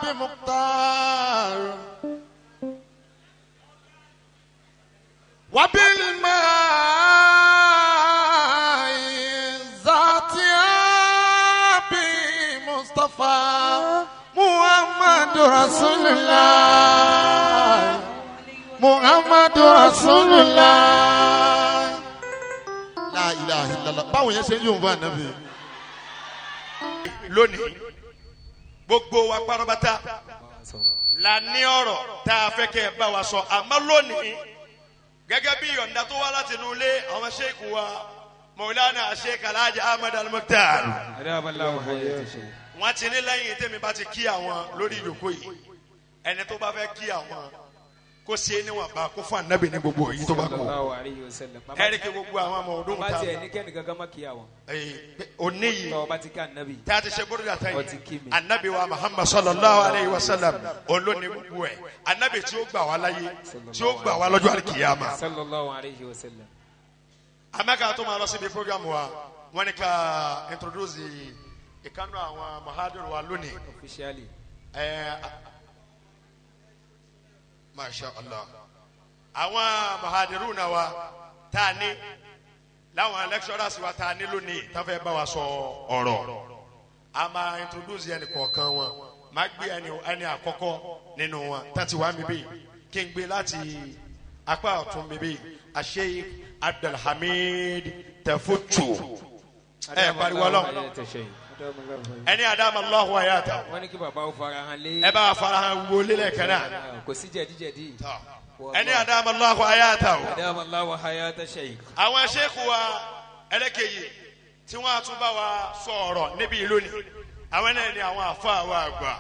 بمختار وبالماء ذات بمصطفى محمد رسول الله محمد رسول الله لا إله إلا الله. Báwo yẹn ṣe ń yóò bá nàbí. Lónìí gbogbo wa pátápátá la ní ọ̀rọ̀ tá a fẹ́ kẹ́ ẹ bá wa sọ, àmọ́ lónìí gẹ́gẹ́ bí yọ̀ǹda tó wá láti inú ilé àwọn sheikh wa Maulana Sheikh Alhaji Ahmad Al-Mukhtar, wọ́n ti ní lẹ́yìn tẹ́mi bá ti kí àwọn lórí ìjókòó yìí, ẹni tó bá fẹ́ kí àwọn kó ṣe é níwọ̀nba kó fún anabi ní gbogbo èyí tó bá kú. Ẹ̀rí kí gbogbo àwọn ọmọ ọdún ta òní yìí tá a ti ṣe gbọdọ̀ dàtà yìí, anabi wa Muhammad sallallahu alayhi wa sallam olóni gbogbo ẹ̀, anabi tí ó gbà wá láyé tí ó gbà wá lọ́jọ́ àlìkìyàmà. Amẹ́ka tó máa lọ síbi program wa, wọ́n ní ká introduce ìkànnì àwọn mahadum wa lónìí. Masha Allah, àwọn mahadiruna wa tá a ní láwọn lecturers wa tá a ní lónìí tá a fẹ́ bá wa sọ ọ̀rọ̀, a máa introduce ẹnì kọ̀ọ̀kan wọn. Máa gbé ẹni àkọ́kọ́ nínú wọn tá ti wá mi bí kí n gbé láti apá ọ̀tún mi bí Sheikh Abdulhamid Tafutu. Ẹ pariwo Ọlọ́run ẹni adama Allahu ayata. Wọ́n ní kí baba ó farahàn lé. Ẹ bá farahàn wọlé lẹ́ẹ̀kan náà. Kò sí jẹ̀díjẹ̀dí. Ẹni adama Allahu ayata o. Adama Allahu hayata sheikh. Àwọn sheikh wa ẹlẹ́kẹ̀yì tí wọ́n á tún bá wa sọ̀rọ̀ níbi ìlú ni àwọn náà ni àwọn àfa wa àgbà,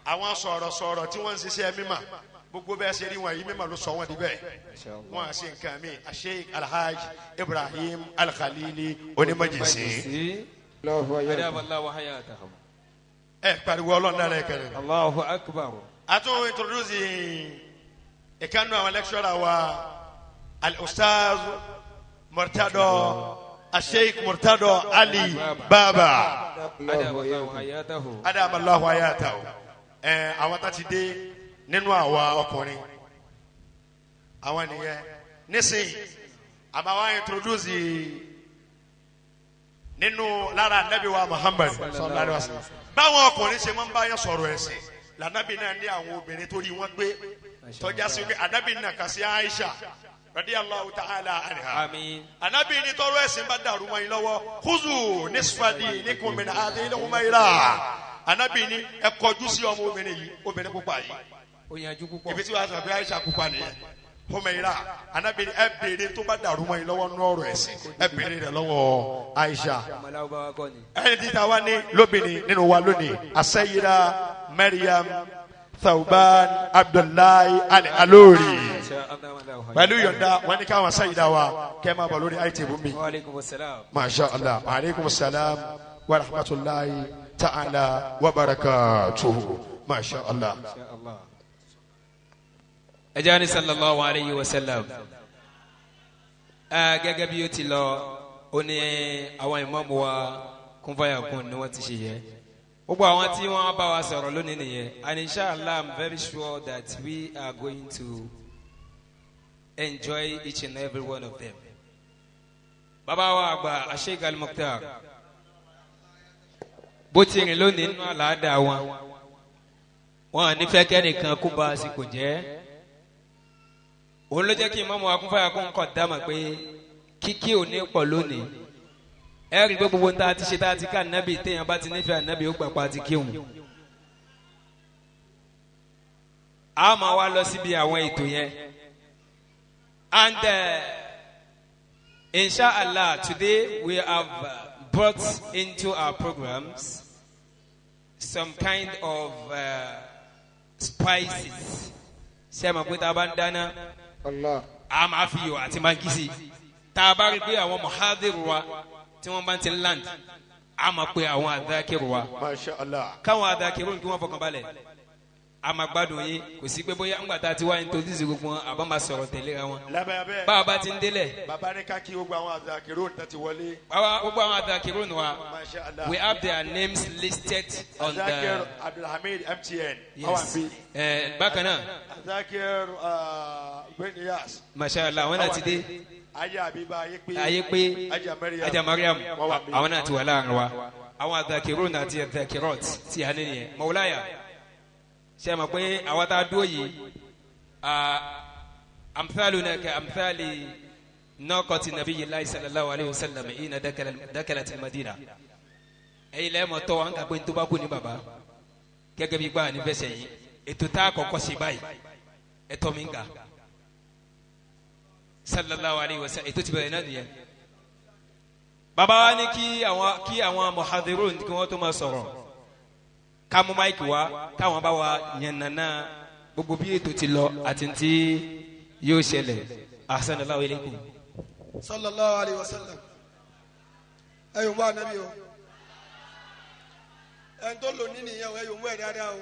àwọn sọ̀rọ̀sọ̀rọ̀ tí wọ́n ń ṣiṣẹ́ mímà, gbogbo bẹ́ẹ̀ ṣe rí wọn yìí mímà ló sọ wọn di bẹ́ẹ̀, wọn à ṣe nǹkan mi. Sheikh Alhaj Ibrahim Al-Khalili onímọ̀jẹ̀sí. Ẹ pariwo Ọlọ́run dára ẹ kẹrẹ. Allahu akbar. A tún introduce ìkànnì àwọn lecturer wa Al-Ustaz Murtado Sheikh Murtado Ali Baba. Adama Allahu hayatahu. Ẹ àwọn tá ti dé nínú àwa ọkùnrin àwọn nìyẹn nísìnyí, àmọ́ àwọn introduce nínú lára anabi wa Muhammad sallallahu alaihi wasallam. Báwọn ọkùnrin ṣe máa ń bá yẹn sọ̀rọ̀ ẹ̀sìn lànàbí náà ní àwọn obìnrin tó rí wọn gbé tọ́já sí pé anabi náà kà sí Aisha radiyallahu ta'ala anha. Anabi ní tọrọ ẹ̀sìn bá dàrú mọ́ yín lọ́wọ́, khuzu nisfa dinikum min hadhihi al-humayra. Anabi ní ẹ kọjú sí ọmọ obìnrin yìí, obìnrin pupa yìí, ibi tí wàá sọ pé Aisha pupa nìyẹn, Humayra. Anabi ẹ béèrè tó bá dàrú mọ́ yín lọ́wọ́ nínú ọ̀rọ̀ ẹ̀sìn, ẹ béèrè rẹ̀ lọ́wọ́ Aisha. Ẹni títa wá ní lóbìnrin nínú wa lónìí, Asayida Maryam Thauban Abdullahi Al-Alori. Pẹ̀lú yọ̀ǹda wọn ní káwọn Asayida wa kẹ́ máa bọ̀ lórí àìtì bùnmi. Masha Allah. Wa aleykum salam wa rahmatulahi ta'ala wa barakatuhu. Masha Allah. Ẹjẹ́ sallallahu alayhi wa sallam. Gẹ́gẹ́ bí ó ti lọ, ó ní àwọn ìmáàmù wa kúnfàyàkùn ni wọ́n ti ṣe yẹ. Gbogbo àwọn tí wọ́n bá wa sọ̀rọ̀ lónìí nìyẹn. And inshallah, I'm very sure that we are going to enjoy each and every one of them. Bàbá wa àgbà Sheikh Al-Mukhtar, bó ti rìn lónìí nínú àlàáda wọn, wọn à ní fẹ́ kẹ́nìkan kó ba àsìkò jẹ́. Òun ló jẹ́ kí ìmáàmù akúnfàyàkùn kọ̀ dáàmà pé kíkí ò ní pọ̀ lónìí. Ẹ rí i pé gbogbo nta ti ṣe tá a ti ká ànábì, téèyàn bá ti nífẹ̀ẹ́ ànábì ó gbà pa ti kíhun. A máa wá lọ síbi àwọn ètò yẹn. And inshallah, today we have brought into our programs some kind of spices. Ṣé ẹ mọ̀ pé tá a bá ń dáná, a máa fi iyọ̀ àti magí sí. Tá a bá rí pé àwọn muhadir wa tí wọ́n bá ti ń land, a máa pe àwọn àdákẹ́rù wa. Masha Allah. Káwọn àdákẹ́rù kí wọ́n fọkàn balẹ̀. A máa gbádùn yín, kò sí pé bóyá ńgbà tá a ti wá introduce gbogbo wọn àbá máa sọ̀rọ̀ tẹ̀léra wọn. Lábẹ́ Bá a bá ti ń délẹ̀. Bàbá ní ká kí gbogbo àwọn àzàkìrò tó ti wọlé. Bàbá gbogbo àwọn àzàkìrò nù wa. Masha Allah. We have their names listed on Azakir the. Abdulhamid MTN. Yes. Bákan náà. Azakir Beniyas. Masha Allah, àwọn náà ti dé. Ayé Abiba ayé pé. Ayé pé. Ajá Mariam. Ajá Mariam. Wọ́n wà bí. Àwọn náà ti wà láàrin wa. Àwọn àzàkìrò náà àti àzàkìrọ̀t ti hàn nìyẹn. Mọ̀wúláyà. Ṣé ẹ mọ̀ pé àwa tá a dúró yìí, amthaluna ka amthali naqati nabiyyillahi sallallahu alayhi wa sallam ina dakalat al-madina. Ẹ̀yin lẹ́yìn mọ̀ tọ́ wa ń kà pé tó bá kú ní baba gẹ́gẹ́ bí gbà ní fẹsẹ̀ yìí ètò tá a kọ́kọ́ ṣe báyìí ẹ̀tọ́ mi ń ga sallallahu alayhi wa sallam ètò ti bẹ̀rẹ̀ náà nìyẹn. Baba wa ní kí àwọn muhadirun kí wọ́n tó máa sọ̀rọ̀ ká mú máìkì wá káwọn bá wa yànnàná gbogbo bí ètò ti lọ àti tí yóò ṣẹlẹ̀. Ahsanallahu ilaykum. Sallallahu alayhi wa sallam. Ẹ yóò wá anabi o, ẹni tó lò ní nìyẹn o, ẹ yóò mú ẹ dáadáa o.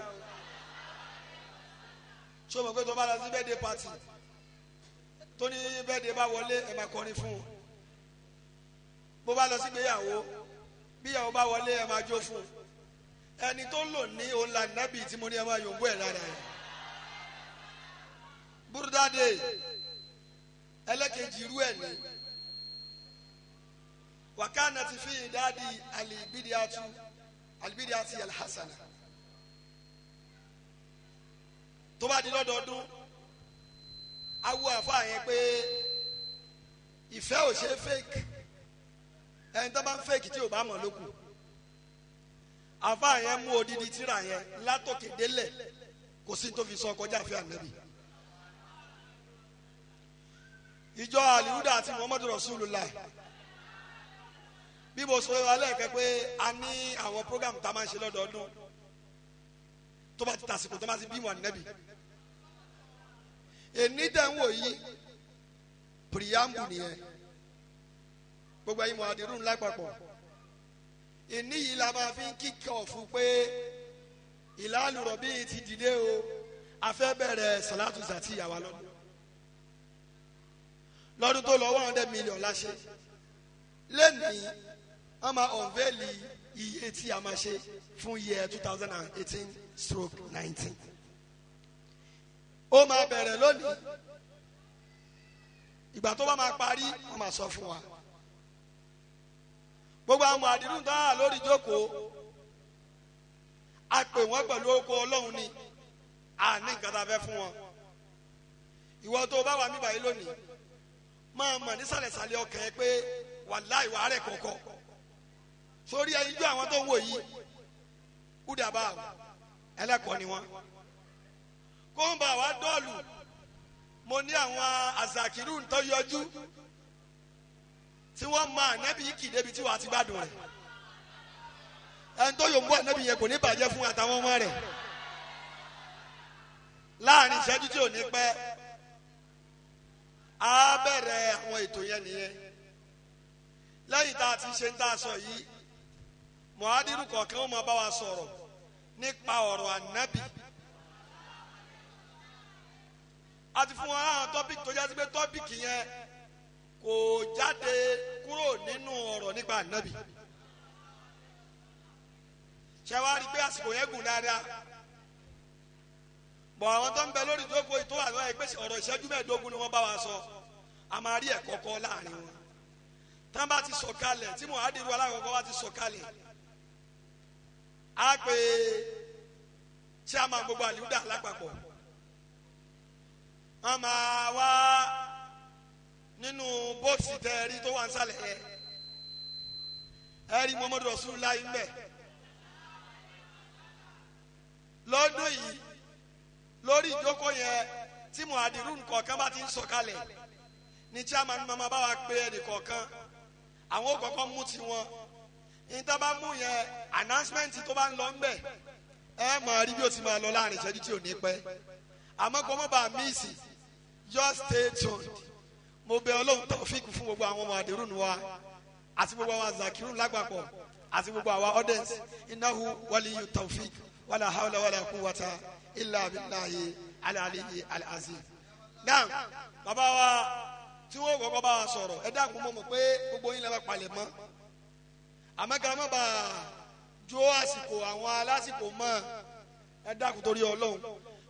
Ṣé o mọ̀ pé tó bá lọ sí birthday party tó ní birthday bá wọlé ẹ máa kọrin fún un, bó bá lọ sí gbéyàwó bíyàwó bá wọlé ẹ máa jó fún un. Ẹni tó lò ní òun là nábì tí mo ní ẹ máa yòǹbó ẹ lára ẹ. Búrúdádé ẹlẹ́kejì irú ẹ̀ ní wàkánà ti fi ìdádi àlìbídíàtú àlìbídíàtì alhasana. Tó bá di lọ́dọọdún awo àfa yẹn pé ìfẹ́ ò ṣe fake, ẹni tó bá ń fake tí ò bá mọ̀ lókun. Àfa yẹn mú odidi tírà yẹn látòkè délẹ̀, kò sí tó fi sọ kọjá àfẹ́ ànábì. Ìjọ alihuda àti Muhammadu Rasulullah, bí mo sọ alẹ́ kẹ́ pé a ní àwọn program tá a máa ń ṣe lọ́dọọdún tó bá ti tàsìkò tó bá ti bímọ ànábì. Èní tẹ̀ ń wò yí preamble nìyẹn, gbogbo ẹ̀yin mọ̀ọ́dúnrún lápapọ̀. Èní yìí la máa fi ń kíkọ̀ fún pé ìlàlù rọ̀bì ti dìde o, a fẹ́ bẹ̀rẹ̀ sàlátù zàtì ìyàwó lọ́dún lọ́dún tó lọ 100 million láṣẹ. Lẹ́nìí wọ́n máa ọ̀nvẹ́lì iye tí a máa ṣe fún year 2018/19. Ó máa bẹ̀rẹ̀ lónìí, ìgbà tó bá máa parí wọ́n máa sọ fún wa. Gbogbo àwọn àdìrún tó wà lórí ìjókòó a pè wọ́n pẹ̀lú oko Ọlọ́run ni, a ní nǹkan tá a fẹ́ fún wọn. Ìwọ tó o bá wà mí báyìí lónìí máa mọ̀ nísàlẹ̀sàlẹ̀ ọkàn ẹ pé wàláì wàá rẹ̀ kọ̀ọ̀kọ̀ sórí ẹyinjú àwọn tó ń wò yìí kúdàbà ẹlẹ́kọ̀ọ́ ni wọ́n. Kó ń bá wa dọ́ọ̀lù, mo ní àwọn àzàkírù ń tọ́ yọjú tí wọ́n máa nẹ́bí kì débi tí wàá ti gbádùn rẹ̀. Ẹni tó yòǹbó ànẹ́bí yẹn kò ní bàjẹ́ fún àtàwọn ọmọ rẹ̀. Láàrin ìṣẹ́jú tí ò ní pẹ́ á bẹ̀rẹ̀ àwọn ètò yẹn nìyẹn. Lẹ́yìn tá a ti ṣe ń tá a sọ yìí, mọ̀ádìrú kọ̀ọ̀kan ó máa bá wa sọ̀rọ̀ nípa ọ̀rọ̀ ànábì. A ti fún wa àwọn tọ́pìkì tó jásí pé tọ́pìkì yẹn kò jáde kúrò nínú ọ̀rọ̀ nípa ànábì. Ṣé wàá rí i pé àsìkò yẹn gùn dáadáa? Bọ̀ àwọn tó ń bẹ lórí ìjókòó yìí tó wà lọ́wọ́ pé ọ̀rọ̀ ìṣẹ́jú mẹ́ẹ̀ẹ́dógún ni wọ́n bá wa sọ, a máa rí ẹ̀kọ́ kọ́ láàrin wọn. Tán bá ti sọ̀kalẹ̀ tí muhadiru alákọ̀ọ́kọ́ bá ti sọ̀kalẹ̀, á pè chairman gbogbo àlùdà lápapọ̀, wọ́n máa wá nínú bọ́ọ̀sì tẹ́ ẹ rí tó wà ń sàlẹ̀ yẹn, ẹ rí Muhammadu Rasulullah ń bẹ̀. Lọ́dún yìí lórí ìjókòó yẹn tí muhadiru kọ̀ọ̀kan bá ti ń sọ̀kalẹ̀ ní chairman mama bá wa pé ẹnì kọ̀ọ̀kan, àwọn ò kọ́kọ́ mú tiwọn. Níta bá mú yẹn announcement tó bá ń lọ ńbẹ̀ ẹ máa rí bí o ti máa lọ láàrin ìṣẹ́jú tí ò ní pẹ́. Àmọ́ kò mọ́ bá a míìsì, just stay tuned. Mo bẹ̀ Ọlọ́run tọ́fíìkì fún gbogbo àwọn ọmọ àdérùn wa àti gbogbo àwọn azakirun lágbàpọ̀ àti gbogbo àwọn audience. Innahu waliyu tawfik. Wala hawla wala quwwata illa billahi al-aliyyi al-azim. Náà bàbá wa tí wọ́n kọ́kọ́ bá wa sọ̀rọ̀, ẹ dákun, mọ̀ mọ̀ pé gbogbo yín lè bá palẹ̀ mọ́, àmọ́ ká má bàa jó àsìkò àwọn alásìkò mọ́. Ẹ dákun torí Ọlọ́run,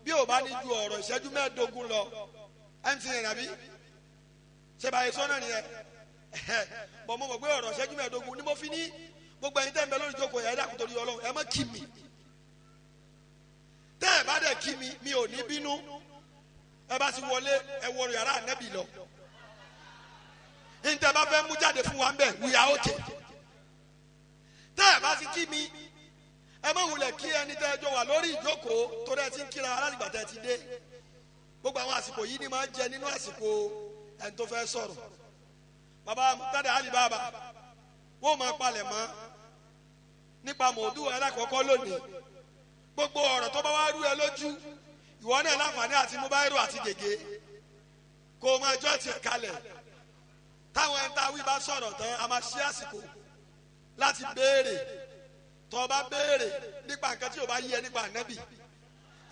bí o bá ní ju ọ̀rọ̀ ìṣẹ́jú 15 lọ, MTN àbí ṣe báyìí sọ́nà nìyẹn bọ̀. Mo mọ̀ pé ọ̀rọ̀ ìṣẹ́jú 15 ni mo fi ní gbogbo ẹ̀yin tẹ́ ń bẹ lórí ìjókòó yẹn. Ẹ dákun torí Ọlọ́run, ẹ má kí mi. Tẹ́ ẹ bá dẹ̀ kí mi, mi ò ní bínú. Ẹ bá ti wọlé, ẹ wọ yàrá ànẹ́bì lọ. Ntẹ́ bá fẹ́ mú jáde fún wa ń bẹ̀, we are okay. Tẹ́ ẹ bá ti kí mi, ẹ má wulẹ̀ kí ẹni tẹ́ ẹ jọ wà lórí ìjókòó, torí ẹ ti ń kíra alátìgbà tẹ́ ẹ ti dé. Gbogbo àwọn àsìkò yìí ni máa ń jẹ nínú àsìkò ẹni tó fẹ́ sọ̀rọ̀. Baba Murtada Alibaba, wọ́n máa palẹ̀ mọ́ nípa mòdù alákọ̀ọ́kọ́ lónìí. Gbogbo ọ̀rọ̀ tó bá wá rú ẹ lójú, ìwọ náà láǹfààní àti mobile àti gègé kó o máa jọ́ tiẹ̀ kalẹ̀. Táwọn ẹni tá a wí bá sọ̀rọ̀ tán, a máa ṣí àsìkò láti béèrè. Tó o bá béèrè nípa nǹkan tí o bá yí ẹ nípa ànábì,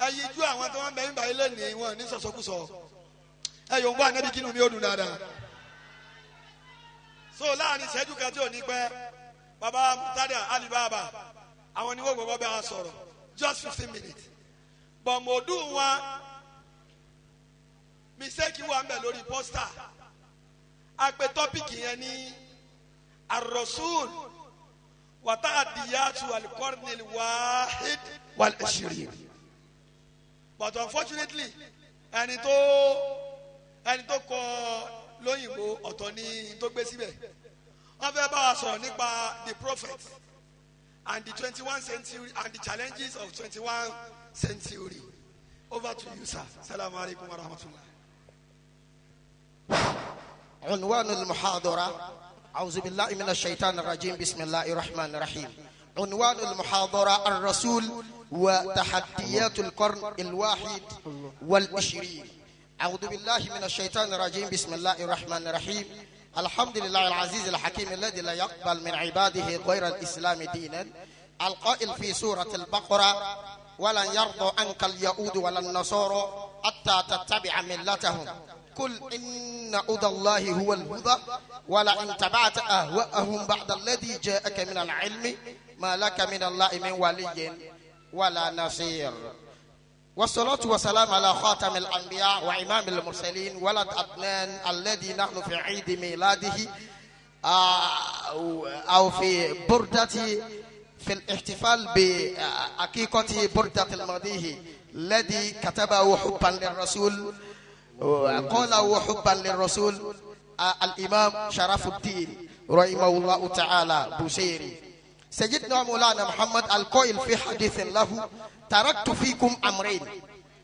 ẹ yí ju àwọn tí wọ́n bẹ ń bá ilé ní wọn ní sọ̀sọ́kùsọ. Ẹ yòó ń bọ́ ànábì, kínú mi ó dùn dáadáa. So láàrin ìṣẹ́jú kan tí ò ní pẹ́, baba Murtada Alibaba, àwọn ni wọ́n gbọ́dọ̀ bẹ́ wa sọ̀rọ̀, just 15 minutes. But mòdù wọn, mistake wà ń bẹ lórí poster. A pè topic yẹn ní ar-rasul wa ta'adiyatu al-qarni al-wahid wal-ishirin, but unfortunately, ẹni tó kọ lóyìnbó, ọ̀tọ̀ ní tó gbé síbẹ̀. Wọ́n fẹ́ bá wa sọ̀rọ̀ nípa the prophet and the 21 century and the challenges of 21 century. Over to you, sir. Salamu alaykum wa rahmatulah. عنوان المحاضرة: أعوذ بالله من الشيطان الرجيم، بسم الله الرحمن الرحيم. عنوان المحاضرة: الرسول وتحديات القرن الواحد والعشرين. أعوذ بالله من الشيطان الرجيم، بسم الله الرحمن الرحيم. الحمد لله العزيز الحكيم الذي لا يقبل من عباده غير الإسلام دينا، القائل في سورة البقرة: ولن يرضى عنك اليهود ولا النصارى حتى تتبع ملتهم، قل إن هدى الله هو الهدى، ولئن اتبعت أهواءهم بعد الذي جاءك من العلم، ما لك من الله من ولي ولا نصير. والصلاة والسلام على خاتم الأنبياء وإمام المرسلين ولد عدنان، الذي نحن في عيد ميلاده أو في بردة في الاحتفال بعقيقة بردة المديح الذي كتبه حبا للرسول، قاله حبا للرسول الإمام شرف الدين رحمه الله تعالى بوسيري، سيدنا مولانا محمد، القائل في حديث له: تركت فيكم أمرين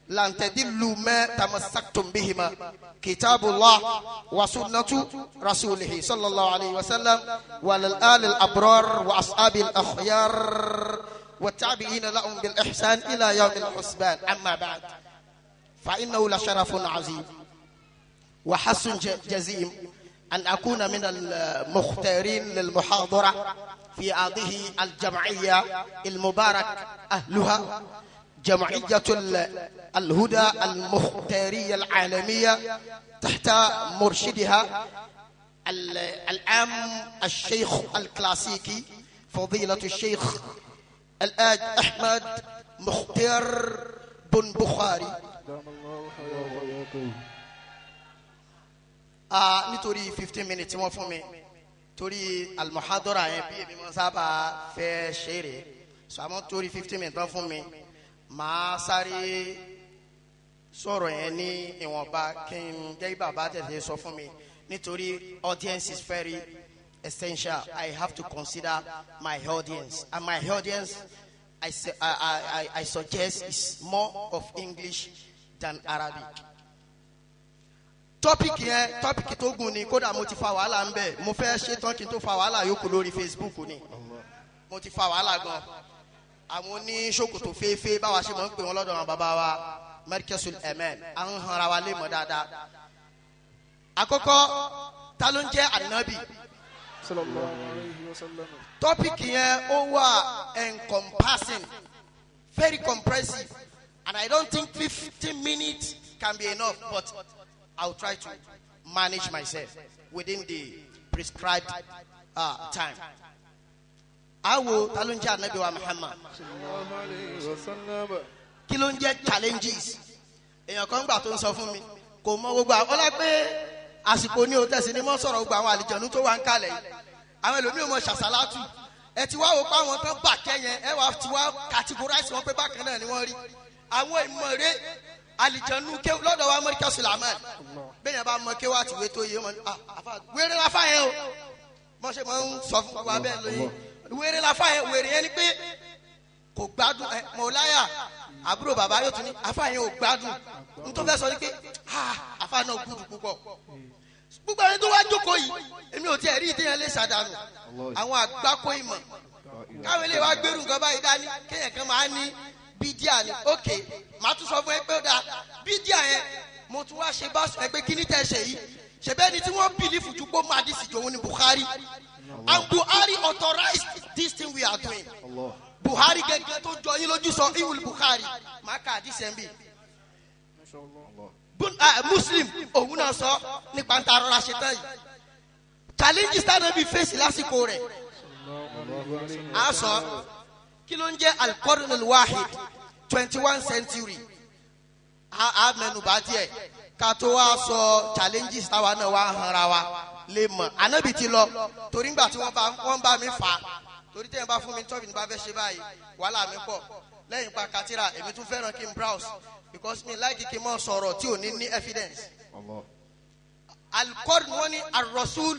لن تضلوا ما تمسكتم بهما، كتاب الله وسنة رسوله صلى الله عليه وسلم. وللآل الأبرار وأصحاب الأخيار والتابعين لهم بالإحسان إلى يوم الحسبان. أما بعد، فإنه لشرف عظيم وحس جزيم أن أكون من المختارين للمحاضرة في هذه الجمعية المبارك أهلها، جمعية الهدى المختارية العالمية، تحت مرشدها العام الشيخ الكلاسيكي فضيلة الشيخ الآج أحمد مختار بن بخاري. Nítorí 15 minutes wọ́n fún mi torí almuhadara yẹn, bí èmi máa sábà fẹ́ ṣeré so, àmọ́ torí 15 minutes wọ́n fún mi, màá sáré sọ̀rọ̀ yẹn ní ìwọ̀nba kí n jẹ́ bàbá tẹ̀lé sọ fún mi, nítorí audience is very essential. I have to consider my audience, and my audience, I suggest, is more of English than Arabic. Topic yẹn, topic tó gùn ni. Kódà mo ti fa wàhálà ń bẹ̀. Mo fẹ́ ṣe tán kí n tó fa wàhálà yòókù lórí Facebook ni. Mo ti fa wàhálà gan. Àwọn oníṣòkòtò fééfé, báwa ṣe máa ń pè wọn lọ́dọ̀ àwọn bàbá wa Markazul Aman, à ń hanra wa lé mọ̀ dáadáa. Àkọ́kọ́, ta ló ń jẹ́ ànábì? Sallallahu alayhi wa sallam. Topic yẹn, ó wà encompassing. very comprehensive, and I don't think 15 minutes can be enough, but I'll try to manage myself within the prescribed time. Awo ta ló ń jẹ́ Ànábì wa Muhammad? Kí ló ń jẹ́ challenges? Èèyàn kan gbà tó ń sọ fún mi, kò mọ gbogbo àwọn ọlá pé àsìkò ní o tẹ̀sí ni mọ́ sọ̀rọ̀ gbogbo àwọn àlìjọ̀nú tó wà ń kalẹ̀ yìí. Àwọn ẹlòmíì ò mọ ṣàṣàlátù. Ẹ ti wá wò pé àwọn tán bàjẹ́ yẹn, ẹ wá ti wá categorize wọn pé bákan náà ni wọ́n rí. Àwọn ìmọ̀re àlìjọ̀nú kéwù lọ́dọ̀ wa Amẹ́ríkà Sùlámàn. Bẹ́ẹ̀ yẹn bá mọ kéwù àtìwé tó yé wọn ni, wéré la fà yẹn o. Mọ̀ ṣe máa ń sọ fún wa bẹ́ẹ̀ lóye. Wéré la fà yẹn, wéré yẹn ni pé kò gbádùn ẹ mọ̀láyà àbúrò bàbá yóò tún ní afa yẹn ò gbádùn. N tó fẹ́ sọ ni pé afa náà gùdù púpọ̀. Gbogbo ẹni tó wá jókòó yìí, èmi ò tiẹ̀ rí ìdíyẹn lè ṣàdánù. Àwọn àgbákò ìmọ̀ káwọn eléyìí wá gbérù nǹkan báyìí dání, kéèyàn kan máa ní bídíà ni. Ok, màá tún sọ fún ẹ pé ó dáa bídíà yẹn, mo tún wá ṣe bá sọ ẹ pé kí ní tẹ̀ ṣe yìí, ṣèbẹ́ ni tí wọ́n bìlífù ju pé máa dísì jòun ni Buhari, and Buhari authorized this thing we are doing. Buhari gẹ́gẹ́ tó jọ yín lójú sọ ìwúlù Buhari máa ka àdìsẹ́ ń bì. Muslim òun náà sọ nípa ń ta rọra ṣe tán yìí. Challenges táwọn bí fèsì lásìkò rẹ̀. A sọ kí ló ń jẹ́ al-qarn al-wahid 21 century. A mẹ́nubà díẹ̀ ká tó wá sọ challenges táwa náà wá hanra wa lè mọ̀. Ànábì ti lọ torí ngbà tí wọ́n bá mi fà á. Torí tẹ́yìn bá fún mi tọ́bi ní bá fẹ́ ṣe báyìí, wàhálà mi pọ̀. Lẹ́yìn pa katira, èmi tún fẹ́ràn kí n browse because mi láìkí kí n mọ̀ sọ̀rọ̀ tí ò ní ní evidence. Al-Qarn wọ́n ní ar-Rasul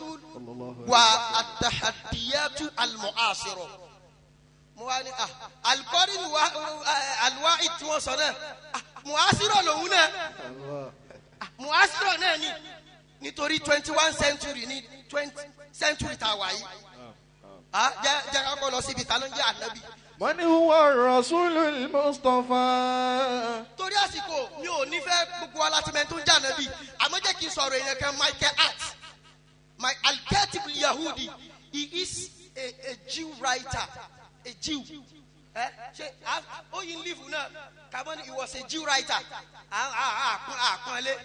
wa at-tahaddiyatu al-mu'asira. Mo wá ní al-Qarn wa al-wahid tí wọ́n sọ náà, mu'asira lòun náà, mu'asira náà ni nítorí 21 century ní 20 century tá a wà yìí. Jẹ́ ká kọ́ lọ síbi ta ló ń jẹ́ Ànábì. Man huwa ar-Rasulul Mustafa. Torí àsìkò mi ò ní fẹ́ gbogbo wa láti mẹ́ni tó ń jẹ́ Ànábì, àmọ́ jẹ́ kí n sọ̀rọ̀ èèyàn kan, Michael Hart, my al-Katib al-Yahudi, he is a Jew writer, a Jew. Ṣe oyin live náà kàmọ́ ni he was a Jew writer. Àpọ́nlé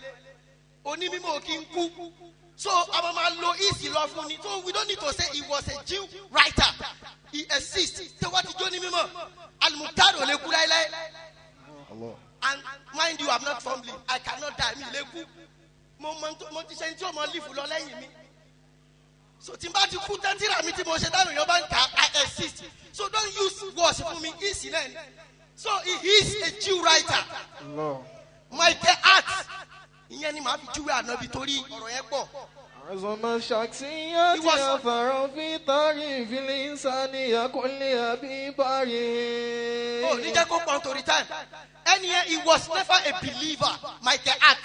onímọ̀ kí n kú. So àwọn máa lo easy lọ fún ni. So we don't need to say he was a Jew writer. He exists. Ṣé wọ́n ti jó ní mímọ́? Al-Mukhtar ò lè kú láéláé. And mind you, I'm not fumbling. I cannot die. Mi lè kú. Mo ti ṣe ní tí o mọ lífù lọ lẹ́yìn mi. So tí n bá ti kú tẹ́tírà mi tí mo ṣe dáhùn yóò bá ń kà, I exist. So don't use words fún mi. Easy náà ni. So he is a Jew writer. Michael Hart. Ìyẹn ni màá fi júwe Ànábì torí ọ̀rọ̀ yẹn pọ̀. عظم الشخصيات أثر في تاريخ الإنسانية كلها بباري. Oh, ní jẹ́ kó pọ̀ nítorí time. Ẹni yẹn, he was never a believer, Michael Hart.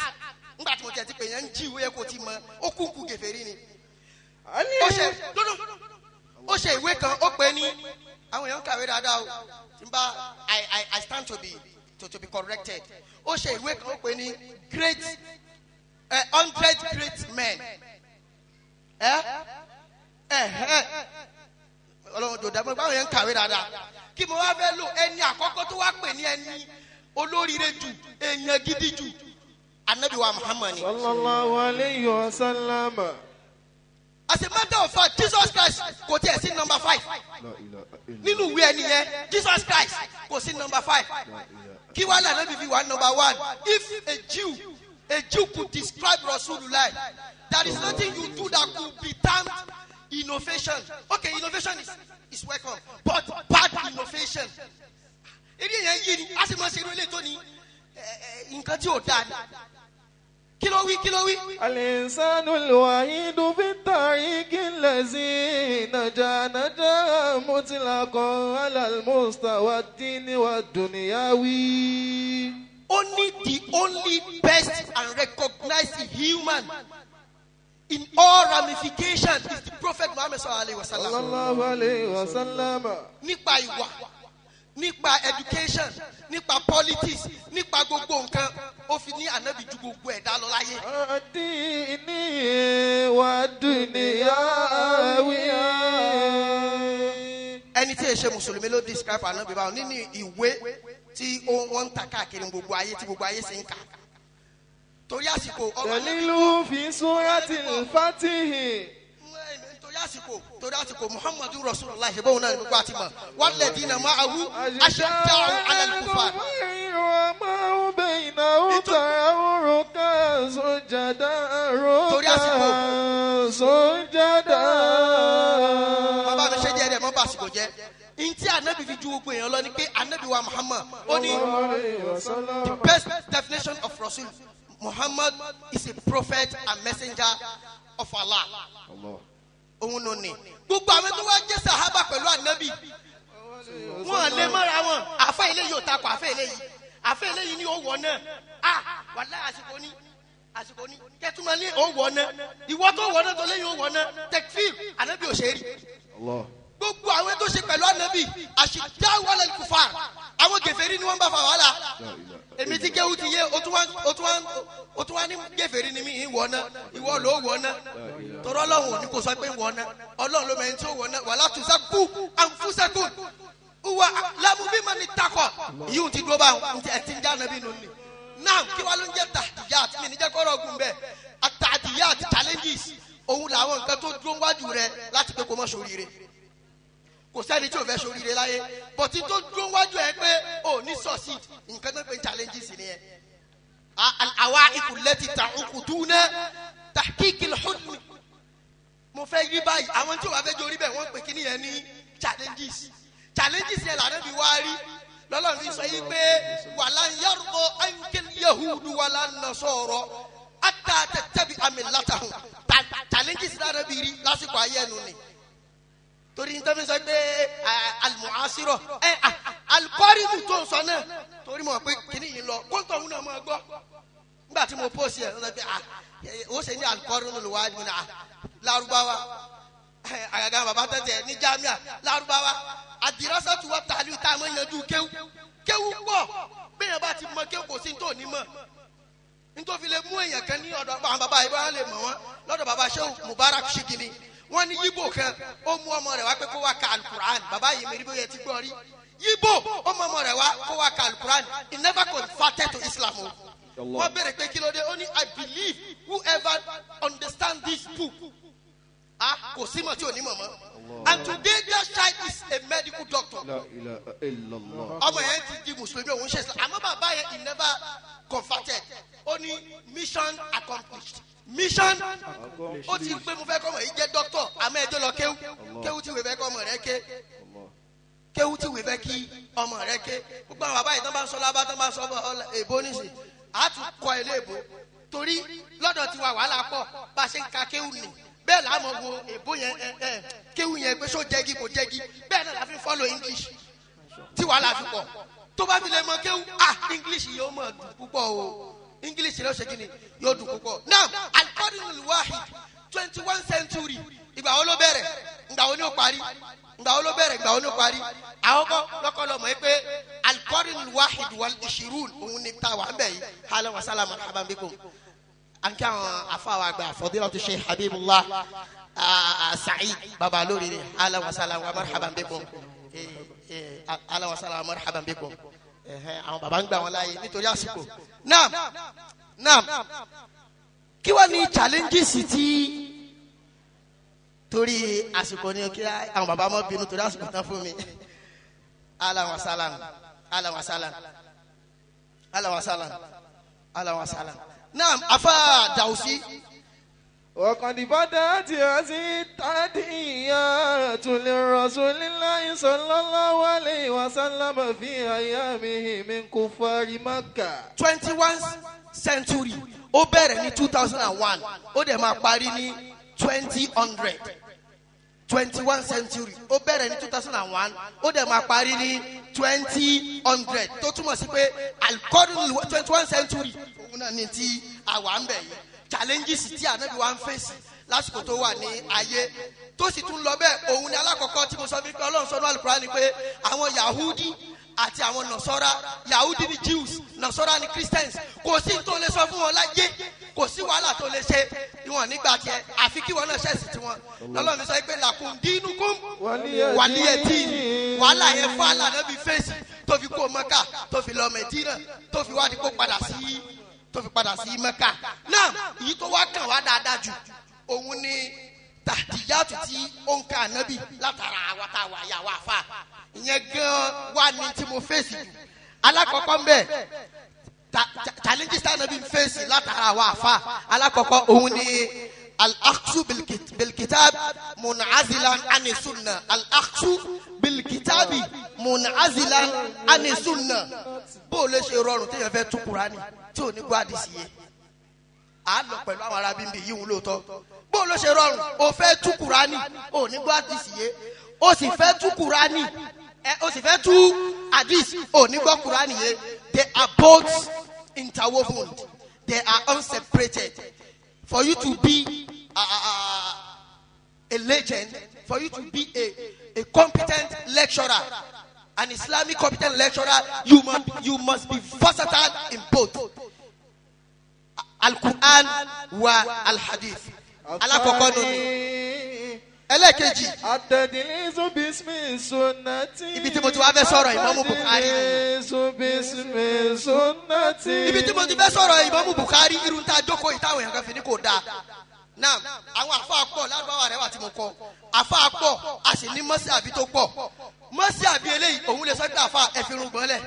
Nígbà tí mo tẹ̀ ti pè yẹn ń jí ìwé yẹn kò ti mọ, ó kún kú gèfèrí ni. Ó ṣe ìwé kan, ó pè ní àwọn èèyàn kàwé dáadáa o. Tí n bá I stand to be corrected. Ó ṣe ìwé kan, ó pè ní great 100 great men. Ọlọ́run tó dàgbọ́n báwọn yẹn ń kàwé dáadáa. Kí mo wá fẹ́ lò ẹni àkọ́kọ́ tó wá pè ní ẹni olóríire jù, èèyàn gidi jù, Ànábì wa Muhammad ni. Sallallahu alayhi wa sallam. As a matter of fact, Jesus Christ kò tiẹ̀ sí number 5. Nínú ìwé ẹni yẹn, Jesus Christ kò sí number 5. Kí wàá lànà bíbí wà number 1? If a Jew could describe Rasulullah, there is nothing you do that could be termed innovation. Okay, innovation is welcome, but bad innovation. Eré yẹn yé ni, a sì máa ṣe irú eléyìí tó ní nǹkan tí ò dáa ni. Kí ló wí, kí ló wí? Al-insanu al-wahidu fi at-tariqi allazi naja mutlaqan ala al-mustawa ad-dini wad-dunyawi. Only the only best and recognized human in all ramifications is the Prophet Muhammad sallallahu alaihi wasallam. Sallallahu alaihi wasallam. Nípa ìwà, nípa education, nípa politics, nípa gbogbo nǹkan, ó fi ní Ànábì ju gbogbo ẹ̀dá lọ láyé. Ad-dini wad-dunyawi. Ẹni tí èṣe Mùsùlùmí ló describe Ànábì báwọn nínú ìwé tí wọ́n ń ta káàkiri gbogbo ayé tí gbogbo ayé sì ń kà torí àsìkò. Dalilu fi suratil Fatihi. Torí àsìkò Muhammadu Rasulullah ṣe bóun náà ní gbogbo àti mọ̀ walladina ma'ahu ashidda'u 'alal kufar. Torí àsìkò. Bàbá mi ṣe jẹ́ rẹ̀ mọ́ bá àsìkò jẹ́. Ntí anabi fi ju gbogbo èèyàn lọ ni pé anabi wa Muhammad ó ní the best definition of Rasul Muhammad is a prophet and messenger of Allah. Òun ló ní gbogbo àwọn tó wá jẹ́ sahaba pẹ̀lú anabi wọn lè mọ́ra wọn. Àfa eléyìí ò takò àfa eléyìí, àfa eléyìí ni ó wọ̀ náà. A wàlá àsìkò ní àsìkò ní kẹtùmọ̀ ní ó wọ̀ náà, ìwọ tó wọ̀ náà tó léyìn ó wọ̀ náà. Tekfir anabi ò ṣe é rí. Gbogbo àwọn tó ṣe pẹ̀lú anabi àṣìdá wàlẹ̀ kùfàr, àwọn gèfèrí ni wọ́n bá fa wàhálà. Èmi tí kéwù ti yé o tún wá ní gèfèrí ni mí ìwọ náà, ìwọ ló wọ náà. Tọrọ Ọlọ́run ò ní kó sọ pé wọ náà, Ọlọ́run ló mẹ́rin tí ó wọ náà. Wàlá tùsàkù ànfúsàkù wà lámúbímọ ní takọ yìí ti dúró báwọn ẹ ti ń já anabi nù ní. Náà kí wàá ló ń jẹ́ tàdíyàt mi níjẹ́ kọ́rọ̀ ogun bẹ́ẹ̀. Àtàdíyàt challenges òun làwọn nǹkan tó dúró wájú rẹ láti pé kó má ṣoríire. Kò sẹ́ni tí o fẹ́ ṣoríire láyé, bọ̀tí tó dúró wájú ẹ pé o ní succeed, nǹkan tó ń pè ní challenges nìyẹn. Àwa ìkùlẹ̀ ti ta òkùtù náà tahqiqil hulm. Mo fẹ́ yí báyìí, àwọn tí o bá fẹ́ jórí bẹ́ẹ̀ wọ́n pè kí nìyẹn ní challenges. Challenges yẹn lànà bí wá rí lọ́lọ́run fi sọ yí pé walan yarda ankal yahudu wala nasara hatta tattabi'a millatahum. Challenges lànà bí rí lásìkò ayé ẹnu ni. Torí ní tẹ́fẹ́ sọ pé alimuasirọ ẹ alikọ́rìmù tó ń sọ náà, torí mọ̀ pé kíní yìí lọ kóńtò òun náà máa gbọ́. Nígbà tí mo post yẹ lọ́sọ̀ pé ó ṣe ní alikọ́rìmù ló wá ní Lárúbáwá àgàgà bàbá tẹ̀tẹ̀ ní jamia Lárúbáwá àdìrásàtú wa tàlú tá a máa yanjú kéwú kéwú pọ̀. Bẹ́ẹ̀ bá ti mọ kéwú kò sí tó ní mọ̀ nítorí lè mú èèyàn kan ní ọ̀dọ̀ àwọn bàbá yìí bá lè mọ̀ wọ́n lọ́dọ̀ bàbá Shehu Mubarak Shigini. Wọ́n ní yíbò kan ó mú ọmọ rẹ̀ wá pé kó wá ka alukur'an. Bàbá yìí mẹ́rin bóyá ti gbọ́ rí. Yíbò ó mú ọmọ rẹ̀ wá kó wá ka alukur'an. He never converted to Islam o. Wọ́n béèrè pé kí ló dé, ó ní I believe whoever understand this book. Ah, kò sí mọ̀ tí ò ní mọ̀ mọ́. And today that child is a medical doctor. Ọmọ yẹn ti di mùsùlùmí, òun ṣe Islam. Àmọ́ bàbá yẹn he never converted. Ó ní mission accomplished. Mission ó ti pé mo fẹ́ kọ́mọ yìí jẹ́ dọ́kítọ̀, àmọ́ ẹjọ́ lọ kéwú kéwú tí wèé fẹ́ kọ́mọ rẹ ké, kéwú tí wèé fẹ́ kí ọmọ rẹ ké. Gbogbo àwọn bàbá yìí tán bá ń sọ lábá tán bá ń sọ èbó nísì á tún kọ ilé èbó torí lọ́dọ̀ tiwa wàhálà pọ̀ bá a ṣe ń ka kéwú nì bẹ́ẹ̀ là á mọ̀ wo èbó yẹn kéwú yẹn pé só jẹ́gi kò jẹ́gi, bẹ́ẹ̀ náà la fi follow English tí wàhálà fi pọ̀. Tó bá fi lè mọ kéwú, ah English yóò mọ̀ dùn púpọ̀ o, English ló ṣe kí ni yóò dùn púpọ̀. Now al-qarnul wahid 21 century, ìgbà wo ló bẹ̀rẹ̀, ìgbà wo ni ó parí, ìgbà wo ló bẹ̀rẹ̀, ìgbà wo ni ó parí? Àwọn kọ́ lọ́kọ́ lọ mọ̀ pé al-qarnul wahid wal ishirun òun ni ta wà ń bẹ̀ yìí. Ahlan wa sahlan marhaban bikum. An kí àwọn afáwọn àgbà fadilatu Sheikh Habibullah Sa'id baba lórí rẹ̀. Ahlan wa sahlan wa marhaban bikum. Ahlan wa sahlan wa marhaban bikum. Àwọn baba ń gbà wọn láàyè nítorí àsìkò. Naam naam, kí wàá ní challenges tí torí àsìkò ni kí àwọn baba mọ bínú torí àsìkò tán fún mi. Ahlan wa sahlan, ahlan wa sahlan, ahlan wa sahlan, ahlan wa sahlan. Naam, afa Dawusi. وقد بدأت هذه التحديات لرسول الله صلى الله عليه وسلم في أيامه من كفار مكة. 21 century ó bẹ̀rẹ̀ ní 2001 ó dẹ̀ máa parí ní 2000. 21 century ó bẹ̀rẹ̀ ní 2001 ó dẹ̀ máa parí ní 2000, tó túmọ̀ sí pé alikọ́dún 21 century òun náà ní ti àwa ń bẹ̀ yìí. Challenges tí ànábi wa ń fèsì lásìkò tó wà ní ayé tó sì tún lọ bẹ́ẹ̀, òun ni alákọ̀ọ́kọ́ tí mo sọ fún pé Ọlọ́run sọ ní Al-Qur'an ni pé àwọn Yahudi àti àwọn Nasara, Yahudi ni Jews, Nasara ni Christians, kò sí tó lè sọ fún wọn láyé, kò sí wàhálà tó lè ṣe ìwọ̀n nígbà tiẹ̀ àfi kí wọn náà ṣẹ̀sì tiwọn. Lọ́lọ́run sọ pé lakum dinukum waliya din, wàhálà yẹn fún àlànà bíi fèsì tó fi kó Mẹ́kà, tó fi lọ Mẹdínà, tó fi wá di kó padà sí, tó fi padà sí Mẹ́kà. Náà èyí tó wá kàn wá dáadáa jù òun ni tàdíyàtù tí ó ń ka ànábì látara àwa tá a wà yà wá fà. Ìyẹn gan wà ní tí mo fèsì jù. Alákọ̀ọ́kọ́ ń bẹ̀, challenges tí ànábì ń fèsì látara àwa àfa, alákọ̀ọ́kọ́ òun ni al-akhsu bilkitab mun'azilan ani sunna. Al-akhsu bilkitabi mun'azilan ani sunna. Bó o lè ṣe rọrùn téèyàn fẹ́ tú Kùránì tí ò ní gbọ́ àdìsí yẹ, à lọ pẹ̀lú àwọn ará bíbí yìí ń lóòótọ́. Bó ló ṣe rọrùn o fẹ́ tú Kùránì, o ní gbọ́ àdìsí yé, o sì fẹ́ tú Kùránì ẹ, o sì fẹ́ tú àdìsí, o ní gbọ́ Kùránì yé. They are both interwoven, they are unseparated. For you to be a legend, for you to be a competent lecturer, an Islamic competent lecturer, you must be versatile in both Al-Quran wa Al-Hadith. Alakọkọ nù ni. Ẹlẹ́ẹ̀kejì, التدليس باسم السنة. Ibi tí mo ti wá fẹ́ sọ̀rọ̀ Ìmámù Bukhari. التدليس باسم السنة. Ibi tí mo ti fẹ́ sọ̀rọ̀ Ìmámù Bukhari, irun tá a jókòó yìí táwọn èèyàn kan fi ní kò dáa náà. Àwọn àfa pọ̀ lárúbáwá rẹ̀ wà tí mo kọ́. Àfa pọ̀, a sì ní mọ́sí àbí tó pọ̀. Mọ́sí àbí eléyìí, òun lè sọ pé àfa ẹ fi irun gbọ́n lẹ̀.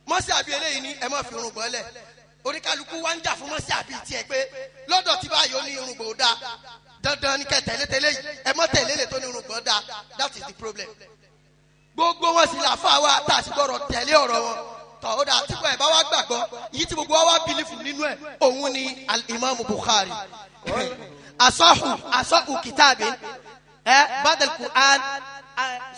Mọ́sí àbí eléyìí ní ẹ má fi irun gbọ́n lẹ̀. Oníkálukú wá ń jà fún mọ́sí àbí tiẹ̀ pé lọ́dọ̀ tí báyìí ó ní irun gbọ́n dáa, dandan ní kẹ́ tẹ̀lé tẹ̀lé yìí, ẹ má tẹ̀lé lè tó ní irun gbọ́n dáa. That is the problem. Gbogbo wọn sì là fà wá tá a sì gbọ́dọ̀ tẹ̀lé ọ̀rọ̀ wọn tọ́. Ó dà tí kò ẹ̀ bá wá gbàgbọ́ yìí tí gbogbo wa wá believe nínú ẹ̀, òun ni Al-Imam Bukhari, asọ́hù kìtàbí ẹ badal Qur'an,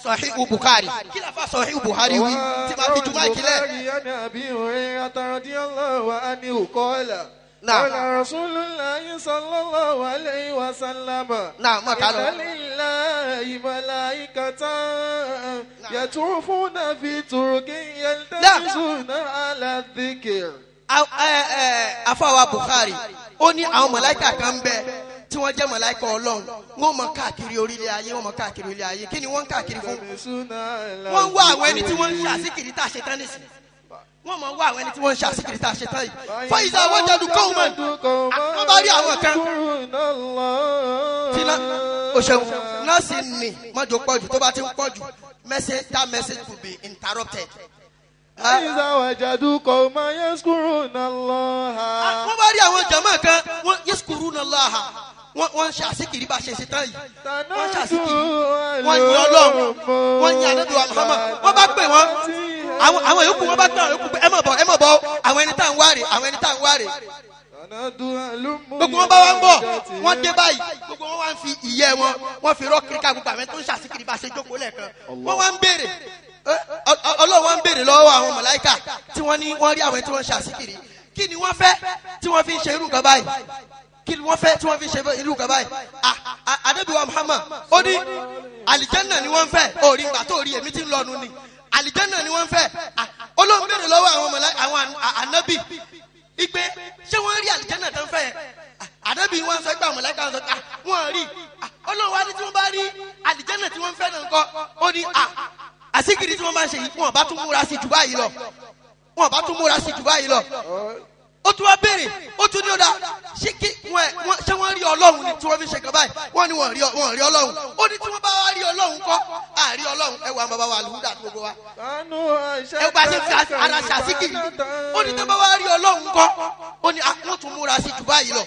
Sahihu Bukhari. Kí la fa Sahihu Bukhari wí tí ma fi jùmọ̀ ìkìlẹ̀? عن أبي هريرة رضي الله عنه قال نعم. قال رسول الله صلى الله عليه وسلم نعم، ما قالوا. إن لله ملائكة يطوفون في طرق يلتمسون على الذكر. Afáwa Bukhari ó ní àwọn mọ̀láìkà kan ń bẹ tí wọ́n jẹ́ mọ̀láìkà Ọlọ́run. Wọ́n mọ káàkiri orílẹ̀ ayé, wọ́n mọ káàkiri orílẹ̀ ayé. Kí ni wọ́n ń káàkiri fún? يلتمسون على Wọ́n ń wá àwọn ẹni tí wọ́n ń ṣe àsìkiri tá a ṣe tán nísìnyí. Wọ́n mọ̀ ń wá àwọn ẹni tí wọ́n ń ṣe àsìkiri tá a ṣe tán yìí. فإذا وجدوا قوما, wọ́n bá rí àwọn kan tí náà o ṣeun nọ́ọ̀sì ní mọ́jọ pọ̀jù. Tó bá ti ń pọ̀jù, message, that message could be interrupted. فإذا وجدوا قوما يذكرون الله Wọ́n bá rí àwọn jàmáà kan, wọ́n يذكرون الله, wọ́n ń ṣe àsìkiri bá ṣe ṣe tán yìí. Wọ́n ṣe àsìkiri, wọ́n yin Ọlọ́run, wọ́n yin Ànábì wa Muhammad. Wọ́n bá pè wọ́n, àwọn yòókù, wọ́n bá pè àwọn yòókù pé ẹ má bọ̀, ẹ má bọ̀, àwọn ẹni tá à ń wáre, àwọn ẹni tá à ń wáre. Gbogbo wọn bá wá ń bọ̀, wọ́n dé báyìí, gbogbo wọn wá ń fi ìyẹ́ wọn, wọ́n fi rọ́ kíríkà gbogbo àwọn tó ń ṣàsìkiri bá ṣe jókòó lẹ́ẹ̀kan. Wọ́n wá ń béèrè, Ọlọ́run wá ń béèrè lọ́wọ́ àwọn màláíkà tí wọ́n ní wọ́n rí àwọn tí wọ́n ń ṣàsìkiri, kí ni wọ́n fẹ́ tí wọ́n fi ń ṣe irú nǹkan báyìí? Kí ni wọ́n fẹ́ tí wọ́n fi ń ṣe irú nǹkan báyìí? Ànábì wa Muhammad ó ní àlìjẹ́nà ni wọ́n fẹ́. Orí ìgbà tó rí èmi tí ń lọ́nu ni àlìjẹ́nà ni wọ́n fẹ́. Ọlọ́run béèrè lọ́wọ́ àwọn màláíkà, àwọn ànábì ipe ṣé wọ́n rí àlìjẹ́nà tó ń fẹ́ yẹn? Ànábì wọn sọ pé àwọn màláíkà wọn sọ pé wọ́n rí. Ọlọ́run wa ní tí wọ́n bá rí àlìjẹ́nà tí wọ́n fẹ́ náà ńkọ́? Ó ní àsìkiri tí wọ́n máa ń ṣe yìí, wọn bá tún múra sí jù báyìí lọ, wọn bá tún múra sí jù báyìí lọ. Ó tún wá béèrè, ó tún ní ó dá, ṣé kí wọn, ṣé wọ́n rí Ọlọ́run ni tí wọ́n fi ṣe kan báyìí? Wọ́n ní wọ́n rí Ọlọ́run. Ó ní tí wọ́n bá wá rí Ọlọ́run kọ́? Àrí Ọlọ́run. Ẹ wà bàbá wa àlùhùdà gbogbo wa, ẹ gba ṣe fi ara ṣàṣìkiri. Ó ní tí wọ́n bá wá rí Ọlọ́run kọ́? Ó ní wọ́n tún múra sí jù báyìí lọ,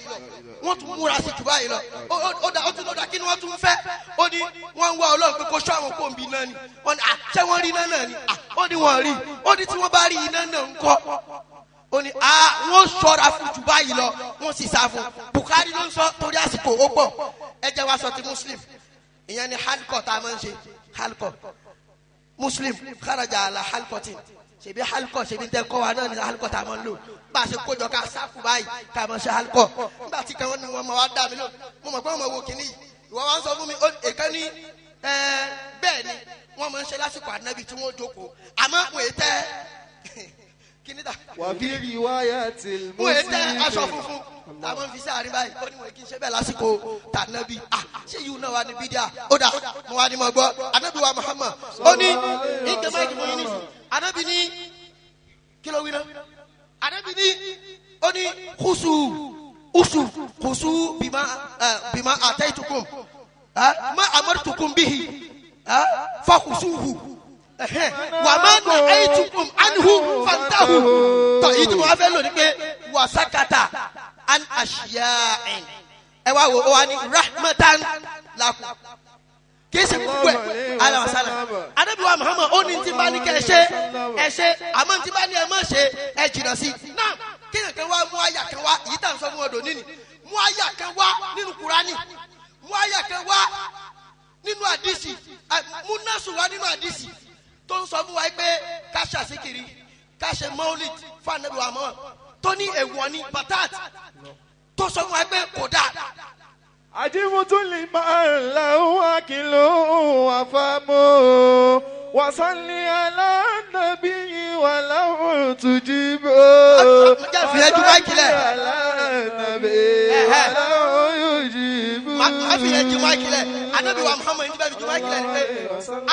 wọ́n tún múra sí jù báyìí lọ. Ó dá, ó tún lọ́dà, kí ni wọ́n tún fẹ́? Ó ní wọ́n ń wá Ọlọ́run pé kó ṣọ́ àwọn kóńbì náà ni. Wọ́n ní ṣé wọ́n rí iná náà ni? Ó ní wọ́n rí. Ó ní tí wọ́n bá rí iná náà ńkọ́? Ó ní wọ́n ṣọ́ra fún jù báyìí lọ. Wọ́n sì sá fún. Bukhari ló ń sọ. Torí àsìkò ó pọ̀, ẹ jẹ́ wá sọ ti Muslim. Ìyẹn ni halkọ tá a máa ń ṣe, halkọ Muslim kharaja ala halkọtin. Ṣebí halkọ, ṣebí tẹ kọ́ wa náà ni halkọ tá a máa ń lò, bá a ṣe kójọ ká sáfù báyìí ká máa ṣe halkọ. Nígbà tí kan ní wọn máa wá dá mi lò, mo mọ̀ pé wọ́n máa wo kínní yìí. Ìwọ wa ń sọ fún mi èkan ní bẹ́ẹ̀ ni wọ́n máa ń ṣe lásìkò Ànábì tí wọ́n jókòó, àmọ́ wọ́n èyí tẹ́ kíní ta وفي رواية wọ́n èyí tẹ́ aṣọ المسلم funfun táwọn fi sáàrin báyìí. Ó ní wọn kì í ṣe bẹ́ẹ̀ lásìkò tànàbí. Ṣé yìí náà wà ní bídíà? Ó dà, mo wà ní mo gbọ́ Ànábì wa Muhammad ó ní ìgbẹ́ máìkì fún yín nísìnyí. Anabi ní kí ló wí náà? Anabi ní ó ní khusu usu khusu bima bima ataitukum ma amartukum bihi fakhusuhu wa ma nahaytukum anhu fantahu. Tọ́ èyí tí mo wá fẹ́ lò ní pé wasakata an ashiya'in. Ẹ wá wo, ó wá ní rahmatan lakum, kì í ṣe gbogbo ẹ alámasala. Anabi wa Muhammad ó ní tí bá ní kẹ́ ẹ ṣe ẹ ṣe, àmọ́ tí bá ní ẹ má ṣe ẹ jìnnà sí i. Náà kéèyàn kan wá mú àyà kan wá, èyí tá à ń sọ fún ọdọ nínú, mú àyà kan wá nínú Kúránì, mú àyà kan wá nínú àdìsí, mú násù wá nínú àdìsí tó ń sọ fún wa pé ká ṣàṣìkiri, ká ṣe maulid fún anabi wa Muhammad, tó ní èèwọ̀ ní batat, tó sọ fún wa pé kò dáa. Ajibutu liman lahu akilu wa famu wa salli ala nabiyyi wa lahu tujibu. Jẹ́ fi ẹjú máìkì lẹ̀. Ala nabiyyi wa lahu yujibu. Má fi ẹjú máìkì lẹ̀. Anabi wa Muhammad ní bẹ́ẹ̀ fi ju máìkì lẹ̀ ni pé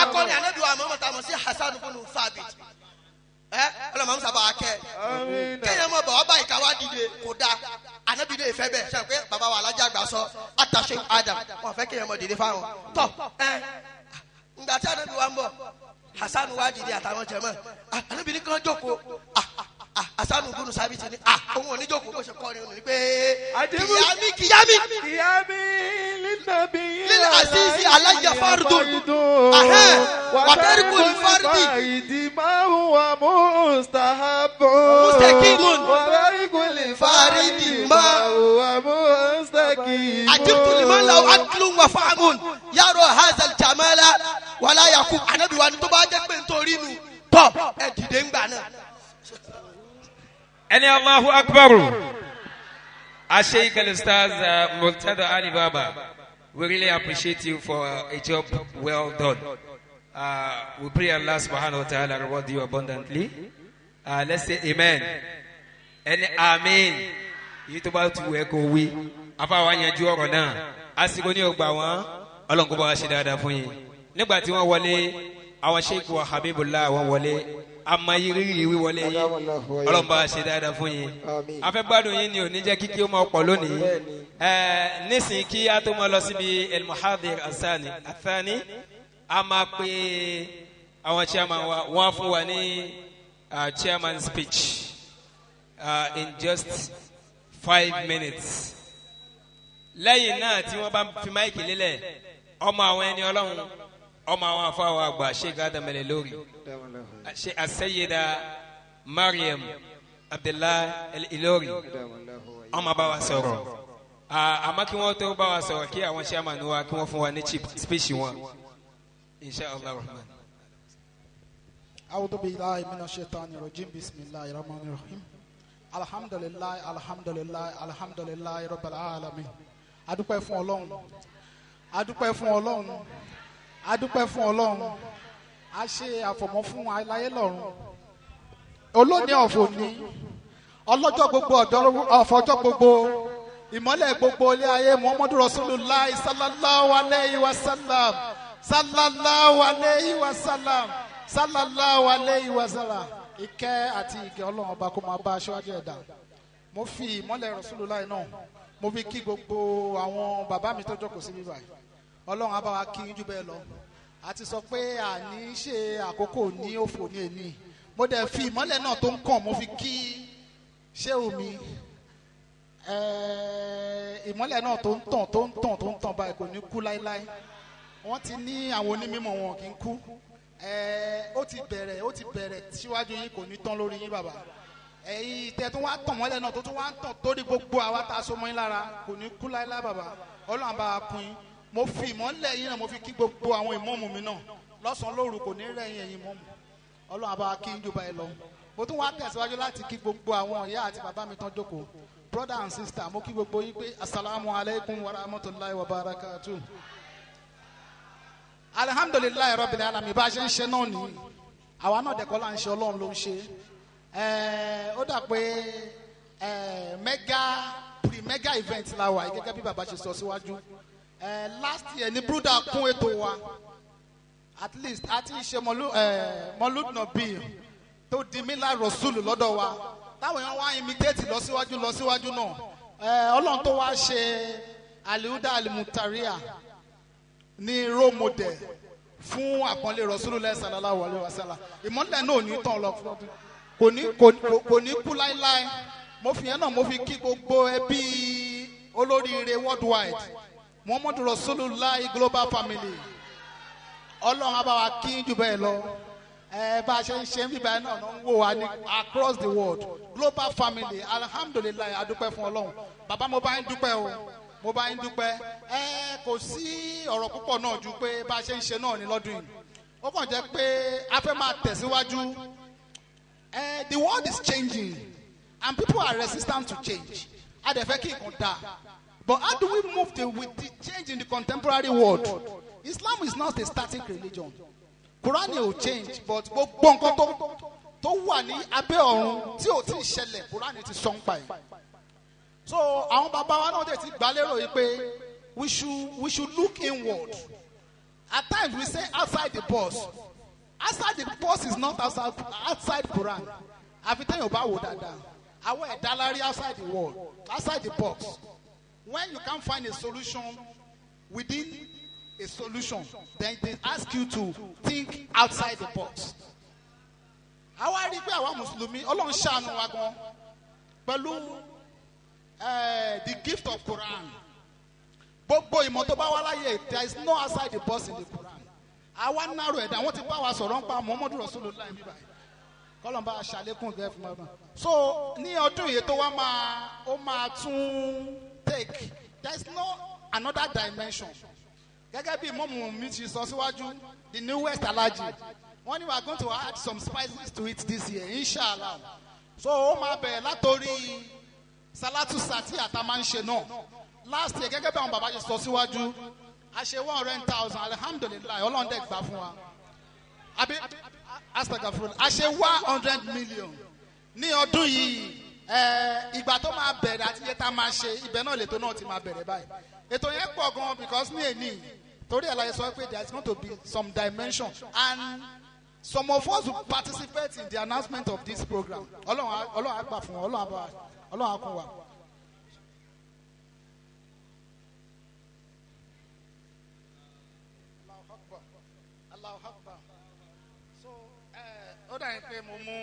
akọni anabi wa Muhammad tá a mọ̀ sí Hasan bunu Thabit. Ẹ ọlọ́mọ musa bá wa kẹ́. Kéèyàn mọ̀ bọ̀ wá báyìí ká wá dìde kò dáa. Anabi lè fẹ́ bẹ́ẹ̀ sọ pé baba wa alájà gbà sọ àtàṣe Adam wọn fẹ́ kéèyàn mọ̀ dìde fáwọn. Tọ́ ẹ ǹgbà tí anabi wa ń bọ̀, Hasan wa dìde àtàwọn jẹ̀mọ́. Anabi ní kàn jókòó. Hasan bunu Thabit ni òun ò ní jókòó, bó ṣe kọ́ ni òun ní pé kìyàmí kìyàmí. Kìyàmí lin-nabiyyi Lil azizi alayya fardun. Wa tarikul fardi ma huwa mustahabun. Mustaqimun. Wa tarikul Faridi ma huwa mustaqim. Ajibtu liman lahu aklun wa fahmun yàrá hazal jamala wàlá yakub. Anabi wa ni tó bá jẹ́ pé nítorí nu tọ́ ẹ dìde ńgbà náà. Ẹni Allahu Akbar. Asheikh Al-Ustaz Murtada Ali Baba, we really appreciate you for a job well done. We pray Allah subhanahu wa ta'ala reward you abundantly. Let's say amen. Ẹni amen. Yìí tó bá tu ẹ kó wí. Afáwa yanjú ọ̀rọ̀ náà. Àsìkò ní ọgbà wọn. Ọlọ́run kó bá wa ṣe dáadáa fún yín. Nígbà tí wọ́n wọlé, àwọn Sheikh wa Habibullah wọ́n wọlé. Amayiriri wíwọlé yín. Ọlọ́run bá wa ṣe dáadáa fún yín. Afẹ́ gbádùn yín ni ò ní jẹ́ kíkí ó máa pọ̀ lónìí. Nísìnyí kí a tó máa lọ síbi El-Muhadir Asani. Athani, a máa pe àwọn chairman wa, wọ́n á fún wa ní chairman speech in just 5 minutes. Lẹ́yìn náà tí wọ́n bá fi máìkì lélẹ̀, ọmọ àwọn ẹni Ọlọ́run, ọmọ àwọn afáwọn àgbà Sheikh Adam El-Ilori, Sheikh Asayida Mariam Abdullah El-Ilori, ọmọ bá wa sọ̀rọ̀. Àmọ́ kí wọ́n tó bá wa sọ̀rọ̀, kí àwọn chairman wa kí wọ́n fún wa ní speech wọn. Inshallah rahman. A'udhu billahi minash shaitani rajim. Bismillahir rahmanir rahim. Alhamdulillah, alhamdulillah, alhamdulillah rabbil alamin. Adúpẹ́ fún Ọlọ́run. Adúpẹ́ fún Ọlọ́run. Adúpẹ́ fún Ọlọ́run. A ṣe àfọ̀mọ́ fún aláyé lọ́run. Olóní ọ̀fọ̀ ní. Ọlọ́jọ́ gbogbo ọ̀fọ̀jọ́ gbogbo. Ìmọ́lẹ̀ gbogbo ilé ayé Muhammadu Rasulullah sallallahu alayhi wa sallam. Sallallahu alayhi wa sallam. Sallallahu alayhi wa sallam. Ìkẹ́ àti ìgẹ̀ Ọlọ́run ọba kó máa bá aṣáájú ẹ̀dá. Mo fi ìmọ́lẹ̀ Rasulullah náà, mo fi kí gbogbo àwọn bàbá mi tó jókòó sí bíbá yìí. Ọlọ́run á bá wa kí yín jù bẹ́ẹ̀ lọ. A ti sọ pé àní ṣe àkókò ní òfò ní èní. Mo dẹ̀ fi ìmọ́lẹ̀ náà tó ń kàn, mo fi kí ṣéwù mi. Ìmọ́lẹ̀ náà tó ń tàn tó ń tàn tó ń tàn báyìí kò ní kú láéláé. Wọ́n ti ní àwọn onímọ̀ wọn kì í kú. Ó ti bẹ̀rẹ̀ síwájú yín, kò ní tán lórí yín bàbá. Ẹ̀yin tẹ́ tó wá tàn mọ́lẹ̀ náà tó tún wá ń tàn torí gbogbo àwa tá a so mọ́ yín lára kò ní kú láéláé bàbá. Ọlọ́run bá wa kún yín. Mo fi ìmọ́lẹ̀ yín náà, mo fi kí gbogbo àwọn ìmọ̀ọ́mù mi náà lọ́sàn-án lóru, kò ní rẹ̀yìn ẹ̀yin mọ́ọ̀mù. Ọlọ́run bá wa kí yín jù báyìí lọ. Mo tún wá tẹ̀síwájú láti kí gbogbo àwọn ìyá àti bàbá mi tán jókòó. Brother and sister, mo kí gbogbo yín pé asalaamu alaykum wa rahmatulahi wa barakatuh. Alihamdulilayi rabbil alamin, bá a ṣe ń ṣe náà nìyí. Àwa náà dẹ̀kọ́ là ń ṣe, Ọlọ́run ló ń ṣe. Ó dà pé mega pre-mega event la wà gẹ́gẹ́ bí bàbá ṣe sọ síwájú. Last year ni brother kún ètò wa. At least a ti ṣe Mọlúd Nọ̀bí tó di mílá rọ̀ṣùlù lọ́dọ̀ wa, táwọn èèyàn wá imitate lọ síwájú lọ síwájú náà. Ọlọ́run tó wá ṣe Alihuda Alimutaria ní role model fún àpọ́nlé Rasulullah sallallahu alaihi wasallam, ìmọ́lẹ̀ náà ò ní tàn lọ, kò ní kú láéláé. Mo fi yẹn náà mo fi kí gbogbo ẹbí olóríire worldwide, Muhammadu Rasulullah global family. Ọlọ́run á bá wa kí jù bẹ́ẹ̀ lọ. Ẹ bá a ṣe ń ṣe ń bíbá ẹ náà ń wò wá ní across the world, global family. Alhamdulillahi, adúpẹ́ fún Ọlọ́run. Bàbá, mo bá ń dúpẹ́ o, mo bá ń dúpẹ́. Ẹ kò sí ọ̀rọ̀ púpọ̀ náà ju pé bá a ṣe ń ṣe náà ní lọ́dún yìí. Ó kàn jẹ́ pé a fẹ́ máa tẹ̀síwájú. The world is changing and people are resistant to change. A dẹ̀ fẹ́ kí nǹkan dáa, but how do we move with the change in the contemporary world? Islam is not a static religion. Quran ò change, but gbogbo nǹkan tó wà ní abẹ́ ọ̀run tí ò tí ì ṣẹlẹ̀, Quran ti sọ ń pa ẹ̀. So àwọn bàbá wa náà dẹ̀ ti gbà lérò yìí pé we should look inward. At times we say outside the box. Outside the box is not outside Quran. Àfi téèyàn bá wò dáadáa, àwọn ẹ̀dá lárí outside the world, outside the box. When you can't find a solution within a solution, then they ask you to think outside the box. Àwa rí i pé àwa mùsùlùmí, Ọlọ́run ṣàánú wa gan pẹ̀lú the gift of Quran. Gbogbo ìmọ̀ tó bá wá láyé, there is no outside the box in the Quran. Àwa náró ẹ̀dá, wọ́n ti bá wa sọ̀rọ̀ nípa Muhammadu Rasulullah níbí báyìí. Kọ́lọ́n bá ṣàlékún ìgbẹ́ fún wa. So ní ọdún yìí tó wá máa, ó máa tún take, there is no another dimension. Gẹ́gẹ́ bí mọ́mù mi ti sọ síwájú, the newest Alhaji, wọ́n ní we are going to add some spices to it this year, inshallah. So ó máa bẹ̀rẹ̀ látòrí salatu sati àtà máa ń ṣe náà. Last year, gẹ́gẹ́ bí àwọn bàbá ṣe sọ síwájú, a ṣe 100,000. Alhamdulillahi, Ọlọ́run dẹ̀ gbà fún wa. Àbí astagafurullah, a ṣe 100 million ní ọdún yìí. Ìgbà tó máa bẹ̀rẹ̀ àti iye tá a máa ṣe, ibẹ̀ náà lètò náà ti máa bẹ̀rẹ̀ báyìí. Ètò yẹn pọ̀ gan, because ní èní torí ẹ̀ láyé sọ pé there is going to be some dimension and some of us will participate in the announcement of this program. Ọlọ́run á gbà fún wa, Ọlọ́run á bá wa, Ọlọ́run á kún wa. Allahu Akbar. Allahu Akbar. So ó dàbí pé mo mú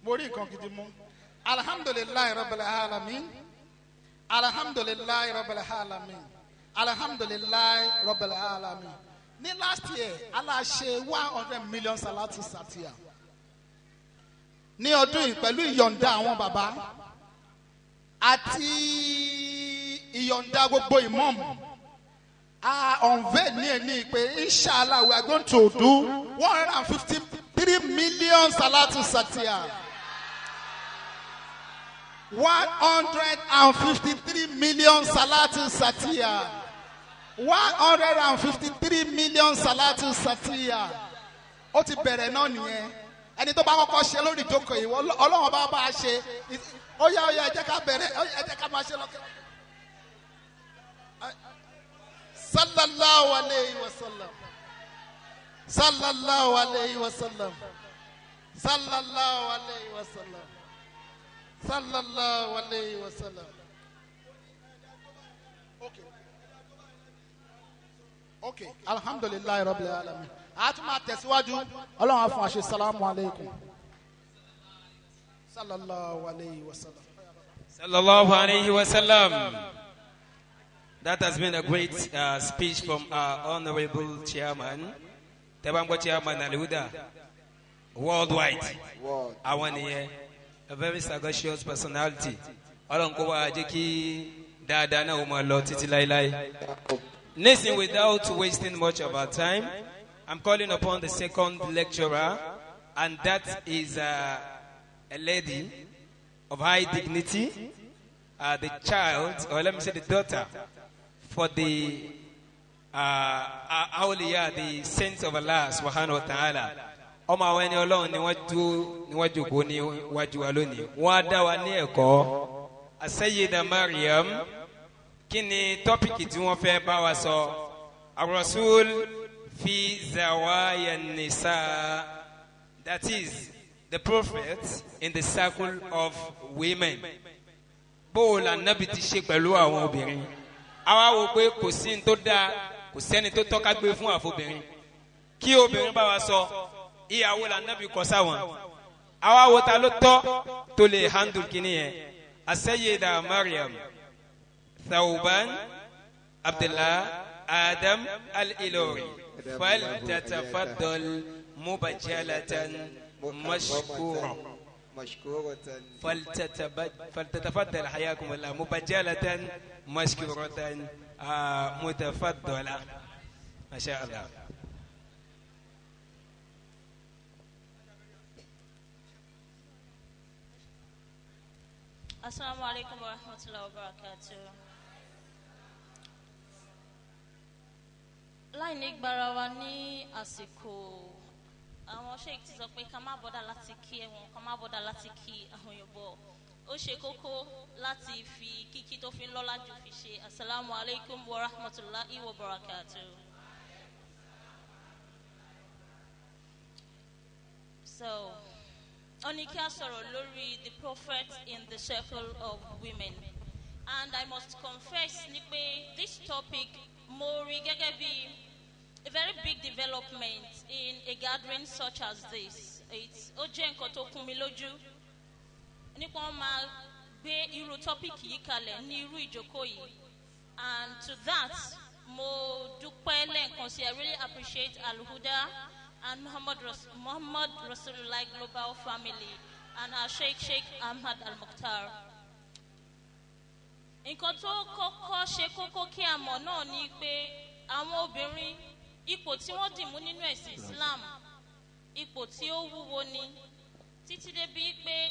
mo rí nǹkan gidi mú. Alhamdulillahi rabbil alamin, alhamdulillahi rabbil alamin, alhamdulillahi rabbil alamin. Ní last year, a ṣe 100 million salatu satiya. Ní ọdún yìí, pẹ̀lú ìyọ̀ǹda àwọn bàbá àti ìyọ̀ǹda gbogbo imam, a unveil ní ẹni pé inshallah we are going to do 153 million salatu satiya. 153 million salatu satiya. 153 million salatu satiya. Ó ti bẹ̀rẹ̀ náà nìyẹn. Ẹni tó bá kọ́kọ́ ṣe lórí ìjókòó yìí, Ọlọ́run bá bá a ṣe. Ó yá, ó yá, ẹ jẹ́ ká bẹ̀rẹ̀, ẹ jẹ́ ká máa ṣe lọ́kẹ́. Sallallahu alayhi wa sallam, sallallahu alayhi wa sallam, sallallahu alayhi wa sallam, sallallahu alayhi wa sallam. Okay, alhamdulillahi rabbil alamin. A tún máa tẹ̀síwájú. Ọlọ́run á fún wa ṣe. Salamu alaykum, sallallahu alayhi wa sallam. Sallallahu alayhi wa sallam. That has been a great speech from our honorable chairman, Tebangwa chairman Alihuda, worldwide. Àwọn nìyẹn, a very sagacious personality. Ọlọ́run kó wá jẹ́ kí dáadáa náà ó máa lọ títí láéláé. Listen, without wasting much of our time, I'm calling upon the second lecturer, and that is a lady of high dignity, the child, or let me say the daughter, for the awliya, the saints of Allah subhanahu wa ta'ala. Ọmọ àwọn ẹni Ọlọ́run ni wọ́n dúró ni wọ́n jókòó níwájú wa lónìí. Wọ́n á dá wa ní ẹ̀kọ́. Asayida Mariam, kí ni topic tí wọ́n fẹ́ bá wa sọ? Ar-Rasul fi zawaya nisa, that is the prophet in the circle of women. Bóòlù anabi ti ṣe pẹ̀lú àwọn obìnrin. Àwa wò pé kò sí ní tó dáa, kò sẹ́ni tó tọ́ka gbé fún àfobìnrin. Kí obìnrin bá wa sọ, ìyàwó lànàbì kọ sáwọn. Àwa wo ta ló tọ́ tó lè handle kínní yẹn. Asayida Mariam Thawban Abdullah Adam Al-Ilori faltatafadol mubajalatan mashkura. مشكورة. فلتتفضل حياكم الله مبجلة مشكورة متفضلة ما شاء الله. Assalamu alaikum wa rahmatullahi wa barakatuh. Láì ní gbára wa ní àsìkò, àwọn sheik ti sọ pé ká má bọ́dà láti kí ẹ̀wọ̀n, ká má bọ́dà láti kí àwọn èèyàn bọ̀. Ó ṣe kókó láti fi kíkí tó fi ń lọ́lá jù fi ṣe assalamu alaikum wa rahmatullahi wa barakatuh. So, ó ní kí a sọ̀rọ̀ lórí the prophet in the circle of women. And I must confess ni pé this topic mo rí gẹ́gẹ́ bí a very big development in a gathering such as this. It's ó jẹ́ nǹkan tó kún mi lójú nípa wọn máa gbé irú topic yìí kalẹ̀ ní irú ìjókòó yìí. And to that, mo dúpẹ́ lẹ́ẹ̀kan sí. I really appreciate Al-Huda and Muhammad Rasulullah Global Family and our Sheikh Sheikh Ahmad Al-Mukhtar. Nǹkan tó kọ́kọ́ ṣe kókó kí a mọ̀ náà ni pé àwọn obìnrin, ipò tí wọ́n dì mú nínú ẹ̀sìn Islam, ipò tí ó wúwo ni, títí débi pé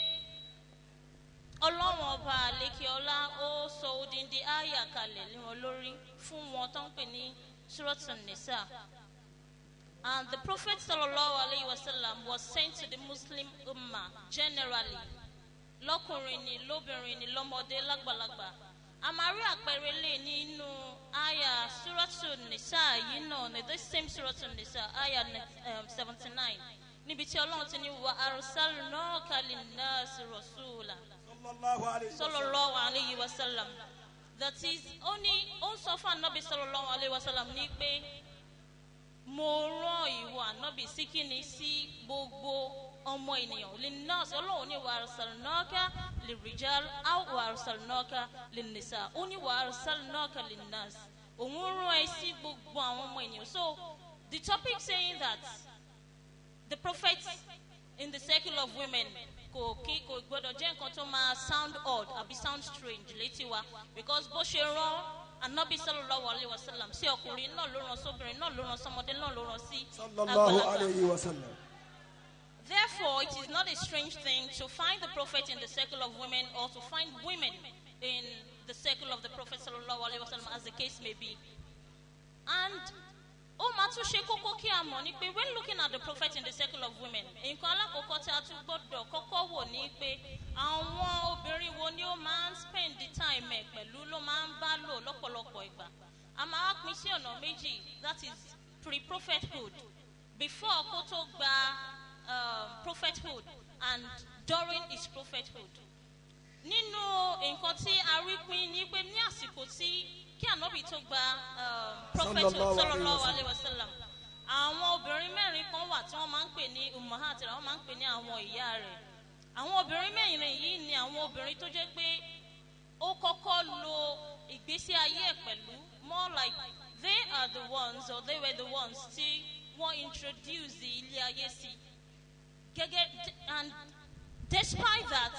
Ọlọ́run ọba àlékè ọlá ó sọ odindi àyà kalẹ̀ lé wọn lórí fún wọn tó ń pè ní Suratun Nisa. And the Prophet sallallahu alayhi wa sallam was sent to the Muslim Ummah generally, lọ́kùnrin ni, lóbìnrin ni, lọ́mọdé, lágbàlagbà. A máa rí àpẹẹrẹ lè nínú àyà Suratun Nisa yìí náà ní this same Suratun Nisa àyà 79, níbi tí Ọlọ́run ti ní wa arsalnaka linnasi rasula sallallahu alayhi wa sallam. That is, ó ní ó ń sọ fún Ànábì sallallahu alayhi wa sallam ní pé mo rán ìwọ Ànábì sí kíni, sí gbogbo ọmọ ènìyàn. Linnasi, Ọlọ́run ní wa arsalnaka lirrijal aw wa arsalnaka linnisa, ó ní wa arsalnaka linnas, òun rán ẹ sí gbogbo àwọn ọmọ ènìyàn. So the topic saying that the prophet in the circle of women kò kí kò gbọdọ̀ jẹ́ nǹkan tó máa sound odd àbí sound strange létí wa, because bó ṣe rán Ànábì sallallahu alayhi wa sallam sí ọkùnrin náà ló rán sóbìnrin náà ló rán sọmọdé náà ló rán sí Sallallahu àgbàlagbà. alayhi wa sallam. Therefore, it is not a strange thing to find the prophet in the circle of women or to find women in the circle of the prophet sallallahu alayhi wa sallam, as the case may be. And ó máa tún ṣe kókó kí a mọ̀ ni pé when looking at the prophet in the circle of women, nǹkan alákọ̀ọ́kọ́ tí a tún gbọ́dọ̀ kọ́kọ́ wò ni pé àwọn obìnrin wo ni ó máa ń spend the time ẹ̀ pẹ̀lú, ló máa ń bá lò lọ́pọ̀lọpọ̀ ìgbà. A máa wá pín sí ọ̀nà méjì, that is pre-prophethood, before kó tó gba prophethood and during his prophethood. Nínú nǹkan tí a rí pín ni pé ní àsìkò tí kí Ànábì tó gba prophethood sallallahu alayhi wa sallam, àwọn obìnrin mẹ́rin kan wà tí wọ́n máa ń pè ní ummahat, wọ́n máa ń pè ní àwọn ìyá rẹ̀. Àwọn obìnrin mẹ́rin yìí ni àwọn obìnrin tó jẹ́ pé ó kọ́kọ́ lo ìgbésí ayé ẹ̀ pẹ̀lú, more like they are the ones or they were the ones tí wọ́n introduce ilé ayé sí. Gẹ́gẹ́, and despite that,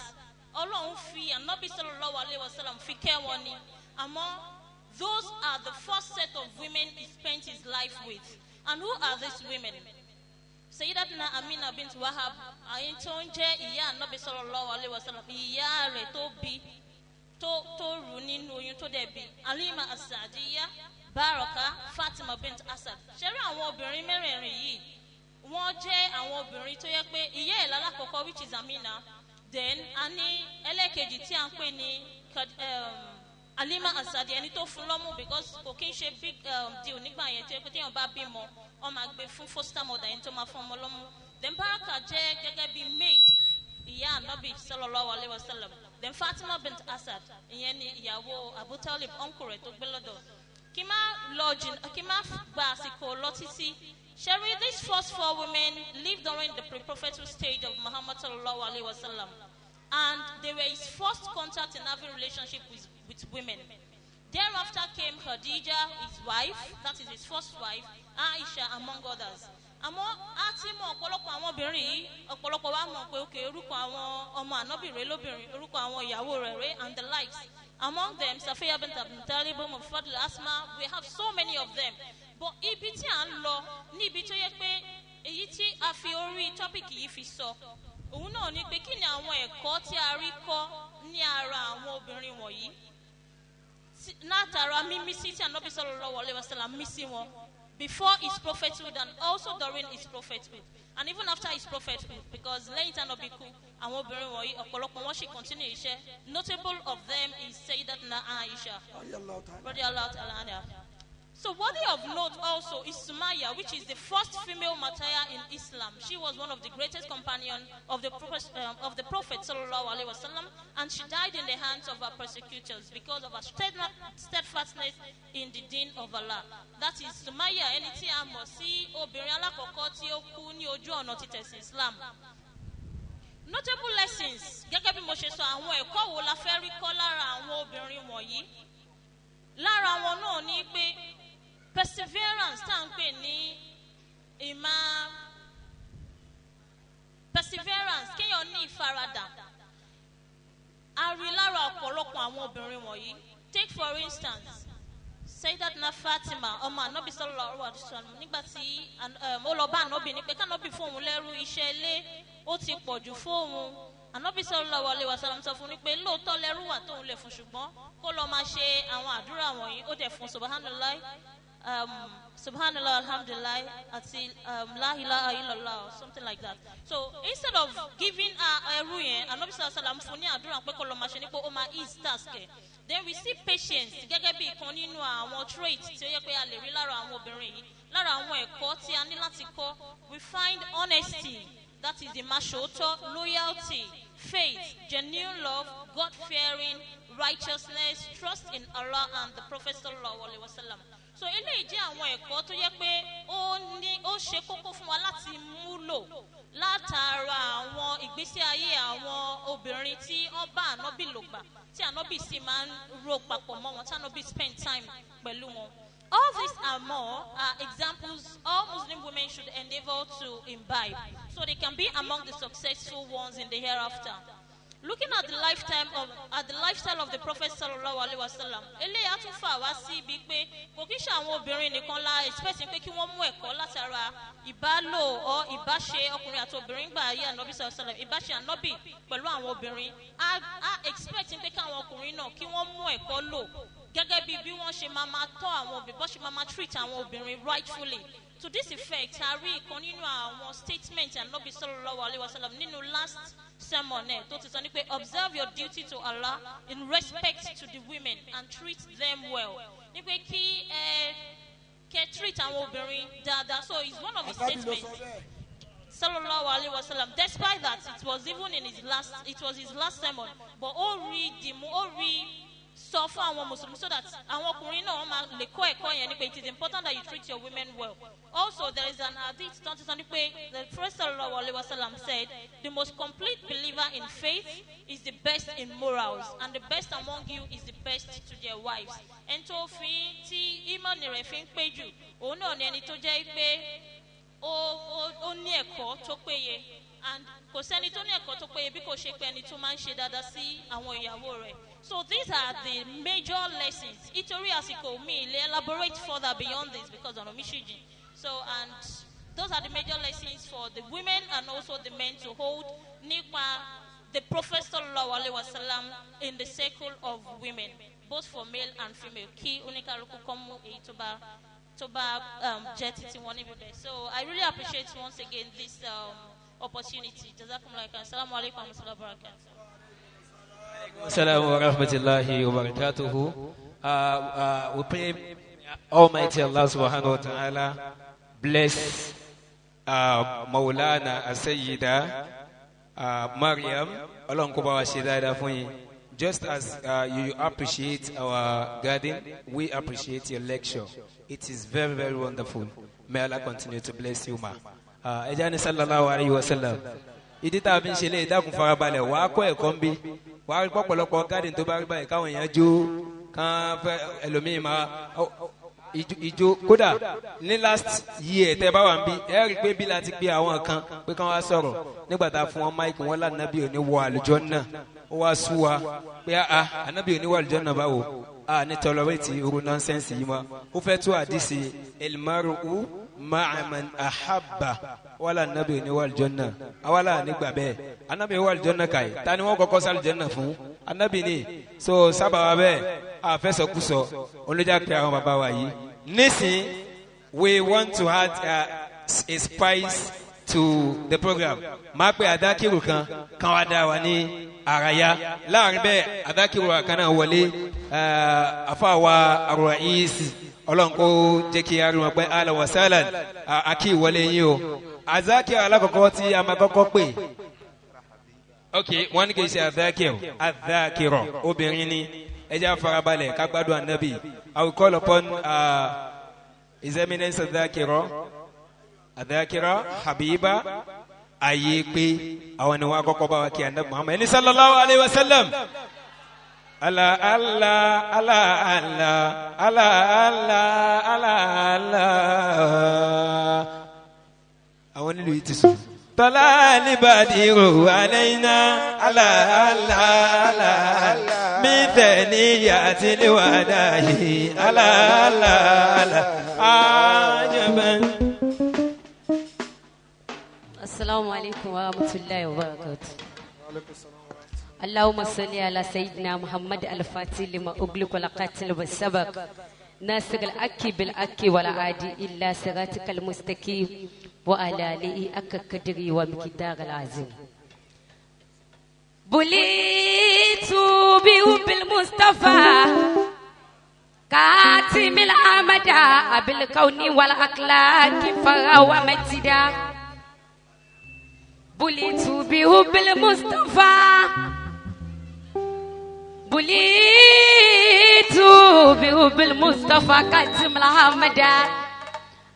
Ọlọ́run fi Ànábì sallallahu alayhi wa sallam fi kẹ́ wọn ni, àmọ́ those are the first set of women he spent his life with. And who are these women? Sayyidatuna Amina bint Wahab, àyìn tó ń jẹ́ ìyá Ànábì sallallahu alayhi wa sallam, ìyá rẹ̀ tó bí, tó rù nínú oyún tó dẹ̀ bí, Halima As-Sa'diyya, Baraka, Fatima bint Asad. Ṣé rí àwọn obìnrin mẹ́rẹ̀ẹ̀rin yìí, wọ́n jẹ́ àwọn obìnrin tó yẹ pé ìyá ẹ̀ lálákọ̀ọ́kọ́, which is Amina, then a ní ẹlẹ́ẹ̀kejì tí a ń pè ní Alima Asadi, ẹni tó fún lọ́mú, because kò kí n ṣe big deal nígbà yẹn tó yẹ pé téèyàn bá bímọ, wọ́n máa gbé fún foster mother, ẹni tó máa fún ọmọ lọ́mú. Then Baraka jẹ́ gẹ́gẹ́ bí maid ìyá Anabi sallallahu alayhi wa sallam. Then Fatima bint Asad, ìyẹn ni ìyàwó Abu Talib, uncle rẹ̀ tó gbé lọ́dọ̀. Kí má lọ jìn, kí má gba àsìkò lọ títí. Sherry, these first four women lived during the pre-prophetic stage of Muhammad sallallahu alayhi wa sallam, and they were his first contact in having relationship with women. Thereafter came Khadija, his wife, that is his first wife, Aisha, among others. Àmọ́ a ti mọ ọ̀pọ̀lọpọ̀ àwọn obìnrin yìí, ọ̀pọ̀lọpọ̀ wa mọ̀ pé òkè orúkọ àwọn ọmọ ànábì rẹ̀ lóbìnrin, orúkọ àwọn ìyàwó rẹ̀ rẹ̀ and the likes. Among them, Safiya bint Abdul Talib, Fadl, Asma, we have so many of them. But ibi tí à ń lọ níbi tó yẹ pé èyí tí a fi orí topic yìí fi sọ, òun náà ni pé kí ni àwọn ẹ̀kọ́ tí a rí kọ́ ní ara àwọn obìnrin wọ̀nyí látara mímí sí tí Ànábì sallallahu alaihi wasallam mí sí wọn before his prophethood and also during his prophethood and even after his prophethood, because lẹ́yìn tí Ànábì kú, àwọn obìnrin wọ̀nyí, ọ̀pọ̀lọpọ̀ wọn sì continue iṣẹ́. Notable of them is Sayyidatuna Aisha radiyallahu ta'ala anha. So worthy of note also is Sumaya, which is the first female martyr in Islam. She was one of the greatest companions of the Prophet sallallahu alaihi wasallam, and she died in the hands of her persecutors because of her steadfastness in the deen of Allah. That is Sumaya, ẹni tí a mọ̀ sí obìnrin alákọ̀ọ́kọ́ tí ó kú ní ojú ọ̀nà títẹ̀sìn Islam. Notable lessons, gẹ́gẹ́ bí mo ṣe sọ, àwọn ẹ̀kọ́ wo la fẹ́ rí kọ́ lára àwọn obìnrin wọ̀nyí? Lára wọn náà ní pé perseverance, tá à ń pè ní ìmọ̀ perseverance, kéèyàn ní ìfaradà, a rí lára ọ̀pọ̀lọpọ̀ àwọn obìnrin wọ̀nyí. Take for instance Sayyidatuna Fatima, ọmọ Anabi sallallahu alaihi wasallam. Nígbà tí ó lọ bá Anabi ní pé kánábì fóun lẹ́rú, iṣẹ́ ilé ó ti pọ̀ jù fóun, Anabi sallallahu alaihi wasallam sọ fún ni pé lóòótọ́ lẹ́rú wà tóun lè fún, ṣùgbọ́n kó lọ máa ṣe àwọn àdúrà wọ̀nyí. Ó dẹ̀ fún subhanallah, subhanallah, alhamdulillah àti la ilaha illallah or something like that. So instead of giving her ẹrú yẹn, Anabi sallallahu alaihi wasallam fún ní àdúrà pé kó lọ máa ṣe ní pé ó máa ease task ẹ̀. Then we see patience gẹ́gẹ́ bí ìkan nínú àwọn traits tí ó yẹ pé a lè rí lára àwọn obìnrin yìí. Lára àwọn ẹ̀kọ́ tí a ní láti kọ́, we find honesty, that is ìmáṣòótọ́, loyalty, faith, genuine love, God fearing, righteousness, trust in Allah and the Prophet sallallahu alaihi wasallam. So eléyìí jẹ́ àwọn ẹ̀kọ́ tó yẹ pé ó ní ó ṣe kókó fún wa láti múlò látara àwọn ìgbésí ayé àwọn obìnrin tí wọ́n bá Ànábì lò gbà, tí Ànábì sì máa ń ro papọ̀ mọ́ wọn, tí Ànábì spend time pẹ̀lú wọn. All these and more are examples all Muslim women should endeavor to imbibe so they can be among the successful ones in the hereafter. Looking at the lifestyle of the Prophet sallallahu alaihi wasallam, eléyìí á tún fà wá sí ibi pé kò kí ṣe àwọn obìnrin nìkan la expect pé kí wọ́n mú ẹ̀kọ́ látara ìbálò ọ ìbáṣe ọkùnrin àti obìnrin gbà ayé Ànábì sallallahu alaihi wasallam, ìbáṣe Ànábì pẹ̀lú àwọn obìnrin. A expect pé káwọn ọkùnrin náà kí wọ́n mú ẹ̀kọ́ lò gẹ́gẹ́ bí wọ́n ṣe máa máa tọ́ àwọn obìnrin, bọ́ ṣe máa máa treat àwọn obìnrin rightfully. To this effect, a rí ìkan nínú àwọn statement Ànábì sallallahu alaihi wasallam nínú last sermon ẹ̀ tó ti sọ ní pé, "Observe your duty to Allah in respect to the women and treat them well," ní pé kí ẹ kẹ treat àwọn obìnrin dáadáa. So it's one of his Ànábì ló sọ statements bẹ́ẹ̀. sallallahu alaihi wasallam. Despite that it was his last sermon, but ó rí dìmú, ó rí sọ fún àwọn Mùsùlùmí so that àwọn ọkùnrin náà, wọ́n máa lè kọ́ ẹ̀kọ́ yẹn ní pé it is important that you treat your women well. Also, there is an hadith tó ti sọ ní pé the Prophet sallallahu alaihi wasallam said, "The most complete believer in faith is the best in morals, and the best among you is the best to their wives." Ẹni tó fi tí ìmọ̀nì rẹ̀ fi ń pé jù, òun náà ni ẹni tó jẹ́ pé ó ní ẹ̀kọ́ tó péye, and kò sẹ́ni tó ní ẹ̀kọ́ tó péye bí kò ṣe pé ẹni tó máa ń ṣe dáadáa sí àwọn ìyàwó rẹ̀. So these are the major lessons. Ìtorí àsìkò, mi lè elaborate further beyond this because ọ̀nà mi ṣì jìn. So, and those are the major lessons for the women and also the men to hold nípa the Prophet sallallahu alaihi wasallam in the circle of women, both for male and female, kí oníkálukú kọ́ mú èyí tó bá jẹ́ títí wọn níbi bẹ́ẹ̀. So I really appreciate once again this opportunity. Jazakumullah khairan. Assalamu alaikum wa rahmatullahi wa barakatuh. Assalamu wa rahmatullahi wa barakatuhu. We pray Almighty Allah subhanahu wa ta'ala bless Maulana Asayida Mariam. Ọlọ́run kó bá wa ṣe dáadáa fún yín. Just as you appreciate our garden, we appreciate your lecture. It is very, very wonderful. May Allah continue to bless you, ma. Ẹ jẹ́ ní sallallahu alayhi wa sallam. Ìdí tá a fi ń ṣe lé ìdákun farabalẹ̀ wàá kọ́ ẹ̀kọ́ ń bí. Wàá rí pọ̀pọ̀lọpọ̀ garden tó bá rí báyìí káwọn èèyàn jó kán fẹ́ ẹlòmíì máa ìjó kódà ní last year tẹ́ bá wà ń bí ẹ rí i pé bí láti gbé àwọn kan pé kán wá sọ̀rọ̀ nígbà tá a fún wọn máìkì wọn lànàbí òní wọ àlùjánnà ó wá sú wa pé a ànábì òní wọ àlùjánnà báwo a ní tolerate irú nonsense yìí mọ́. Ó fẹ́ tó àdìsí elmaru ma'aman ahabba wala ànábì òní wọ àlùjánnà awala nígbà bẹ́ẹ̀ ànábì wọ àlùjánnà kàyí ta ni wọ́n kọ́kọ́ sí àlùjánnà fún ànábì ni so sábà wa bẹ́ẹ̀ àfẹsọ̀kúsọ olójà pé àwọn bàbá wa yìí. Nísìn, we want to add a spice to the program. Máa pe àdákìrù kan kan wá dá wa ní àràyá. Láàrin bẹ́ẹ̀ àdákìrù kan náà wọlé àfàwà àrùwàísì ọlọ́run kó jẹ́ kí a rí wọn pé ahlan wa sahlan àkí ìwọlé yín o. Àdákìrù alákọ̀ọ́kọ́ tí a máa kọ́kọ́ pè. Ok, wọ́n ní kì í ṣe àdákìrù àdákìrọ̀ obìnrin ni. Ẹ jẹ́ àfarabalẹ̀ ká gbádùn ànábì. I will call upon His Eminence Adakiro Habiba Ayepe. Àwọn ni wọ́n akọ́kọ́ bá wa kí ànábì Muhammad ẹni sallallahu alayhi wa sallam. Allah Allah Allah Allah Allah Allah Allah Allah. Àwọn nílùú yìí ti sùn. Tọ́lá alibadiru alayna Allah Allah Allah mithaniyati liwadahi Allah Allah Allah ajaban. Assalamu alaikum wa rahmatullahi wa barakatuh. Allahumma salli ala sayyidina Muhammad al-Fatih lima ughliqa wal qatil was sabaq nasir al-akki bil akki wal adi illa siratikal mustaqim wa ala alihi akka qadri wa miqdar al-azim. Bulitu bi bil Mustafa katim al-amada abil kauni wal akhlaqi farawa matida. Bulitu bi bil Mustafa bulitu bi bil Mustafa katim al-amada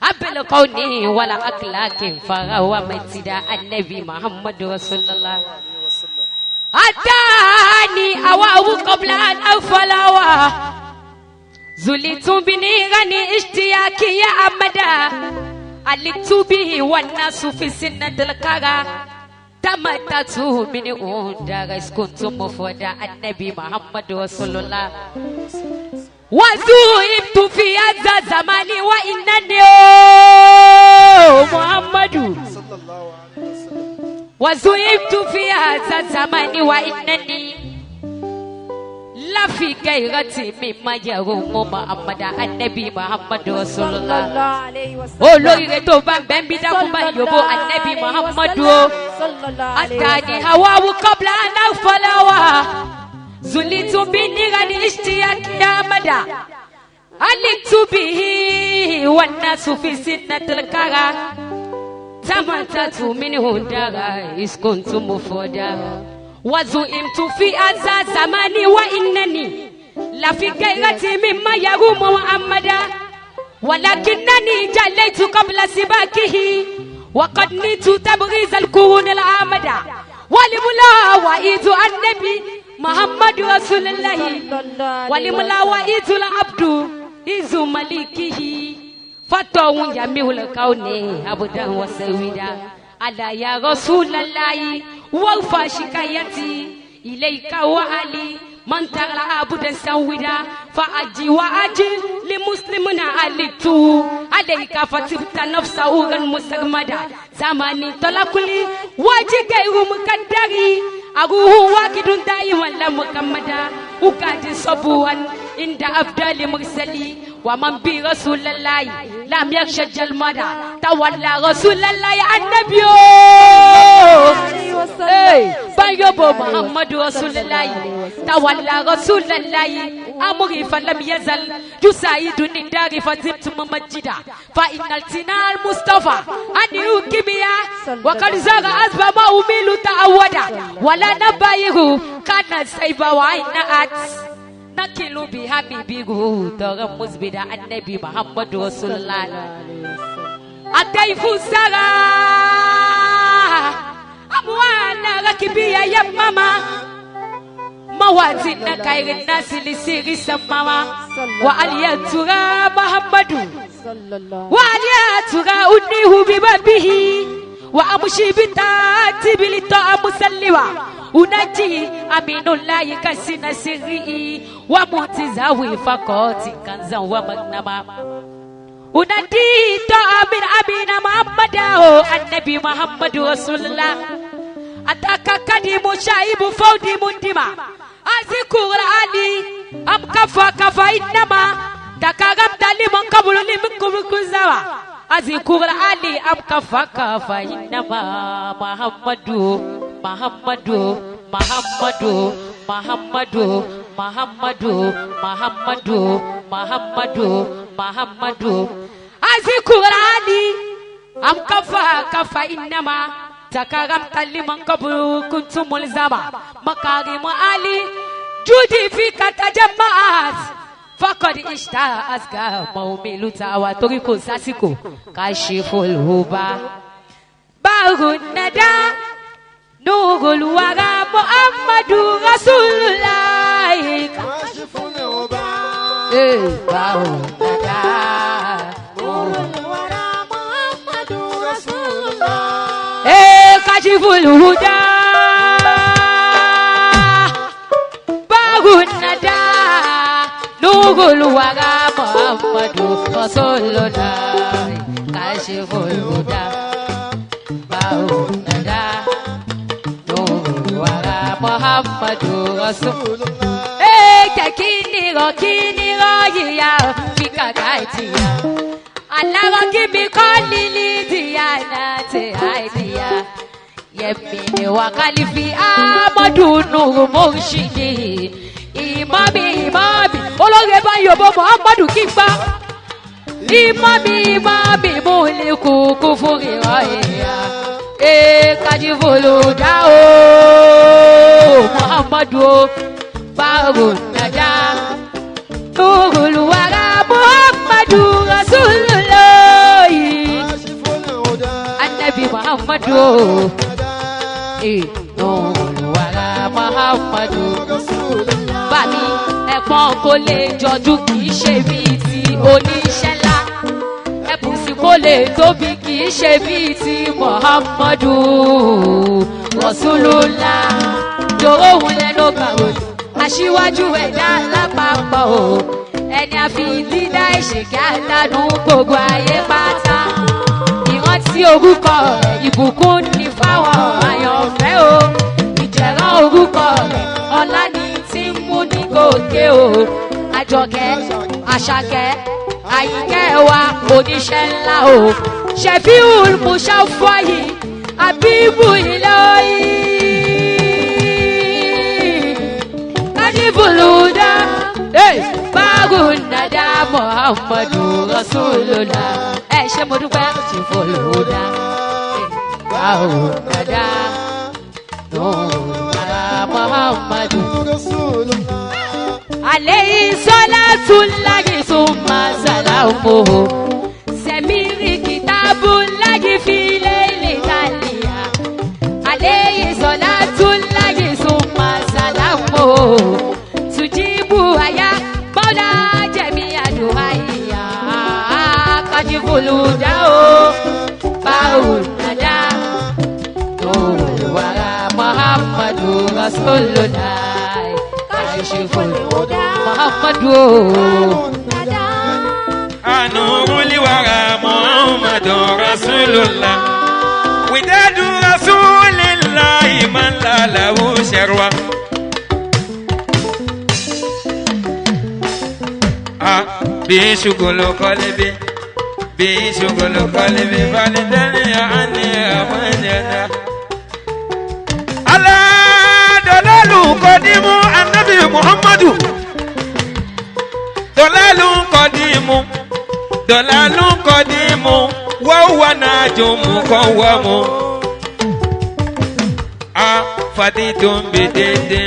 abil kauni wal akhlaqi farawa matida. Annabi Muhammad rasulullah. Atani awawu qabla an afalawa zulitu binirani ishtiyaki ya amada aliktu bihi wan nasu fi sinnatil kara tamatatu min undara iskuntu mufada. Annabi Muhammad rasulullah. Wazuibtu fi hadha zamani wa innani Muhammadu. Wazuibtu fi hadha zamani wa innani lafi gairati mimma yarumu Muhammad. Annabi Muhammad rasulullah. Olóríire tó bá ń bẹ́ ń bí dákun bá yòbó Annabi Muhammad o. Atani hawawu qabla an afalawa zulitu binirani ishtiyaki amada aliktu bihi wan nasu fi sinnatil kara tamatatu minhu dara iskuntu mufoda wazuimtu fi hadha zamani wa innani lafi gairati mimma yarumu Muhammada walakinani jalaitu qabla sibakihi وقد نيت تبغيز الكون العامدة ولملا وإيد النبي محمد رسول الله ولملا وإيد العبد إذ ملكه فتو جميع الكون عبدا وسويدا ألا يا رسول الله وارفع شكايتي إليك وعلي من ترى عبدا سويدا فأجي وأجي لمسلمنا علتو عليك فتبت نفسه المستغمدا زماني طلقلي واجي غير مقدري أروه واكد دائما لمكمدا أكاد صبوا عند أفضل مرسلي ومن برسول الله لم يخشى جلمدا تولى رسول الله النبي. Hey, Bayobo Muhammad. Muhammadu Rasulullahi tawalla Rasulullahi amri falam yazal yusaiduni dari fatibtu mamajida fa innal tinal Mustafa ani ukimia wa kad zaga azba ma umilu ta'awada wala nabayihu kana saiba wa aina at nakilu bi habibigu tọrọ musbida annabi Muhammadu Rasulullahi ataifu sara amwana rakibiya ya mama mawazina kairin nasi lisiri samama wa aliyatura Muhammadu wa aliyatura unihu bibabihi wa amushi bitati bilitoa musalliwa unaji aminullahi kasina sirri wa mutizawi fakoti kanzan wa magnama unadi amin amina Muhammadu annabi Muhammadu Rasulullah ataka kadimu shaibu faudi mundima azikura ali am kafa kafa inama takaram daliman kabulu limin kuzawa azikura ali am kafa kafa inama Muhammadu Muhammadu Muhammadu Muhammadu Muhammadu Muhammadu Muhammadu Muhammadu azikura ali am kafa kafa inama takaramta liman qablu kuntum mulzama makarim ali judi fika tajammaat faqad ishta azga maumilu tawa torí kò sásìkò kashiful huba barun nada nurul wara Muhammadu Rasulullah kashiful huba barun nada nurul wara Muhammadu Rasulullah kashiful huda barun nada nurul wara Muhammadu Rasulullah kashiful huda barun nada nurul wara Muhammadu Rasulullah kini ro yiya fi kaka itiya alaro kimi kolili diya na te aidiya yemini wakalifi Amadu nuru murshidi imami imami olóore bá yọ̀bọ Muhammadu kí pa imami imami múlíkù kúfúrì rọ̀ìyà kajifolo dá o Muhammadu o báwo nàdá nurul wara Muhammadu Rasulullah annabi Muhammadu nurul wara Muhammadu bami ẹ̀pọ̀n kò lè jọjú kì í ṣe bíi ti oníṣẹ́ ńlá ẹ̀bùn sì kò lè tóbi kì í ṣe bíi ti Muhammadu Rasulullah jòrò òun lẹ́nu gbàgbọ́ aṣíwájú ẹ̀dá lápapọ̀ o ẹni àfi dídá ìṣèkẹ́ àdánù gbogbo ayé pátá ìrántí orúkọ rẹ̀ ìbùkún ní fáwọn àyànfẹ́ o ìjẹ̀rán orúkọ rẹ̀ ọlá ni tí ń mú ní gòkè o àjọkẹ́ àṣàkẹ́ àyìnkẹ́ wa oníṣẹ́ ńlá o ṣẹ̀fíùl muṣáfọ́yì àbíbù ìlọ́yìn. Buluda, Barun nada Muhammadu Rasulullah. Ẹ ṣé mo dúpẹ́ ti fòlùdá. Barun nada Muhammadu Rasulullah. Alayhi salatullahi summa salamuhu. Sẹ̀mírì kitabullahi fi layli taliya. Alayhi salatullahi summa salamuhu. Tujibu aya mọ́lá jẹ̀mí àdúrà ìyá kajifuluda o báwo nàdá wàrà Muhammadu Rasulullah kajifuluda Muhammadu o. Anurul wara Muhammadu Rasulullah widadu Rasulillahi man la lahu sharwa. بشغل قلبي بشغل قلبي فلدني عني أمانة على دلال Muhammadu dọ̀làlù kọ́dìmù dọ̀làlù kọ́dìmù wọ́n wà náà jùmù kọ́ wọ́n mu. A fati tún bi dédé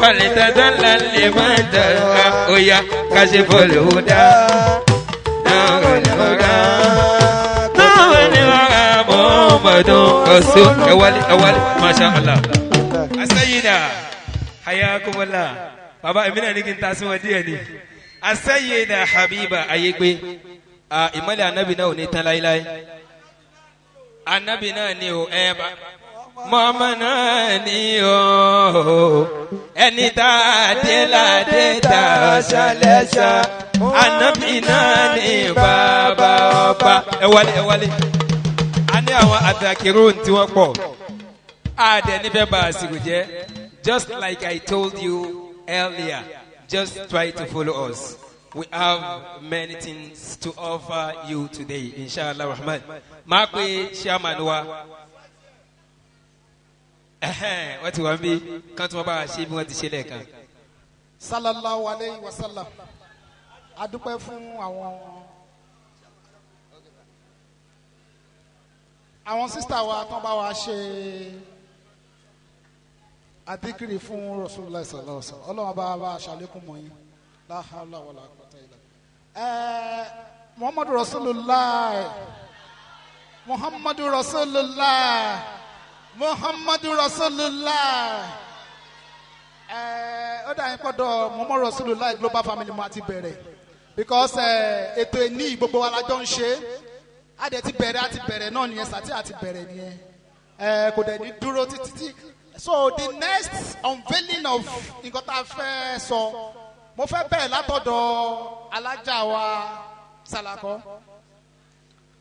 falẹ̀tàdà lálẹ́ máa dàgbà oya kàṣẹ fọlọ́ dá náà lọ́ra náà ní wàrà Muhammadu ọ̀ṣọ́ ẹ̀wálé ẹ̀wálé masha Allah. Asayida hayakumala baba èmi náà ní kí n ta sí wọn díẹ̀ ni. Asayida Habiba Ayégbe ìmọ̀lẹ̀ anabi náà ò ní tán láéláé anabi náà ni o ẹ bá mọ́mọ́ náà ni o ẹni tá a dé ládé tá a ṣàlẹ́ṣà anabi náà ni bàbá ọba ẹ wálé ẹ wálé a ní àwọn àtàkìrún tí wọ́n pọ̀ a dẹ̀ nífẹ̀ẹ́ bá àsìkò jẹ́ just like I told you earlier just try to follow us. We have many things to offer you today, inshallah rahman. Máa pe chairman wa. Wọ́n ti wá ń bí kán tí wọ́n bá wa ṣe bí wọ́n ti ṣe lẹ́ẹ̀kan. Sallallahu alayhi wa sallam. A dúpẹ́ fún àwọn sísítà wa tán bá wa ṣe àdíkìrì fún Rasulullah sallallahu alayhi wa sallam. Ọlọ́run bá wa ṣàlékún mọ́ yín. La hawla wala quwwata illa billah. Muhammadu Rasulullah, Muhammadu Rasulullah, Muhammadu Rasulullah. Ó dà yín pọ̀dọ̀ Muhammadu Rasulullah Global Family mo àti bẹ̀rẹ̀ because ètò ẹni gbogbo wa la jọ ń ṣe a dẹ̀ ti bẹ̀rẹ̀ a ti bẹ̀rẹ̀ náà nìyẹn sàtí a ti bẹ̀rẹ̀ nìyẹn kò dẹ̀ ní dúró títí tí. So the next unveiling of nǹkan tá a fẹ́ sọ. Mo fẹ́ bẹ̀rẹ̀ látọ̀dọ̀ alájà wa Sàlàkọ́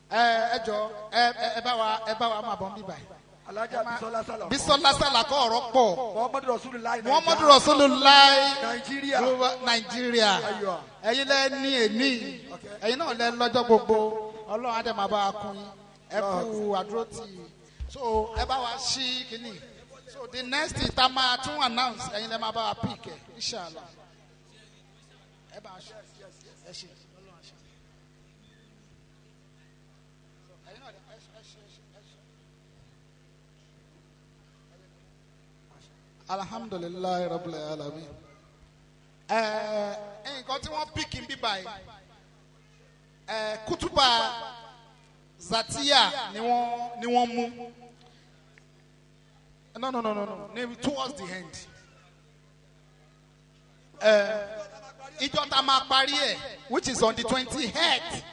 ẹ jọ ẹ bá wa máa bọ̀ ń bí báyìí. Alájà Bisola Sàlàkọ́. Bisola Sàlàkọ́ ọ̀rọ̀ pọ̀. Muhammadu Rasulullah. Muhammadu Rasulullah. Nàìjíríà. Nàìjíríà. Ẹ̀yin lẹ ní èní ẹ̀yin náà lẹ lọ́jọ́ gbogbo Ọlọ́run á dẹ̀ máa bá wa kún yín ẹ kú àdúró tì í so ẹ bá wa ṣí kínní so the next thing tá a máa tún announce ẹ̀yin lẹ máa bá wa pick ẹ̀ inshallah. Alhamdulilayi rabbil alamin. Nǹkan tí wọ́n píkì ń bí báyìí kutuba Zatiya ni wọ́n mú no towards the end. Ìjọ tá máa parí ẹ̀ which is on the 28th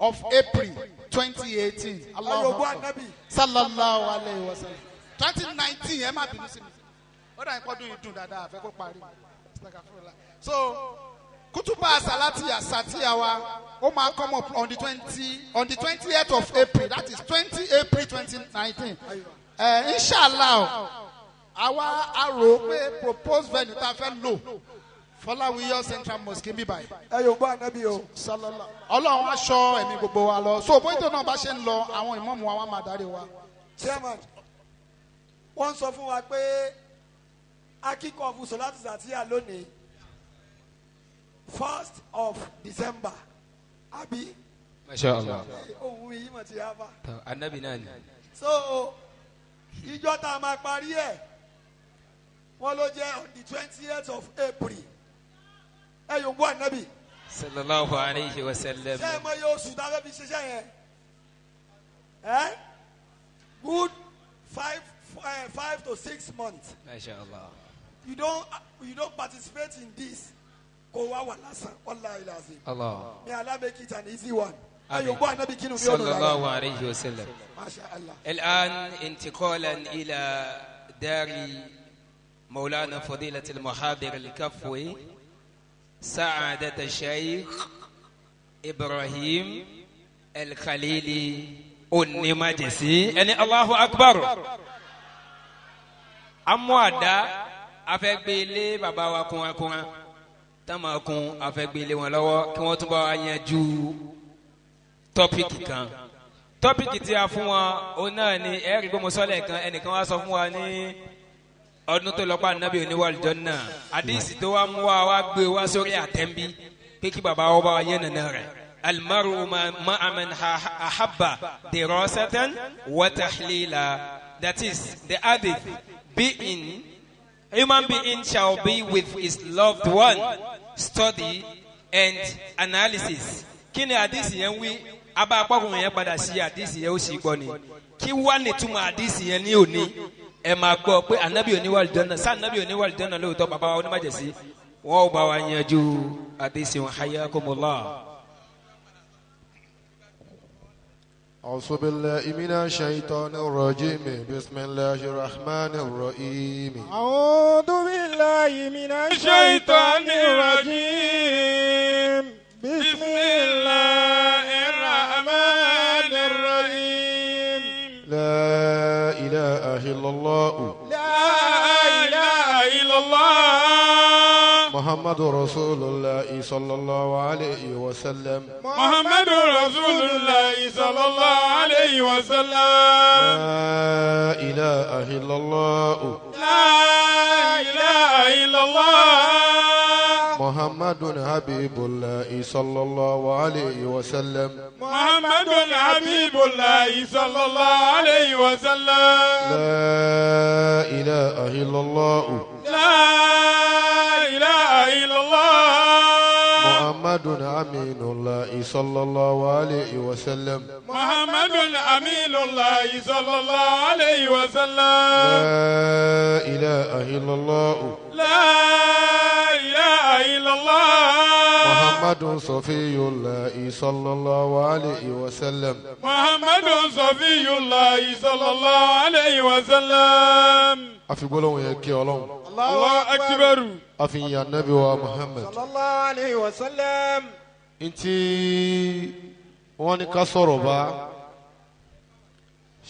of April 2018. Allahu Akbar. Sallallahu alayhi wa sallam. 2019 ẹ má bínú sí mi. Ó dà ní pọ́dún yìí dùn dáadáa àfẹ́ kó parí. So kutuba salati asatiya wa ó máa come up on the 28th of April, that is 20 April 2019. Inshallah àwa a rò pé proposed venue tá a fẹ́ lò Fọláwíyọ Central Mosque ń bí báyìí. Ẹ yóò gbọ́ ànábì o. Sọlọ́lá Ọlọ́run aṣọ ẹ̀mí gbogbo wa lọ. So bóyá tó náà bá ṣe ń lọ àwọn ìmọ̀ọ́mù wa wá máa darí wa. Chairman, wọ́n sọ fún wa pé akíkọ̀ fún Sọlátù Zatiya lónìí 1st of December àbí. Masha Allah. Ohun yìí mọ̀ ti yá fa. Ànábì náà ni. So ìjọ tá a máa parí ẹ̀ wọ́n ló jẹ́ on the 20th of April. Ẹ yóò gbọ́ ànábì. Sallallahu alayhi wa sallam. Ṣé ẹ mọ iye oṣù tá a fẹ́ fi ṣiṣẹ́ yẹn? Ẹ good 5 to 6 months. Masha Allah. You don't participate in this. Kò wá wà lásán. Wallahi lazim. Allah. May Allah make it an easy one. Ẹ yóò gbọ́ ànábì kínú mi ó dùn dáadáa. Sallallahu alayhi wa sallam. Masha Allah. الآن انتقالا إلى دار مولانا فضيلة المحاضر الكفوي سعادة الشيخ إبراهيم الخليلي النماجسي أني الله أكبر أموادا afẹ́gbélé bàbá wa kúnrakúnra táwọn kun afẹ́gbélé wọn lọ́wọ́ kí wọ́n tún bá wa yanjú tọ́pìkì kan. Tọ́pìkì tí a fún wọn òun náà ni ẹ̀rí gbọ́mọsọ́lẹ̀ kan ẹnìkan wá sọ fún wa ní Ọdún tó lọ pa anabi oníwàlùjọ náà àdìsí tó wá mú wa wá gbé wá sórí àtẹ̀mbí pé kí baba wa bá wa yé nànà rẹ̀ alimaru ma'a man ahabba dirasatan wa tahlila, that is the hadith being human being shall be with his loved one, study and analysis. Kí ni àdìsí yẹn wí? Abá apákùnrin yẹn padà sí àdìsí yẹn ó sì gbọ́ ni kí wá nìtumọ̀ àdìsí yẹn ní òní. Ẹ máa gbọ́ pé anabi oníwàlùjọ́nà sá anabi oníwàlùjọ́nà lóòótọ́. Bàbá wa onímọ̀jẹ̀sí wọn ò bá wa yanjú àdìsí wọn. Hayyakumullah. أعوذ بالله من الشيطان الرجيم بسم الله الرحمن الرحيم. أعوذ بالله من الشيطان الرجيم بسم الله الرحمن الرحيم. لا إله إلا الله لا إله إلا الله محمد رسول الله صلى الله عليه وسلم. محمد رسول الله صلى الله عليه وسلم. لا إله إلا الله لا إله إلا الله محمد حبيب الله صلى الله عليه وسلم. محمد حبيب الله صلى الله عليه وسلم. لا إله إلا الله لا إله إلا الله محمد أمين الله صلى الله عليه وسلم. محمد أمين الله صلى الله عليه وسلم. لا إله إلا الله لا إله إلا الله محمد صفي الله صلى الله عليه وسلم. محمد صفي الله صلى الله عليه وسلم. A fi gbólóhùn yẹn kí Ọlọ́run. الله أكبر. A fi yin Ànábì wa Muhammad. صلى الله عليه وسلم. Ntí wọ́n ní ká sọ̀rọ̀ bá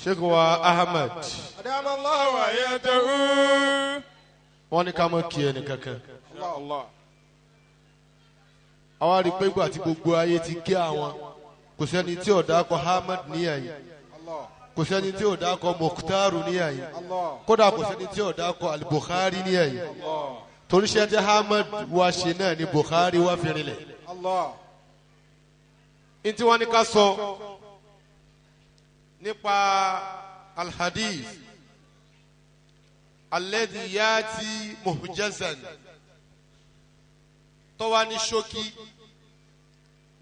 Sheikh wa Ahmed. أدام الله حياته. Wọ́n ní ká má kí ẹnì kankan. الله. Àwa rí i pé ìgbà tí gbogbo ayé ti kí àwọn, kò sẹ́ni tí ò dákọ̀ Ahmed níyàyí, kò sẹ́ni tí ò dákọ̀ Mukhtaru níyàyí, kódà kò sẹ́ni tí ò dákọ̀ Al-Bukhari níyàyí, torí ṣe tí Ahmed wá ṣe náà ni Bukhari wá fi rinlẹ̀. Ntí wọ́n ní ká sọ nípa alhadith alladhi yati muhjazan tó wá ní ṣókí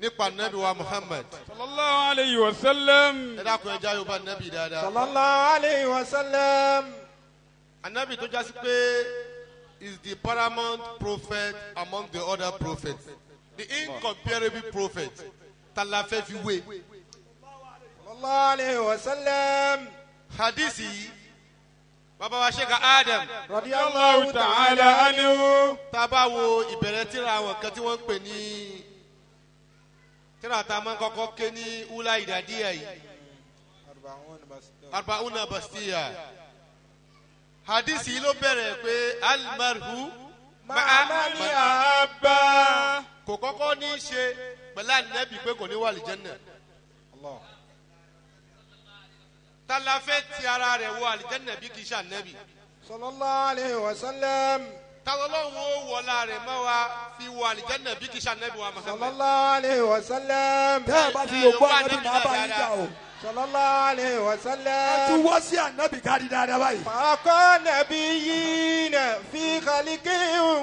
nípa nabi wa Muhammad. صلى الله عليه وسلم. Ẹ dákun, ẹ já yorùbá nabi dáadáa. صلى الله عليه وسلم. Anabi tó jásí pé is the paramount prophet among the other prophets, the incomparable prophet ta la fẹ́ fi wé. صلى الله عليه وسلم. Hadisi yìí, bàbá wa Sheikh Adam رضي الله الله تعالى عنه. Tá a bá wo ìbẹ̀rẹ̀ tíra àwọn kan tí wọ́n ń pè ní tíra tá a máa ń kọ́kọ́ ké ní ula ìdádíyà yìí, Arbauna Bastiya, hadisi yìí ló bẹ̀rẹ̀ pé almarhu مع من أحب. Kò kọ́kọ́ ní í ṣe pẹ̀lú ànábì pé kò ní wà àlìjẹ́nà. Ta la fẹ́ ti ara rẹ̀ wọ àlìjẹ́nà bí kì í ṣe ànábì? صلى الله عليه وسلم. Ta lọ́lọ́run ó wọlá rẹ̀ mọ́ wa fi wọ àlìjẹ́nà bí kì í ṣe ànábì wa صلى Muhammad? الله عليه وسلم. Tẹ́ ẹ bá ti yòókù ànábì, máa bá yín jà o. صلى الله عليه Ẹ tún وسلم. wọ́ sí ànábì kárí dáadáa báyìí. فوق نبيين في خلق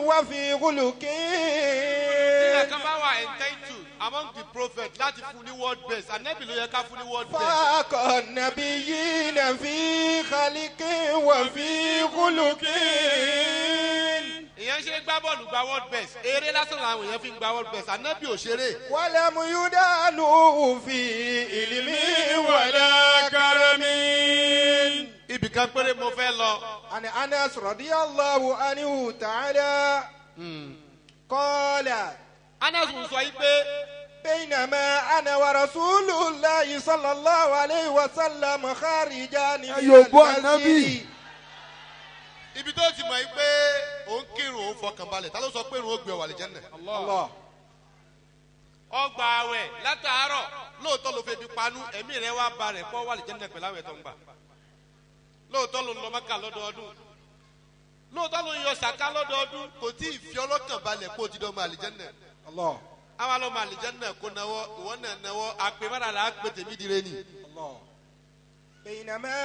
وفي خلق. Tíyẹ̀ kan bá wà entitled among the prophets láti fún ní world best, ànábì ló yẹ ká fún ní world best. فوق النبيين في خلق وفي خلق. Ìyẹn ṣe gbá bọ́ọ̀lù gba world best, eré lásán làwọn èèyàn fi ń gba world best, ànábì ò ṣeré. ولم يدالوا في علم ولا كرم. Ibì kan péré mo fẹ́ lọ. عن أنس رضي الله عنه تعالى قال Anas sọ yìí pé بينما أنا ورسول الله صلى الله عليه وسلم خارجان من Yòókù ànábì. المسجد. Ibi tó ti mọ̀ yìí pé òun kírun, òun fọkàn balẹ̀, ta ló sọ pé òun ó gbé ọ wà àlìjẹ́nà? الله. Ọgbà àwẹ̀ látàárọ̀, lóòótọ́ ló febi panú, ẹ̀mí rẹ̀ wá ba rẹ̀ pọ́ wà àlìjẹ́nà pẹ̀lú àwẹ̀ tó ń gbà. Lóòótọ́ ló ń lọ Mákà lọ́dọọdún. Lóòótọ́ ló ń yọ sàká lọ́dọọdún kò tí ì fi ọlọ́kàn balẹ̀ kó o ti dán ọmọ àlìjẹ́nà. Allah. Àwa lọ́mọ àlìjẹ́nà kó nawọ́ ìwọ náà nawọ́ àpèmọ́ra là á pè tèmi dire ni. Allah. بينما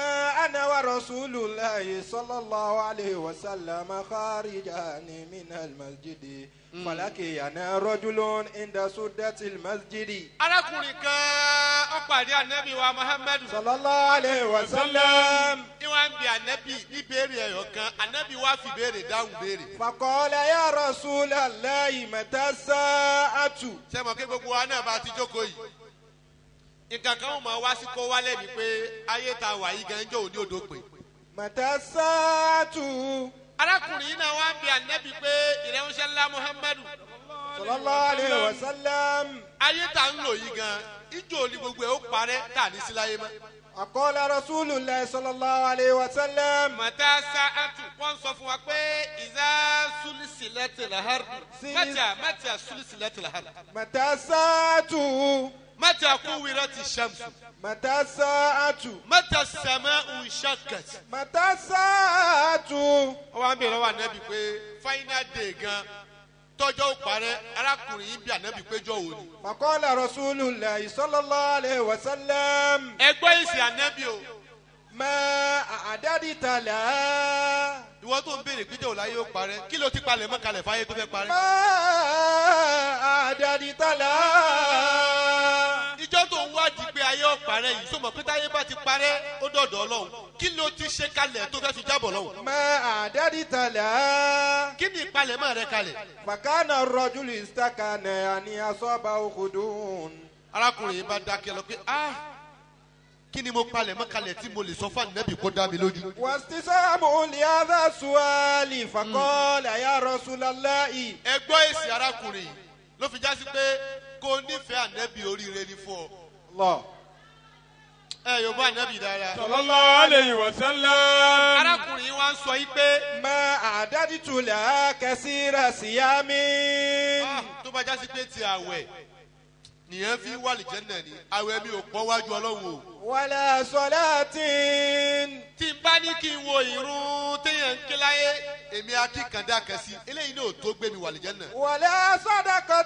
أنا ورسول الله صلى الله عليه وسلم خارجان من المسجد فلقينا رجل عند سدة المسجد. Arákùnrin kan ó pàdé ànábì wa Muhammadu. صلى الله عليه وسلم. Ìwà ń bi ànábì ní béèrè ẹ̀yọ̀ kan, ànábì wá fi béèrè dáhùn béèrè. فقال يا رسول الله متى الساعة؟ Ṣé mọ̀ kí gbogbo wa náà bá ti jókòó yìí? Nǹkan kan ó máa wá sí kó wálẹ̀ ni pé ayé ta wà yìí gan jọ òní òdo pè. متى الساعة؟ Arákùnrin yìí náà wá ń bi ànábì pé ìrẹ́wọ́nsẹ́ ńlá Muhammadu. صلى الله عليه وسلم. Ayé ta ń lò yìí gan, ìjọ òní gbogbo ẹ̀ ó parẹ́ tà ní síláyé mọ́. فقال رسول الله صلى الله عليه وسلم. Mọ̀tá sáàtù wọ́n sọ fún wa pé ìzá súlùsílẹ̀ làhárù. Mẹ́tà mẹ́tà súlùsílẹ̀ làhárù. متى الساعة؟ Mẹ́tà kúwìrọ̀ ti ṣàmùsù. متى الساعة؟ Mẹ́tà sàmà ń ṣàkàt. متى الساعة؟ Wọ́n wá ń bèèrè lọ́wọ́ ànábì pé final day gan tọ́jọ́ ó parẹ́ arákùnrin yìí bí ànábì péjọ wò ni. فقال رسول الله صلى الله عليه وسلم. Ẹ gbọ́ èsì ànábì o. ما أعددت لها. Ìwọ tó ń béèrè péjọ wò láyé ó parẹ́ kí ló ti palẹ̀ mọ́ kalẹ̀ fáyé tó fẹ́ parẹ́. ما أعددت لها. Ìjọ tó ń wádìí pé ayé ó parẹ́ yìí sọmọ pé táyé bá ti parẹ́ ó dọ̀dọ̀ Ọlọ́run kí ló ti ṣe kalẹ̀ tó fẹ́ fi jábọ̀ lọ́hùn. ما أعددت لها. Kí ni ìpalẹ̀mọ́ rẹ kalẹ̀? فكان الرجل استكان يعني أصابه خدون. Arákùnrin yìí bá dákẹ́ lọ pé ah kí ni mo palẹ̀ mọ́ kalẹ̀ tí mo lè sọ fún ànábì kó dá mi lójú. واستسام لهذا السؤال فقال يا رسول الله. Ẹ gbọ́ èsì arákùnrin yìí ló fi já sí pé kó nífẹ̀ẹ́ ànábì oríire ni fún ọ. الله. Ẹ yóò bá ànábì dára. صلى الله عليه وسلم. Arákùnrin yìí wá ń sọ yìí pé ما أعددت لها كثير صيام. tó bá já sí pé ti àwẹ̀ nìyẹn fi wà lìjẹ́nà ni àwẹ̀ mi ò pọ̀ wájú Ọlọ́run o. ولا صلاة. Tí n bá ní kí n wo ìrun téèyàn ń ké láyé èmi akíkandá kan sí eléyìí náà ò tó gbé mi wà lìjẹ́nà. ولا صدقة.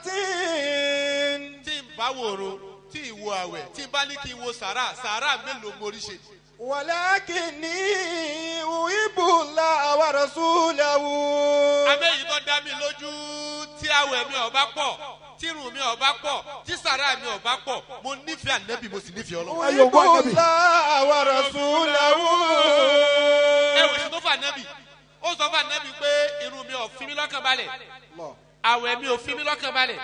Tí n bá wo òrun tí ì wo àwẹ̀ tí n bá ní kí n wo sàrà sàrà mélòó mo rí ṣe. ولكني أحب الله ورسوله. Àmẹ́yìí tó dá mi lójú tí àwẹ̀ mi ò bá pọ̀ tí irun mi ò bá pọ̀ tí sàrà mi ò bá pọ̀ mo nífẹ̀ẹ́ ànábì mo sì nífẹ̀ẹ́ Ọlọ́run. أحب الله ورسوله. Ẹ wò sí tó fà ànábì ó sọ fún ànábì pé irun mi ò fi mí lọ́kàn balẹ̀ àwẹ̀ mi ò fi mí lọ́kàn balẹ̀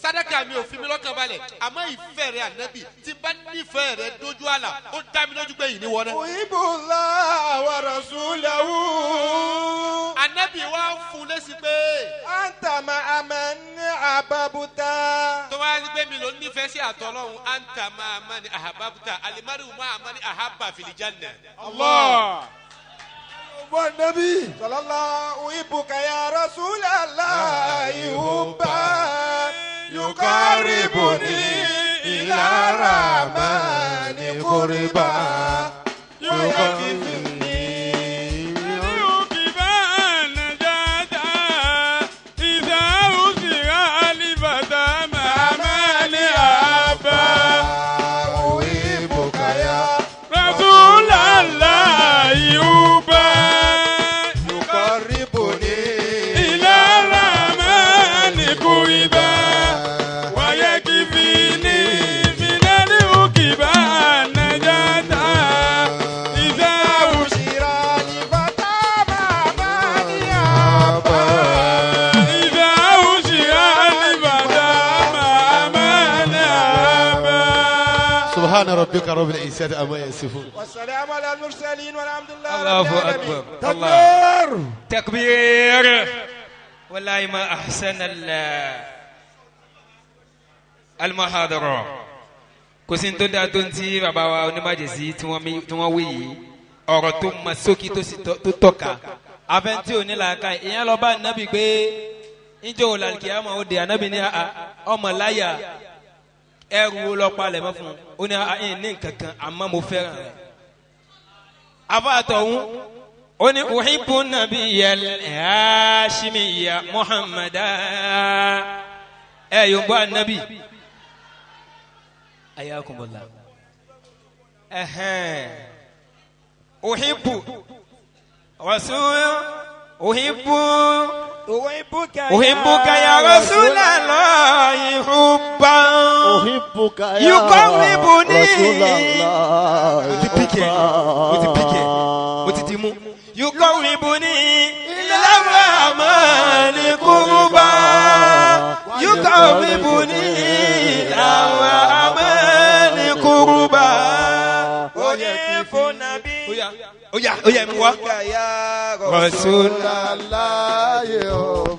sàdákà mi ò fi mí lọ́kàn balẹ̀ àmọ́ ìfẹ́ rẹ ànábì tí bá nífẹ̀ẹ́ rẹ dójú àlà ó dá mi lójú pé yìí ní wọlé. أحب الله ورسوله. Ànábì wa ń fún lésì pé. أنت مع من أحببت. Tó wá ní pé mi ló nífẹ̀ẹ́ sí àtọ̀ Ọlọ́run anta máa ma ni ahababuta alimariu máa ma ni ahaba filijanna. الله. النبي صلى الله أحبك يا رسول الله حبا يقربني إلى الرحمن قربا يكفني أحبك يا رسول الله يوبا يقربني إلى الرحمن قربا ويكفيني من العقبى نجاة إذا أشير لفتى ما من أبا إذا أشير لفتى ما من أبا سبحان ربك رب العزة عما يصفون. والسلام على المرسلين والحمد لله رب الله العالمين. أكبر الله تكبير والله ما أحسن المحاضرة kò sí ní tó dáa tó ń tí bàbá wa onímọ̀jẹ̀sí tí wọ́n wí yìí ọ̀rọ̀ tó ma sókí tó sì tó tọ́ka afẹ́ntí ò ní làákà ìyẹn lọ bá ànábì pé njẹ́ òun làlùkìyàmọ̀ ó de ànábì ní ọmọ láyà ẹrù wo lọ palẹ̀ mọ́ fún un ó ní ẹ̀ ní nǹkan kan àmọ́ mo fẹ́ràn rẹ̀ afa àtọ̀hún Ó ní uhibbu nabiyal hashimiyya muhammada ẹ yóò gbọ́ anabi ayakumullah ẹhẹn uhibbu rasul uhibbu uhibbuka ya rasulallahi hubban uhibbuka ya yuqarribuni rasulallahi o ti di mú yuqarribuni ila rahmani qurba yuqarribuni ila rahmani qurba. Oya mi wa Rasulallahi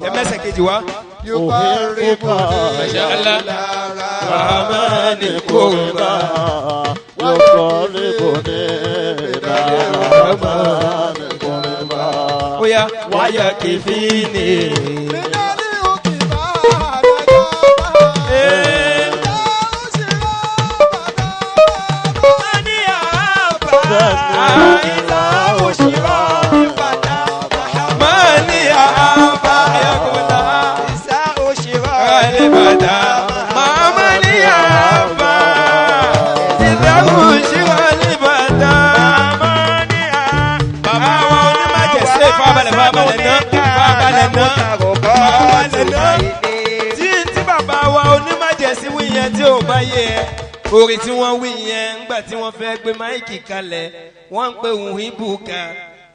ẹ mẹsẹ̀ kejì wa. yuqarribuni ila rahmani qurba yuqarribuni ila rahmani qurba. Oya waya kifini. Tí bàbá wa onímọ̀jẹ̀sí wí yẹn tí ò bá yé ẹ, orin tí wọ́n wí yẹn ńgbà tí wọ́n fẹ́ gbé máìkì kalẹ̀, wọ́n ń pè uhibbuka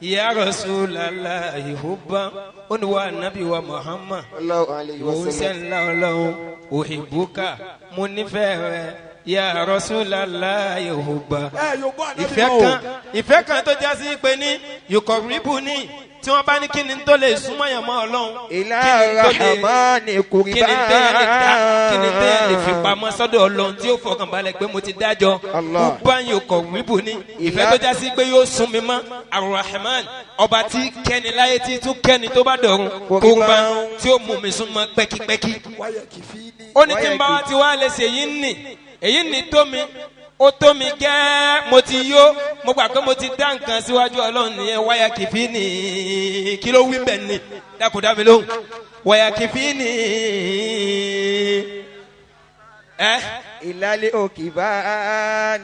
ya Rasulallahi hubban. Ó ní wa nàbí wa Muhammad òun sẹ́ńlá ọlọ́run uhibbuka mo nífẹ̀ẹ́ rẹ ya Rasulallahi hubban. Ìfẹ́ kan tó já sí pé ní yuqarribuni tí wọ́n bá ní kí ni tó lè súnmọ́ yàn mọ́ ọlọ́run, kí ni téèyàn lè dá, kí ni téèyàn lè fi pamọ́ sọ́dọ̀ ọlọ́run tí ó fọkàn balẹ̀ pé mo ti dájọ́. Báyìí kọ̀ wíbù ní ìfẹ́ tó já sí pé yóò sún mi mọ́ Ar-Rahman ọba tí kẹ́ni láyé tí tún kẹ́ni tó bá dọ̀run kúrúbá tí ó mú mi súnmọ́ pẹ́kípẹ́kí. Ó ní tí n bá wa ti wá lè ṣe èyí nì èyí nì tó mi ó tó mi gẹ́, mo ti yó, mo gbà pé mo ti dá nǹkan síwájú ọlọ́run nìyẹn. Wáyà kìfì ní kí ló wí bẹ́ẹ̀ ni dákúndá mi lóhùn. Wáyà kìfì ní ẹ. Ìlàlẹ̀ òkè bá a.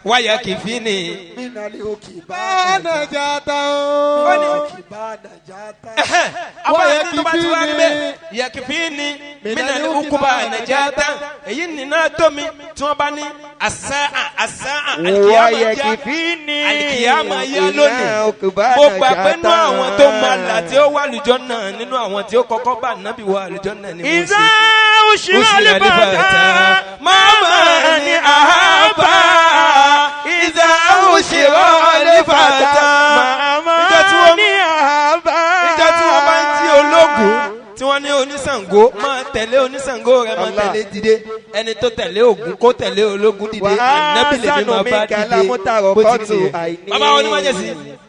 Wáyà kìfì ní. Ìlàlẹ̀ òkè bá a nàjà ta o. Òkè bá a nàjà ta. Wáyà kìfì ní. Yà kìfì ní. Minali ukuba nàjà ta. Èyí nìna tó mi tí wọ́n bá ní asáà alikiyama ya lónìí. Mo gbà pé nínú àwọn tó máa là tí ó wà lùjọ́ náà, nínú àwọn tí ó kọ́kọ́ bá nábì wà lùjọ́ náà ni mo ṣe. Ìzá òṣìṣẹ́ àlùbọ̀tà máma ní àhábà. Ìzá òṣìṣẹ́ àlùbọ̀tà máma ní àhábà. Ìjọ tí wọ́n bá ń jí ológun tí wọ́n ní oníṣàngó máa tẹ̀lé oníṣàngó rẹ̀ máa tẹ̀lé dìde, ẹni tó tẹ̀lé Ògún kó tẹ̀lé ológun dìde, ànábì lèmi máa bá dìde bó ti tiẹ̀. Bàbá wọn ní májèsí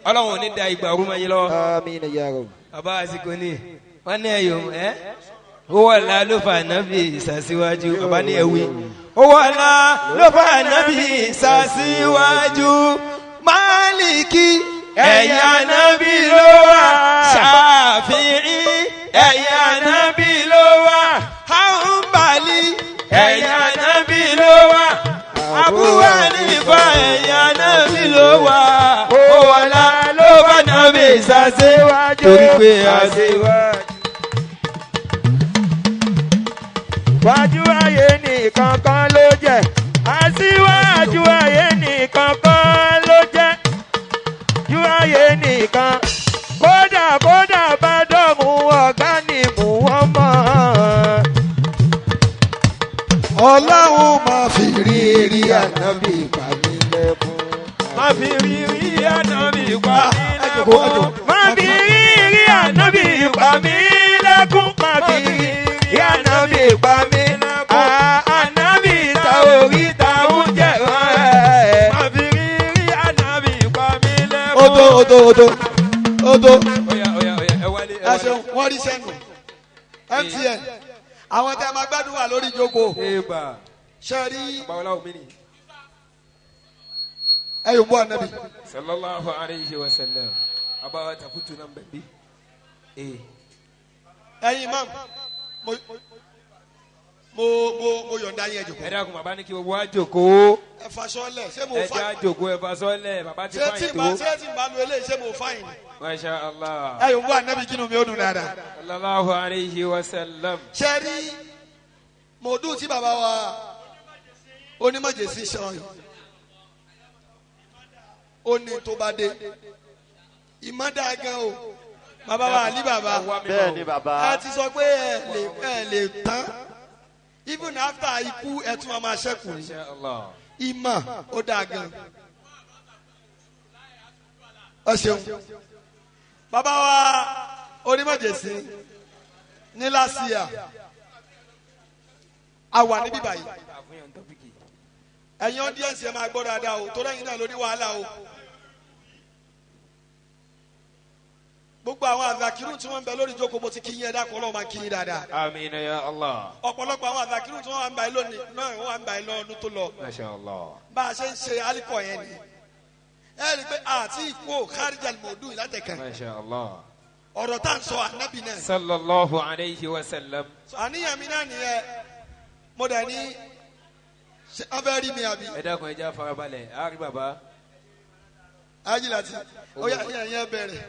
ọlọ́run ò ní da ìgbà ọdún máa yín lọ́wọ́. Bàbá àsìkò ni wọ́n ní ẹ̀yọ́ ẹ́ owó ọ̀la ló fa ànábì ìsàsíwájú. Bàbá ní ẹ̀wí owó ọ̀la ló fa ànábì ìsàsíwájú. Máàlìkì ẹ̀yà ànábì ló wà, Ṣàfi'í ẹ̀yà ànábì ló wà, Hanbali ẹ̀yà ànábì ló wà, Abu Hanifa ẹ̀yà ànábì ló wà, owó ọ̀la ló fa ànábì ìsàsíwájú. Torí pé àṣewájú. Wájú ayé nìkan kan ló jẹ́, aṣíwájú ayé nìkan kan ló jẹ́, ju ayé nìkan. Kódà kódà bá dọ̀rùn ọ̀gá ni Muhammad. Ọlọ́run máa fi rírí ànábì pa mí lẹ́kún. Má fi rírí ànábì pa mí lẹ́kún. Má fi rírí ànábì pa mí lẹ́kún. Má fi rírí ànábì pa mí lẹ́kún. Ànábì ta orí ta oúnjẹ rẹ̀. Má fi rírí ànábì pa mí lẹ́kún. Odo odo odo odo. Oya oya oya ẹ wálé ẹ Ẹ wálé. ṣeun, wọ́n rí sẹ́nu MTN àwọn tẹ́ ẹ máa gbádùn wà lórí ìjókòó. Eba. Ṣé rí Bàbá omi ni. ẹ yóò bú ànábì. Sallallahu alayhi wa sallam. Bàbá takutu náà bẹ̀ bí. Ẹ̀yin imam mo yọ̀ǹda yín, ẹ jókòó. Ẹ dákun, bàbá ní kí gbogbo wa jókòó. Ẹ faṣọ lẹ̀, ṣé mo Ẹ fa jẹ́ àjòkó, ẹ faṣọ lẹ̀, bàbá ti ṣé tí fáyìn n bá tó. Ṣé tí n bá lu eléyìí, ṣé mo fáyìn ni? Masha Allah. Ẹ yóò wá anabi kínú mi ó dùn dáadáa. Sallallahu alayhi wa sallam. Ṣe rí mòdù tí bàbá wa onímọ̀jẹ̀sí sọ yìí, ó ní tó bá dé ìmọ̀ dáa gan o, bàbá wa àlí bàbá. Bẹ́ẹ̀ ni bàbá. Ẹ ti sọ pé ẹ lè tán, even after ikú ẹ tún máa ṣẹ́kù ni. Masha Allah. Ìmọ̀ ó dáa gan. Ẹ ṣeun, bàbá wa onímọ̀jẹ̀sí. Ní last year a wà níbí báyìí. Ẹ̀yin audience, ẹ máa gbọ́ dáadáa o, torí ẹ̀yin náà ló ní wàhálà o. Gbogbo àwọn àzàkírù tí wọ́n ń bẹ lórí ìjókòó, mo ti kí yín. Ẹ dákun, Ọlọ́run máa kí yín dáadáa. Amina ya Allah. Ọ̀pọ̀lọpọ̀ àwọn àzàkírù tí wọ́n wà ń bẹ lónìí náà, wọ́n wà ń bẹ lọ́dún tó lọ. Masha Allah. Bá a ṣe ń ṣe alikọ yẹn ni ẹ rí i pé àti ìkó kárìjà mọ̀ọ́dún ìlàtẹ̀kẹ́. Masha Allah. Ọ̀rọ̀ tá à ń sọ, ànábì náà. Sallallahu alayhi wa sallam. So, àníyàn mi náà nìyẹn. Mo dẹ̀ ní ṣé wọ́n fẹ́ rí mi àbí? Ẹ dákun, ẹ jẹ́ á farabalẹ̀ a rí bàbá. Ajílàtì ó yà yẹn yẹn bẹ̀rẹ̀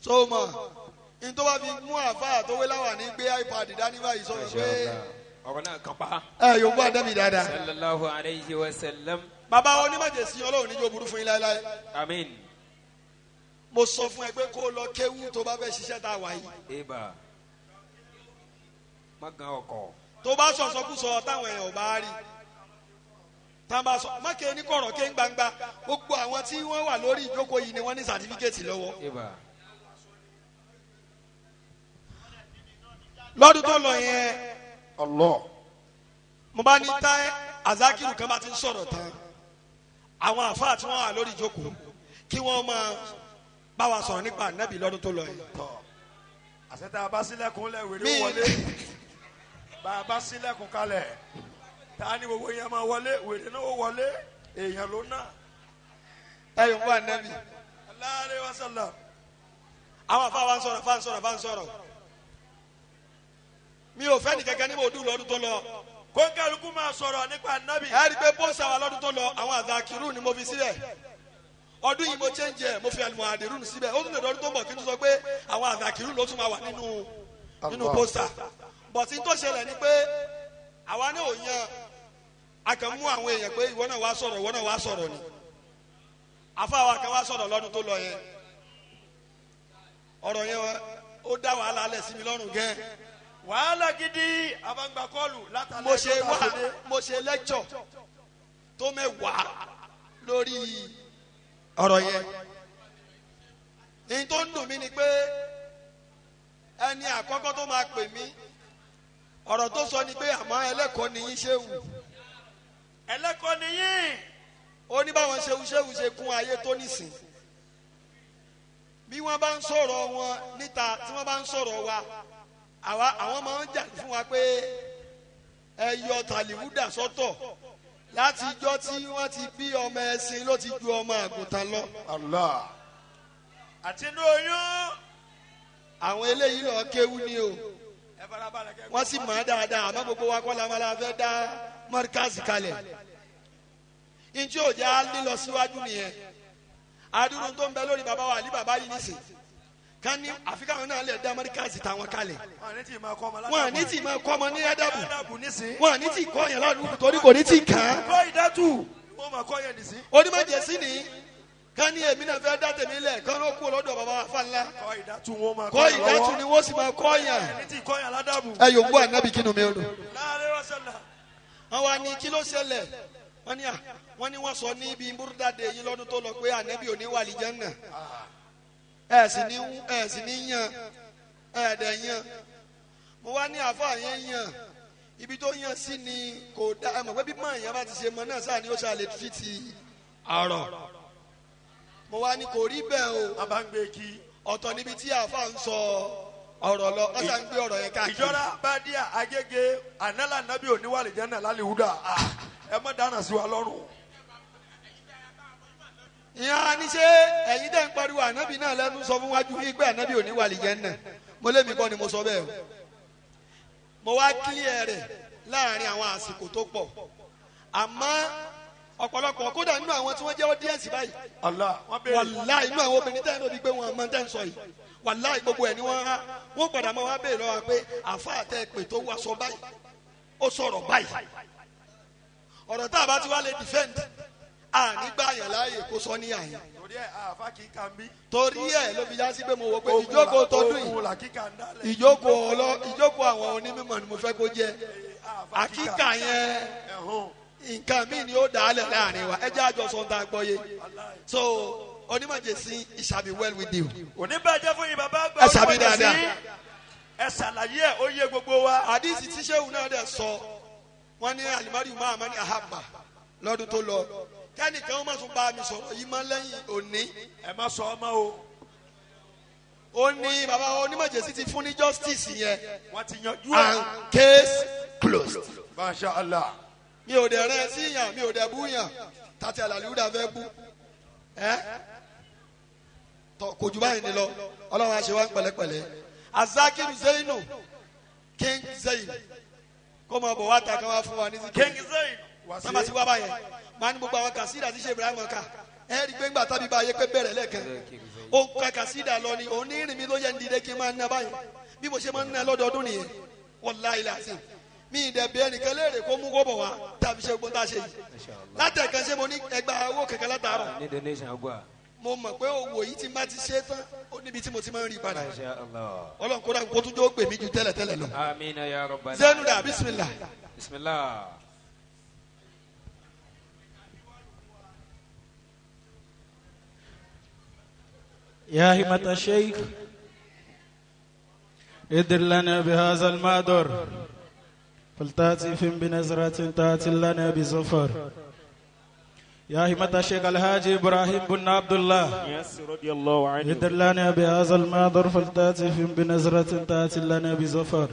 so mọ̀ n tó bá fi mú àfáà tó wé láwà ní gbé iPad dání báyìí sọ Masha pé Allah. Ọ̀rọ̀ náà kan pa. Ẹ yóò gbọ́ àdámì dáadáa. Sallallahu alayhi wa sallam. Bàbá wa onímọ̀jẹ̀sí, Ọlọ́run níjó burú fún yín láéláé. Amin. Mo sọ fún ẹ pé kó o lọ kéwú tó bá fẹ́ ṣiṣẹ́ tá a wà yìí. Eba. Má gan ọkọ̀. Tó bá sọ sọkúsọ táwọn èèyàn ò bá rí, tá a bá sọ má ké ní kọ̀rọ̀, ké ń gbangba. Gbogbo àwọn tí wọ́n wà lórí ìjókòó yìí ni wọ́n ní sàtífíkẹ́tì lọ́wọ́. Eba. Lọ́dún tó lọ yẹn, Allah. mo bá ní tá azakiru kan bá ti ń sọ̀rọ̀ tán, àwọn àfáà tí wọ́n wà lórí ìjókòó, kí wọ́n máa bá wa sọ̀rọ̀ nípa ànábì lọ́dún tó lọ yẹn. Àṣẹ tá a bá sílẹ̀kùn lẹ̀, wèrè Mi- wọlé. Bá a bá sílẹ̀kùn kalẹ̀, tá a ní gbogbo yẹn máa wọlé, wèrè náà ó wọlé, èèyàn ló ná. Ẹ yóò fún ànábì. Alaihi wasallam. Àwọn àfáà wa ń sọ̀rọ̀, fáà ń sọ̀rọ̀, fáà ń sọ̀rọ̀. Mi ò fẹ́ nìkankan ní mo dùn lọ́dún tó lọ. Kónkálukú máa sọ̀rọ̀ nípa nábì. Ẹ rí i pé bóńsà wa lọ́dún tó lọ, àwọn àzàkírù ni mo fi síbẹ̀. Ọdún yìí mo change ẹ̀, mo fi àlùmọ̀àdìrú síbẹ̀. Ó tún lè dọ́dún tó ń bọ̀ kí n tún sọ pé àwọn àzàkírù ló tún máa wà nínú pósítà. Bọ̀tí tó ṣẹlẹ̀ ni pé àwa náà ò yan, a kàn mú àwọn èèyàn pé ìwọ náà wá sọ̀rọ̀, ìwọ náà wá sọ̀rọ̀ ni. Àfáà kan wá sọ̀rọ̀ lọ́dún tó lọ yẹn. Ọ̀rọ̀ yẹn ó dá wàhálà alẹ́ sí mi lọ́rùn gẹ́. Wàhálà gidi, abangba kọlù látàlẹ́. Mo ṣe wá, mo ṣe lecture tó 10 lórí ọ̀rọ̀ yẹn. Ní tó ń dùn mí ni pé ẹni àkọ́kọ́ tó máa pè mí, ọ̀rọ̀ tó sọ ni pé àmọ́ ẹlẹ́kọ̀ọ́ ni yín, ṣéwù. Ẹlẹ́kọ̀ọ́ ni yín. Ó ní báwọn ṣéwù ṣéwù ṣe kún ayé tó nísìn, bí wọ́n bá ń sọ̀rọ̀ wọn níta, tí wọ́n bá ń sọ̀rọ̀ wa, àwa àwọn máa ń jà fún wa pé ẹ yọ tàlíwúdà sọ́tọ̀. Láti ijọ́ tí wọ́n ti bí ọmọ ẹṣin ló ti ju ọmọ àgùntàn lọ. Allah. Àti inú oyún. Àwọn eléyìí lọ kéwú ni o. Ẹ farabalẹ̀ kẹ́. Wọ́n sì mọ̀ ẹ́ dáadáa, àmọ́ gbogbo wa kọ́ la máa la fẹ́ dá mọ́ríkàsì kalẹ̀. Njẹ́ òjá lílọ síwájú nìyẹn. Adúrú tó ń bẹ lórí bàbá wa àlí bàbá yìí nìsín ká ní àfikàwọn náà lè dá mọ́ríkàsì táwọn kalẹ̀. Wọn ní tí máa kọ́ ọmọ. Wọn ní tí máa kọ́ ọmọ ní ẹ́dàbù. Ẹ́dàbù nísìn. Wọn ní tí kọ́ yẹn ládùúgbò torí kò ní tí kàn án. Kọ́ ìdátù wọ́n máa kọ́ yẹn nísìn. Onímọ̀jẹ̀sí ni ká ní èmi náà fẹ́ dá tèmi lẹ̀ kán ló kú lọ́dọ̀ bàbá wa fáńlá. Kọ́ ìdátù wọn máa kọ́ ìdátù ni wọ́n sì máa kọ́ yẹn. Ní tí kọ́ yẹn ládàbù. Ẹ yóò gbọ́ ànábì kínú mi ó lò. Láàrin wàsálà. Wọ́n wá ní kí ló ṣẹlẹ̀? Wọ́n ní à wọ́n ní wọ́n sọ ní ibi múrúdàdé yín lọ́dún tó lọ pé ànábì ò ní wà lìjánà, ẹ sì ní yan, ẹ dẹ̀ yan. Mo wá ní àfa yẹn yan, ibi tó yan sí ni kò dá. Ẹ mọ̀ pé bí mọ̀ èèyàn bá ti ṣe mọ náà sáà ni ó ṣàlè títí àrọ̀. Mo wá ní kò rí bẹ́ẹ̀ o. A bá ń gbé kí. Ọ̀tọ̀ níbi tí àfa ń sọ ọ̀rọ̀ lọ, wọ́n sá ń gbé ọ̀rọ̀ yẹn káàkiri. Ìjọra bá díà agége ànálà nàbí òníwàlì jẹ́ náà lálẹ́wúdà, ẹ má dáná sí wa lọ́rùn. Ìyá ni ṣé ẹ̀yin dẹ́ ń pariwo ànábì náà lẹ́nu sọ fún wájú yín pé ànábì ò ní wà lìjẹ́ náà. Mo lé mi kọ́ ni mo sọ bẹ́ẹ̀ o. Mo wá kílíẹ̀ rẹ̀ láàrin àwọn àsìkò tó pọ̀. Àmọ́ ọ̀pọ̀lọpọ̀ kódà nínú àwọn tí wọ́n jẹ́ ọ́díẹ̀nsì báyìí. Allah wọ́n béèrè. Wàláì inú àwọn obìnrin tẹ́ ń lóbi pé wọ́n mọ tẹ́ ń sọ yìí. Wàláì gbogbo ẹ̀ ni wọ́n há. Wọ́n padà máa wá béèrè lọ́wọ́ pé àfáà tẹ́ pè tó wá sọ báyìí. Ó sọ̀rọ̀ báyìí. Ọ̀rọ̀ tá a bá ti wá lè defend àní gbà yàn láàyè kó sọ ní àyè. Torí ẹ̀ àfa kì í kà ń bí. Torí ẹ̀ ló fi já sí pé mo wò pé ìjókòó tọdún Ogun yìí là kíkà ń dálẹ̀. ìjókòó àwọn onímọ̀ ni mo fẹ́ kó jẹ́. Àkíkà yẹn nǹkan míì ni ó dàálẹ̀ láàrin wa. Ẹ jẹ́ àjọ sọ tá a gbọ́ yé. So onímọ̀jẹ̀sí it shall be well with you. Òní bàjẹ́ fún yín bàbá àgbà. Ẹ ṣàmì dáadáa. Ẹ ṣàlàyé ẹ̀ ó yé gbogbo wa. Àdìsí tí sẹ́wù náà dẹ̀ sọ wọ́n ní alimari mahama ní ahaba lọ́dún tó lọ kẹ́nìkan ó má tún bá mi sọ̀rọ̀ yìí mọ́ lẹ́yìn òní. Ẹ má sọ ọmọ o. Ó ní bàbá onímọ̀jẹ̀sí ti fún ní justice yẹn. Wọ́n ti yanjú ẹ̀. And case closed. Masha Allah. Mi ò dẹ̀ rẹ́ sí yàn, mi ò dẹ̀ bú yàn, tàti àlàlúdà fẹ́ bú ẹ́ tọ kò jù báyìí ni lọ. Ọlọ́run aṣẹ wa ń pẹ̀lẹ́pẹ̀lẹ́. Azakiru Zeinu King Zein kó máa bọ̀ wá ta kán wá fún wa ní síkì. King Zein. Sábà sí wá báyẹn máa ní gbogbo àwọn kàsídà tí ṣe Ibrahim ká ẹ rí i pé ńgbà tábí bá yẹ pé bẹ̀rẹ̀ lẹ́ẹ̀kan ó ń ka kàsídà lọ ni òun ní ìrìn mi ló yẹ ń dìde kí n máa ná báyìí bí mo ṣe máa ń ná lọ́dọọdún nìyẹn. Wallahi lazim mi ìdẹ̀bẹ̀ ẹnìkan léèrè kó mú kó bọ̀ wá tàbí ṣe gbọ́n tá a ṣe yìí látẹ̀kan ṣé mo ní ẹgbàá owó kẹ̀kẹ́ látàárọ̀. Ní donation ọgbà. Mo mọ̀ pé owó yìí ti má ti ṣe tán ó níbi tí mo ti máa ń rí padà. Masha Allah. Ọlọ́run kó dà kó tún jó gbè mí ju tẹ́lẹ̀ tẹ́lẹ̀ lọ. Amina ya rabbal Zenu da bisimilah. Bisimilah. يا همة الشيخ ادر لنا بهذا المادر فلتأتي فم بنظرة تأتي لنا بزفر. يا همة الشيخ الحاج إبراهيم بن عبد الله رضي الله عنه ادر لنا بهذا المادر فلتأتي فم بنظرة تأتي لنا بزفر.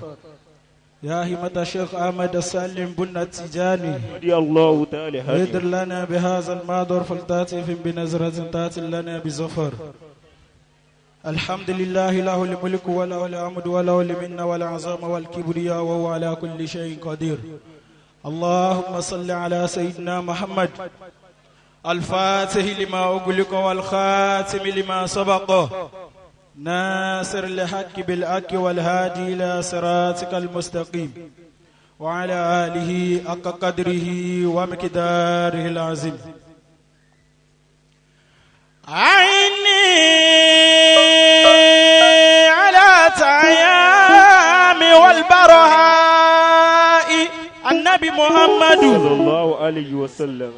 يا همة الشيخ أحمد السالم بن التجاني رضي الله تعالى عنه ادر لنا بهذا المادر فلتأتي فم بنظرة تأتي لنا بزفر. الحمد لله له الملك وله الحمد وله المنة والعظمة والكبرياء وهو على كل شيء قدير. اللهم صل على سيدنا محمد الفاتح لما أغلق والخاتم لما سبق ناصر الحق بالحق والهادي إلى صراطك المستقيم وعلى آله حق قدره ومقداره العظيم. عيني على تيام والبرهاء النبي محمد صلى الله عليه وسلم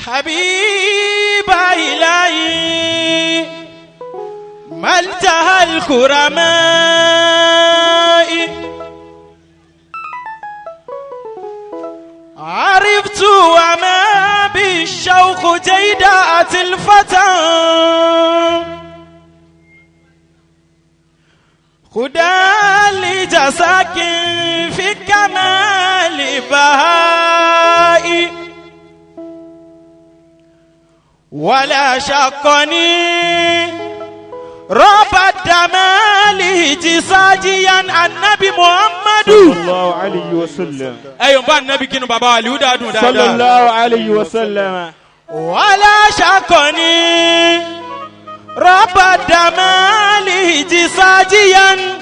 حبيب إلهي ملتهى الكرماء عرفت وما بالشوق جيدات الفتى خدا لجساك في كمال بهائي ولا شقني رب الدمال جساجيا النبي محمد صلى الله عليه وسلم. ايوه بقى النبي كانوا بابا علي صلى الله عليه وسلم. ولا شقني رب الدمال جساجيا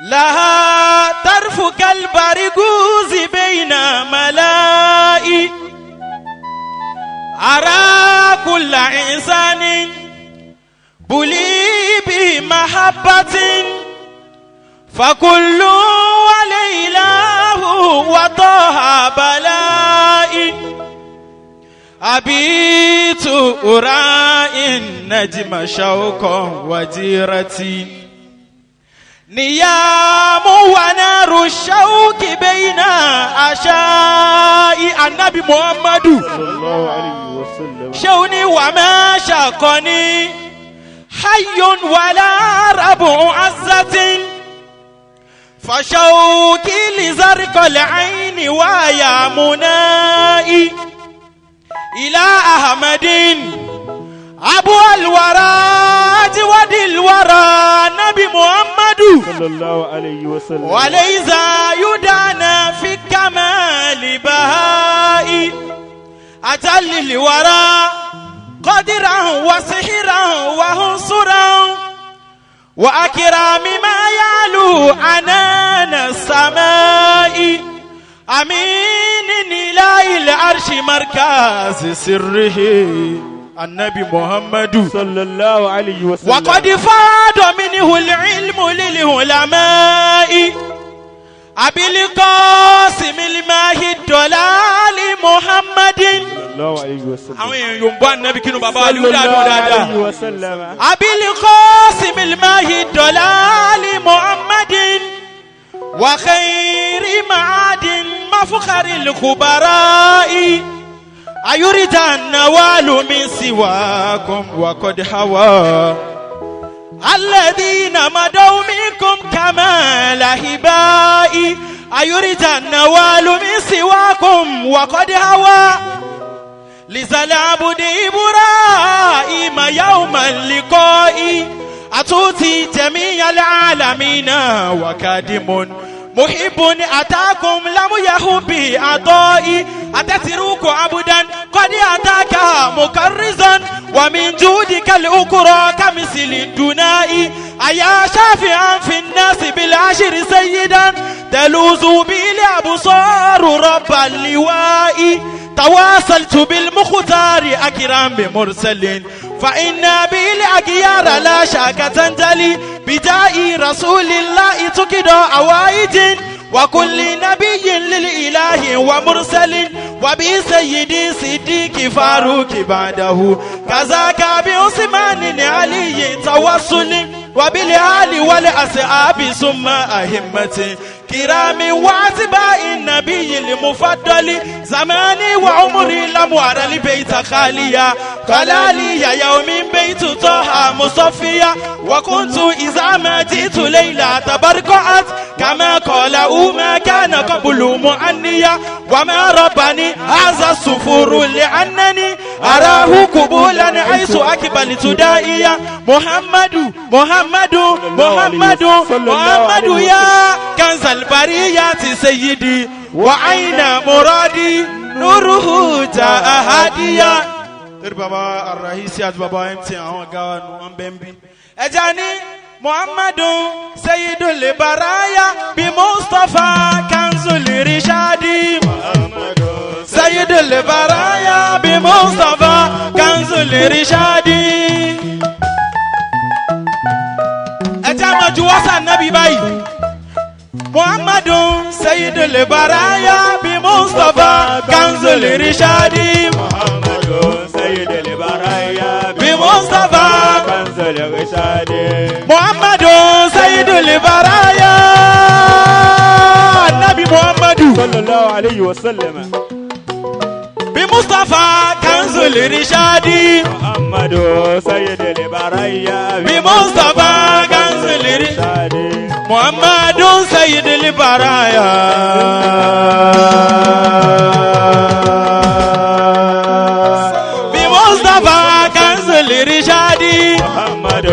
لها طرف كالبرغوز بين ملائي أرى كل إنسان بلي بمحبة فكل وليلاه وطه بلائي أبيت أرى النجم شوقا وجيرتي نيام ونار الشوك بين أشاء النبي محمد صلى الله عليه وسلم. شوني وما شاقني حي ولا رب عزة فشوكي لزرق العين ويا منائي إلى أحمد أبو الورى أجود الورى نبي محمد صلى الله عليه وسلم وليس يدانا في كمال بهائي أجل الورى قدرا وسحرا وعنصرا وأكرم ما يعلو عنان السماء أمين إلى العرش مركز سره النبي محمد صلى الله عليه وسلم وقد فاد منه العلم للعلماء أبي القاسم الماهي الدلال محمد صلى الله عليه وسلم àwọn èèyàn yóò ń bọ́ ànábì kínú bàbá wa صلى lórí àdúrà الله dáadáa. عليه وسلم أبي القاسم الماهي الدلال محمد وخير معاد مفخر الخبراء أيريد النوال من سواكم وقد هوى الذين مضوا منكم كمال هبائي أيريد النوال من سواكم وقد هوى لزل عبد إبراهيم يوم اللقاء أتوتي جميع العالمين وكادم محب أتاكم لم يهب بعطائي أتترك عبدا قد أتاك مكرزا ومن جودك الأكرى كمثل الدناء أيا شافعا في الناس بالعشر سيدا تلوذ به الأبصار رب اللواء تواصلت بالمختار أكرم بمرسل فإن بالأغيار لا شك تنجلي بداء رسول الله تكد أوائد وكل نبي للإله ومرسل وبسيد صديق فاروق بعده كذاك بعثمان علي توصل وبالآل والأصحاب ثم أهمة كرام واتباع النبي المفضل زماني وعمري لم أرى البيت خاليا خلالي يا يوم بيت طه مصفيا وكنت إذا ما جئت ليلة تبرقعت كما قال ما كان قبل مؤنيا وما ربني هذا السفور لأنني أراه قبولا حيث أقبلت دائيا محمد محمد محمد محمد يا كنز البرية سيدي وأين مرادي نوره جاء هاديا torí baba arahisi àti baba mt àwọn ọ̀gá wa nù wọn bẹ́ẹ̀ ń bí. ẹja ní muhammadu sayyidul baraya bí mustapha kanzul rishadi. sayyidul baraya bí mustapha kanzul rishadi. ẹja máa ju wọ́sà nábì báyìí. muhammadu sayyidul baraya bí mustapha kanzul rishadi. سيد البرايا بمصطفى كنز الرشاد محمد سيد البرايا النبي محمد صلى الله عليه وسلم بمصطفى كنز الرشاد محمد سيد البرايا بمصطفى كنز الرشاد محمد سيد البرايا بمصطفى كنز الرشاد محمد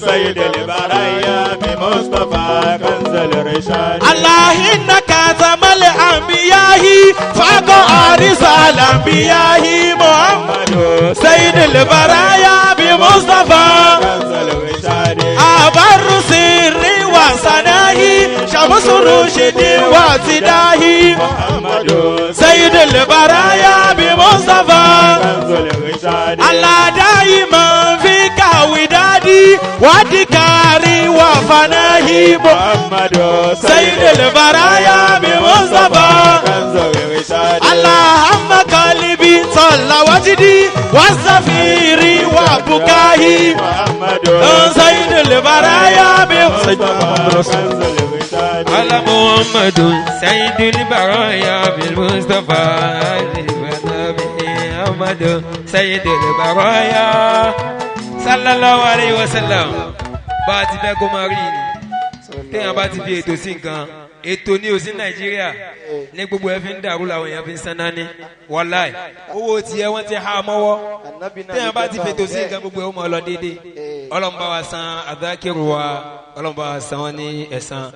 سيد البرايا بمصطفى كنز الرشاد الله إنك زم الأنبياء فوق عرس الأنبياء محمد سيد البرايا بمصطفى كنز الرشاد أبر سر وسناه شمس رشد وسداه محمد سيد البرايا بمصطفى كنز الرشاد الله دائما فيك ودادي وذكاري وفناهي محمد سيد البرايا بمصطفى كنز الرشاد اللهم قلبي صلى وجدي والزفير وبكائي محمد سيد البرايا بمصطفى كنز الرشاد على محمد سيد البرايا بالمصطفى محمد سيد البرايا صلى الله عليه وسلم bá a ti fẹ́ kó máa rí ni téèyàn bá ti fi ètò sí nǹkan Ètò ní òsín Nàìjíríà ní gbogbo ẹ fi ń dàrú làwọn èèyàn fi ń sanná ní wàláì owó tiẹ̀ wọ́n ti há mọ́wọ́ téèyàn bá ti fètò sí nǹkan gbogbo ẹ̀ ó mọ̀ ọ́ lọ déédéé. Ọlọ́run bá wa san àdákẹ́rù wa, Ọlọ́run bá wa san wọn ní ẹ̀san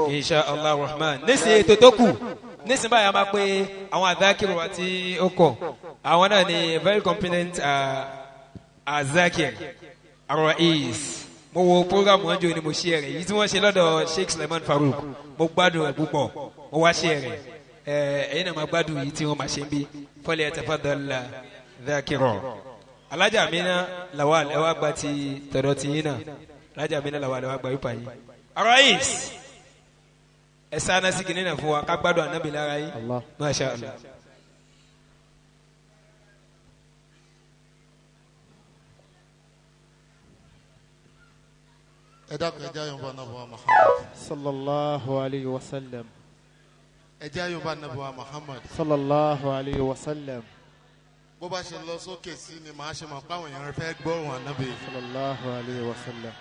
insha Allah rahman. Nísìnyí ètò tó kù nísìnyí báyìí a máa pé àwọn àdákẹ́rù wa tí ó kọ̀ àwọn náà ni very competent azakir arois. Mo wo program wọn jò ní mo ṣe rẹ yìí tí wọ́n ṣe lọ́dọ̀ Sheikh Suleiman Farouk, mo gbádùn ẹ̀ púpọ̀, mo wá ṣe rẹ ẹ̀yin náà máa gbádùn yìí tí wọ́n máa ṣe ń bí. Falyatafaddal dhakiro. Alhaja Amina Lawal ẹ wá gba ti tọ̀dọ̀ ti yín náà. Alhaja Amina Lawal ẹ wá gba yípa yín. Arois ẹ sáná sí kìnìún náà fún wa ká gbádùn ànábì lára yín. Masha Allah. Ẹ dákun, ẹ jẹ́ àyùnbá nàbọ̀ Muhammad. Sallallahu alayhi wa sallam. Ẹ jẹ́ àyùnbá nàbọ̀ Muhammad. Sallallahu alayhi wa sallam. Bó bá ṣe lọ sókè sí ni màá ṣe mọ̀ páwọn èèyàn fẹ́ gbọ́rùn ànábì. Sallallahu alayhi wa sallam.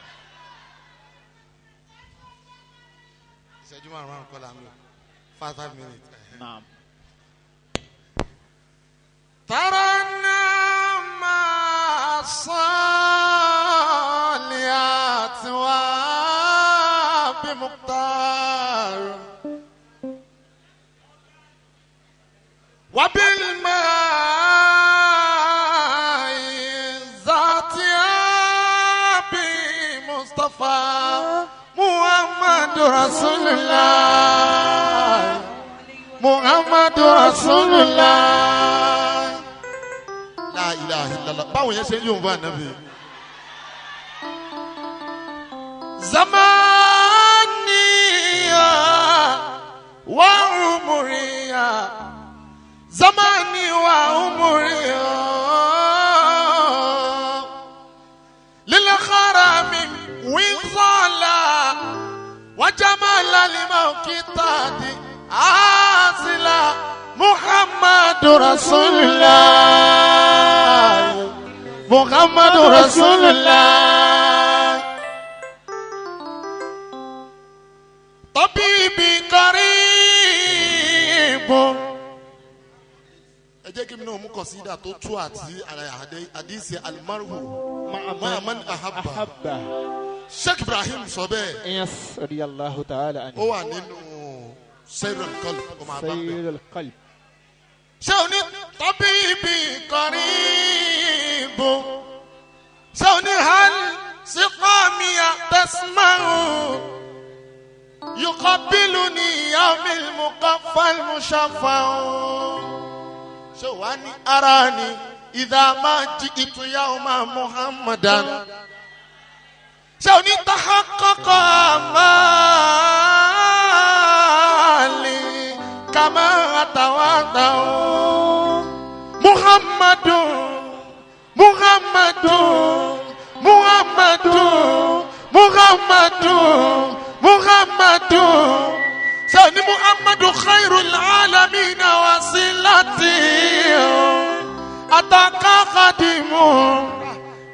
Ìṣẹ́jú márùn-ún kọ́ la ń lò, 5 minutes. Naam. Taranna saliyat wa bi muqtar wa bil ma'i zati bi Mustafa Muhammadu Rasulullah Muhammadu Rasulullah. La ilaha illallah. Báwo yẹn ṣe ń yóò bá ànábì. Zamaniya wa umuriya zamani wa umuriya lil kharami wizala wa jamala limawqitati azila Muhammadu Rasulullah Muhammadu Rasulullah. Tabibi qarib. Ẹ jẹ́ kí mi náà mú kọ̀sídà tó tú àti àdìsí alimaru ma'a man ahabba. Sheikh Ibrahim sọ bẹ́ẹ̀. Yes, radiyallahu ta'ala anhu. Ó wà nínú Sayrul Qalb. Ó máa bá bẹ́ẹ̀. Sayrul Qalb. Ṣé o ní tabibi qarib? Ṣé o ní hal siqamiya tasma'u? Yuqabbiluni yawmil muqaffal mushaffa'u. Ṣé wàá ní ara ni idha ma ji'tu yawma Muhammadan? Ṣé o ní tahaqqaqa amali kama atawadaw? Muhammadun Muhammadun Muhammadun Muhammadun Muhammadun. Ṣé o ní Muhammadu khairul alamina wasilati ataka khadimu.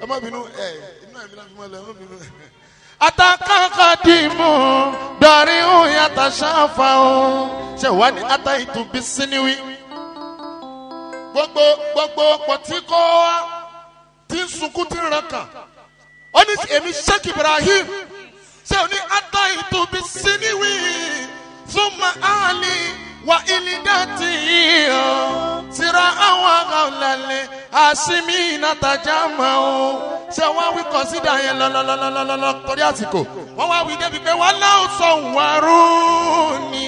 Ẹ má bínú ẹ inú ẹ̀mí láti mọ́ ẹ má bínú. Ataka khadimu dariu yatashafa o. Ṣé wàá ní ataitu bisiniwi? Gbogbo gbogbo pọ̀tí kọ́ wa tí ń sunkún tí ń ràn kàn. Ó ní èmi Sheikh Ibrahim. Ṣé o ní ataitu bisiniwi? Summa ali wa ilidati sira àwọn àgàlẹ̀ àṣìmí nàtàjàmọ́ o. Ṣé wọ́n wí kọ̀sídà yẹn lọ́lọ́lọ́lọ́lọ́ torí àsìkò? Wọ́n wá wí débi pé wọ́n láwọn sọ wàrú ni.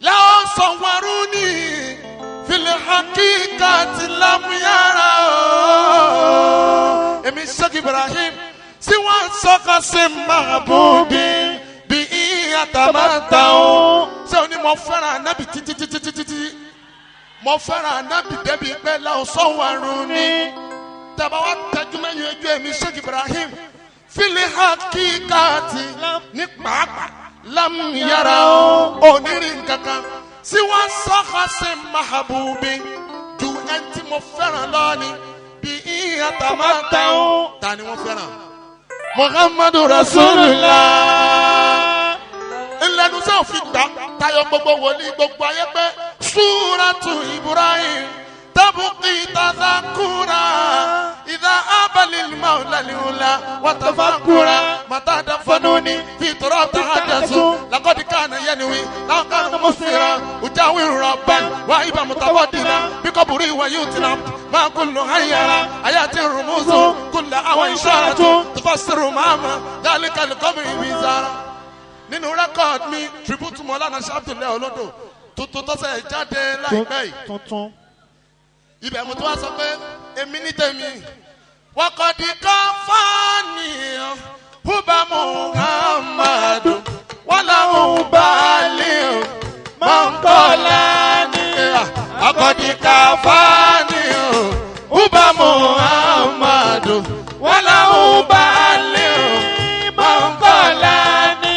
Láwọn sọ wàrú ni. Fil hakikati lam yara o. Èmi Sheikh Ibrahim tí wọ́n sọ́kọ́ sí mahabubi bí àtàmátà o. Ṣé o ní mo fẹ́ràn ànábì títí títí títí? Mo fẹ́ràn ànábì débi pé láwọn sọ wàrú ni. Tàbá wa tẹjú mẹ́yìn ojú èmi Sheikh Ibrahim fil hakikati ní pàápàá lam yara o. Onírin kankan tí wọ́n sọ́kọ́ sí mahabubi ju ẹni tí mo fẹ́ràn lọ́ni bí àtàmátà o. Ta ni wọ́n fẹ́ràn? Muhammadu Rasulullah. Ńlẹ́nu sẹ́ òfin gbà tayọ gbogbo wòlíì gbogbo ayé pé Súratu Ibrahim tabuki tazakura ìdá abalil mawlaliwula watafakura matada fanuni fitura tahadasu lakodi kana yaniwi lakana musira ujawiru rabban wa iba mutawadila bikaburi wa yutina ma kullu hayyara ayati rumuzu kulla awa isharatu tufassiru mama dhalika alqabri wizara. Nínú rẹ́kọ̀d mi tribute Mọ́lánà Abdullahi Olodo tuntun tọ́sẹ̀ jáde láìpẹ́ yìí tuntun. Ibẹ̀ mo tún wá sọ pé èmi ní tèmi wakọ̀dí kan fáàní húbà Muhammadu wàláhùn balẹ̀ mọ̀nkọ́lá ní. Wakọ̀dí kan fáàní húbà Muhammadu wàláhùn balẹ̀ mọ̀nkọ́lá ní.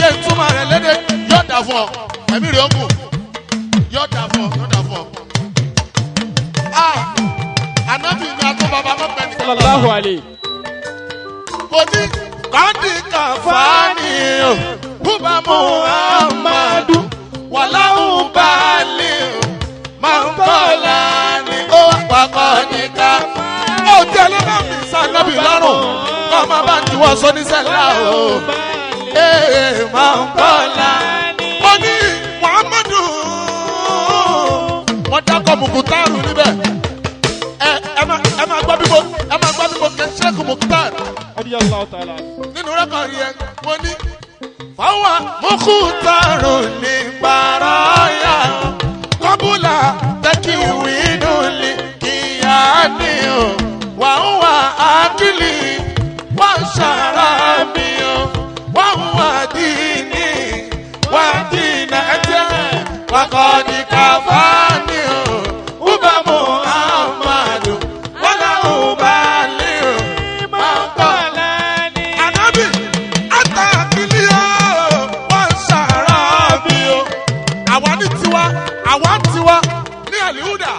Jẹ́ ìtumọ̀ rẹ̀ lédè yóò dà fún ọ ẹ̀mí rẹ̀ ó kù yóò dà fún ọ yóò dà fún ọ. Anabi ni a tó bàbá mọ́ pẹ́ nìkan. Sallallahu alayhi. Kò ní kọ́ndì kan fani o, Bùbá Muhammadu, wàláhùn balẹ̀ o, máa ń kọ́lá ni ó wà kọ́ndì kan. Ó jẹ́ ló bá mi sànàbì lọ́rùn, kọ́ máa bá tiwọ́ sọ ní sẹ́lá o. Ee máa ń kọ́lá. Ó ní Muhammadu, wọ́n dákọ̀ Mukutaru níbẹ̀. Ẹ máa gbọ́ bí mo ẹ máa gbọ́ bí mo kẹ́ Sheikh Mukhtar Radiyallahu ta'ala. nínú rẹ́kọ̀dì yẹn mo ní. Fáwọn Mukhtaru ní bàráyà kọ́bùlà tẹ́kíwì nùlì kíyà ni o wà ń wà ákìlì wà ń ṣàrà mi o wà ń wà dìní wà dìínà ẹ̀jẹ̀ wà kọ́ ní káfá ni o uba Muhammadu wàlá uba leo mọ̀nkọ́lá. Ànábì àtàkìlì o wọ́n ṣàrà mi o. Àwa ní tiwa, àwa ń tiwa ní Àlìhúdà.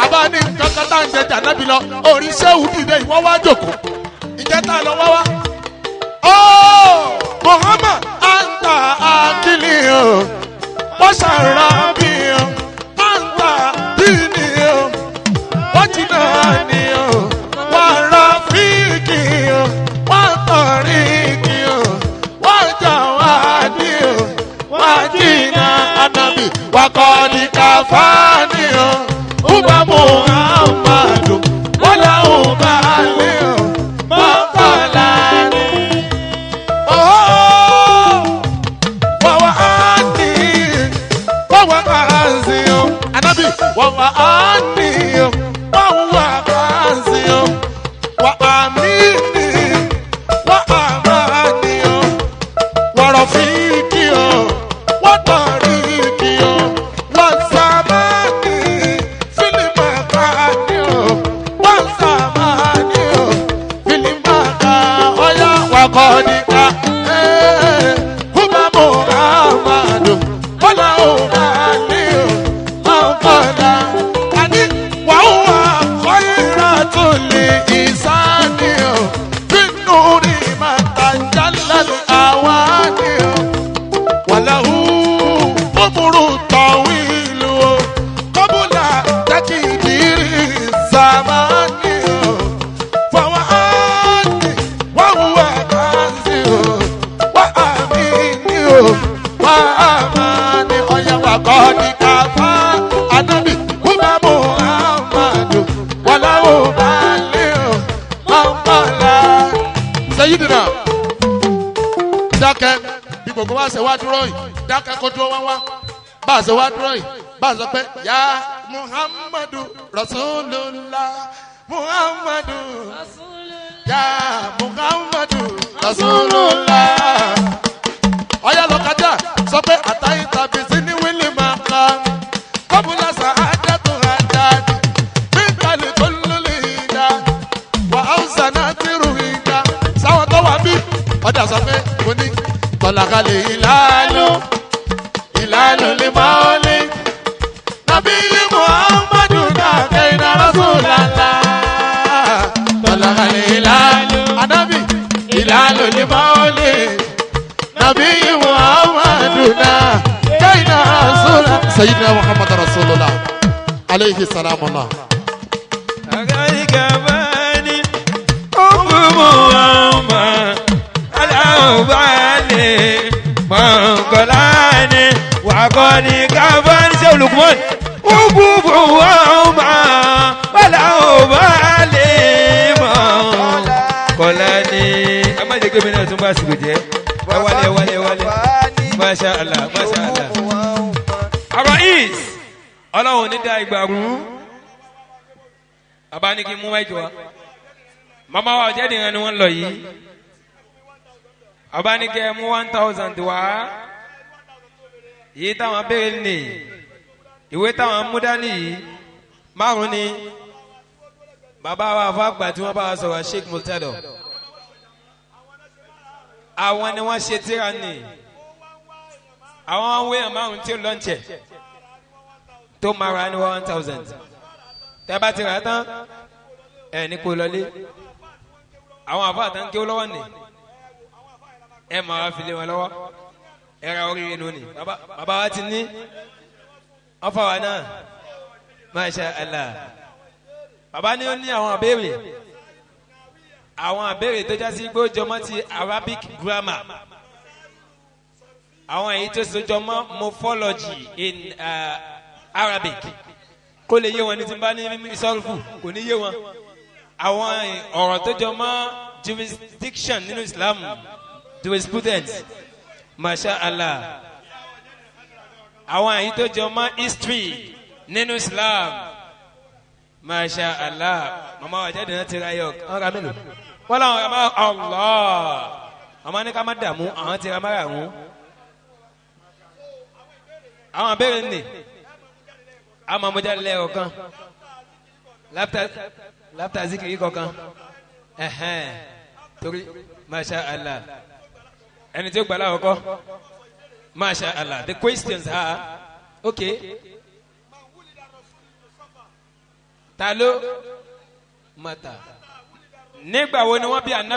Àbá ní kankan tá à ń jẹjà nábì lọ, oríṣẹ́ òdìdẹ ìwọ́ wá jòkó. Ìjẹta lọ wá wá. Ó Muhammad anta akili o, wọ́n ṣàrà mi o, anta dini o, wọ́n jìnnà ni o, wọ́n ra fíìkì o, wọ́n tọ̀ríkì o, wọ́n jà wá ní o, wọ́n jìnnà ànábì, wọ́n kọ́ ní káfáàní o, Uba Muhammadu, wọ́n làwọn bá lé o, mọ́kànlá ni. Wọ́wọ́ á ní, wọ́wọ́ á sí o, ànábì, wọ́wọ́ á ní o, wọ́wọ́ á sí o, wọ́n á mí ní, wọ́n á máa ní o, wọ́rọ̀ fíkì o, wọ́n tọ̀ríkì o, wọ́n sábà ní, fílímù ká ní o, wọ́n sábà ní o, fílímù ká ọ̀yá wakọ̀ ní ká. Húbà Muhammadu, bọ́lá òun ní o, máa ń kọ́lá. Àní wàhùwà kọ́yìnrà tó lè ìsáni o, fínú rí màtà jálẹ̀ àwa ni o. Wàláhù kúburú tọ̀wílù o, kọ́bùlà tẹ́kìdìrì sàmánì o. Fọwọ́ áàdì wàhùwà kàǹsì o, wà á mi ní o, wà á máa ní ọ̀yà wà kọ́ ní káfá. Ànábì Húbà Muhammadu, wàláhù balẹ̀ o, máa ń bọ̀lá. Sayyidina dákẹ́ bí gbogbo wa ṣe wá dúró yìí dákẹ́ kó dúró wá wá bá a ṣe wá dúró yìí bá a sọ pé ya Muhammadu Rasulullah Muhammadu ya Muhammadu Rasulullah ọyá lọ́kadà sọ pé àtàyè tàbí sí ní wíìlì máa ka kọ́bùlà sàádẹ́tò àjáde bíntàlì tó lólè ìdá wà áwùsà náà ti rù ìdá sáwọn tó wà bí ọjà sọ pé mo ní tọ́lákalẹ̀ ìlàlú ìlàlú lè máa lé nàbí Muhammadu náà kẹ́hìn Rasulullah tọ́lákalẹ̀ ìlàlú ànábì ìlàlú lè máa lé nàbí Muhammadu. Sayyidina Muhammad Rasulullah aleyhi salamu Allah. Wakoni kafani ṣe Lukman ububu wa ma wala obale mọ kọlá ni ẹ má jẹ́ kí omi náà tún bá àsìkò jẹ́ ẹ wálé ẹ wálé ẹ wálé masha Allah masha Allah. Ọ̀rọ̀ is ọlọ́run ní da ìgbà rú bàbá ní kí n mú ẹjọ́ wa màmá wa ọ̀jẹ̀ nìyẹn ni wọ́n lọ yìí bàbá ní kí ẹ mú 1000 wá yìí táwọn béèrè ní ìwé táwọn mú dání yìí márùn ni bàbá wa fàgbà tí wọ́n bá wa sọ̀rọ̀ Sheikh Murtado àwọn ni wọ́n ṣe tíra ní àwọn wéyàn márùn tí ó lọ́nchẹ̀ tó mara ní 1000 tẹ́ bá ti rà tán ẹ̀ ní kó lọlé àwọn àfọ àtànkè lọ́wọ́ ni ẹ̀ máa fi lé wọn lọ́wọ́ ẹ̀ra oríire lónìí bàbá wa ti ní ọfà wa náà masha Allah bàbá ni ó ní àwọn àbẹ̀rẹ̀ àwọn àbẹ̀rẹ̀ tó jásí pé ó jọmọ́ ti Arabic grammar àwọn èyí tó sojọmọ́ morphology in Arabic kó lè yé wọn ní tí n bá ní sọ́ọ̀fù kò ní yé wọn àwọn ọ̀rọ̀ tó jọmọ́ jurisdiction nínú Islam jurisprudence masha Allah àwọn àyí tó jọ mọ́ history nínú Islam masha Allah mama wa jáde náà ti ra yọ ọ̀n ra mélòó wọ́n làwọn ra máa Allah mama ní ká má dààmú àwọn ti ra má rà wọ́n àwọn abẹ́rẹ́ nì àwọn amújáde lẹ́yọ̀ kan láfta zikiri kọ̀ọ̀kan ẹ̀hẹ́n torí masha Allah ẹni tí ó gbà láwùkọ masha Allah the questions are okay ta ló mata nígbà wo ni wọ́n bí anabi.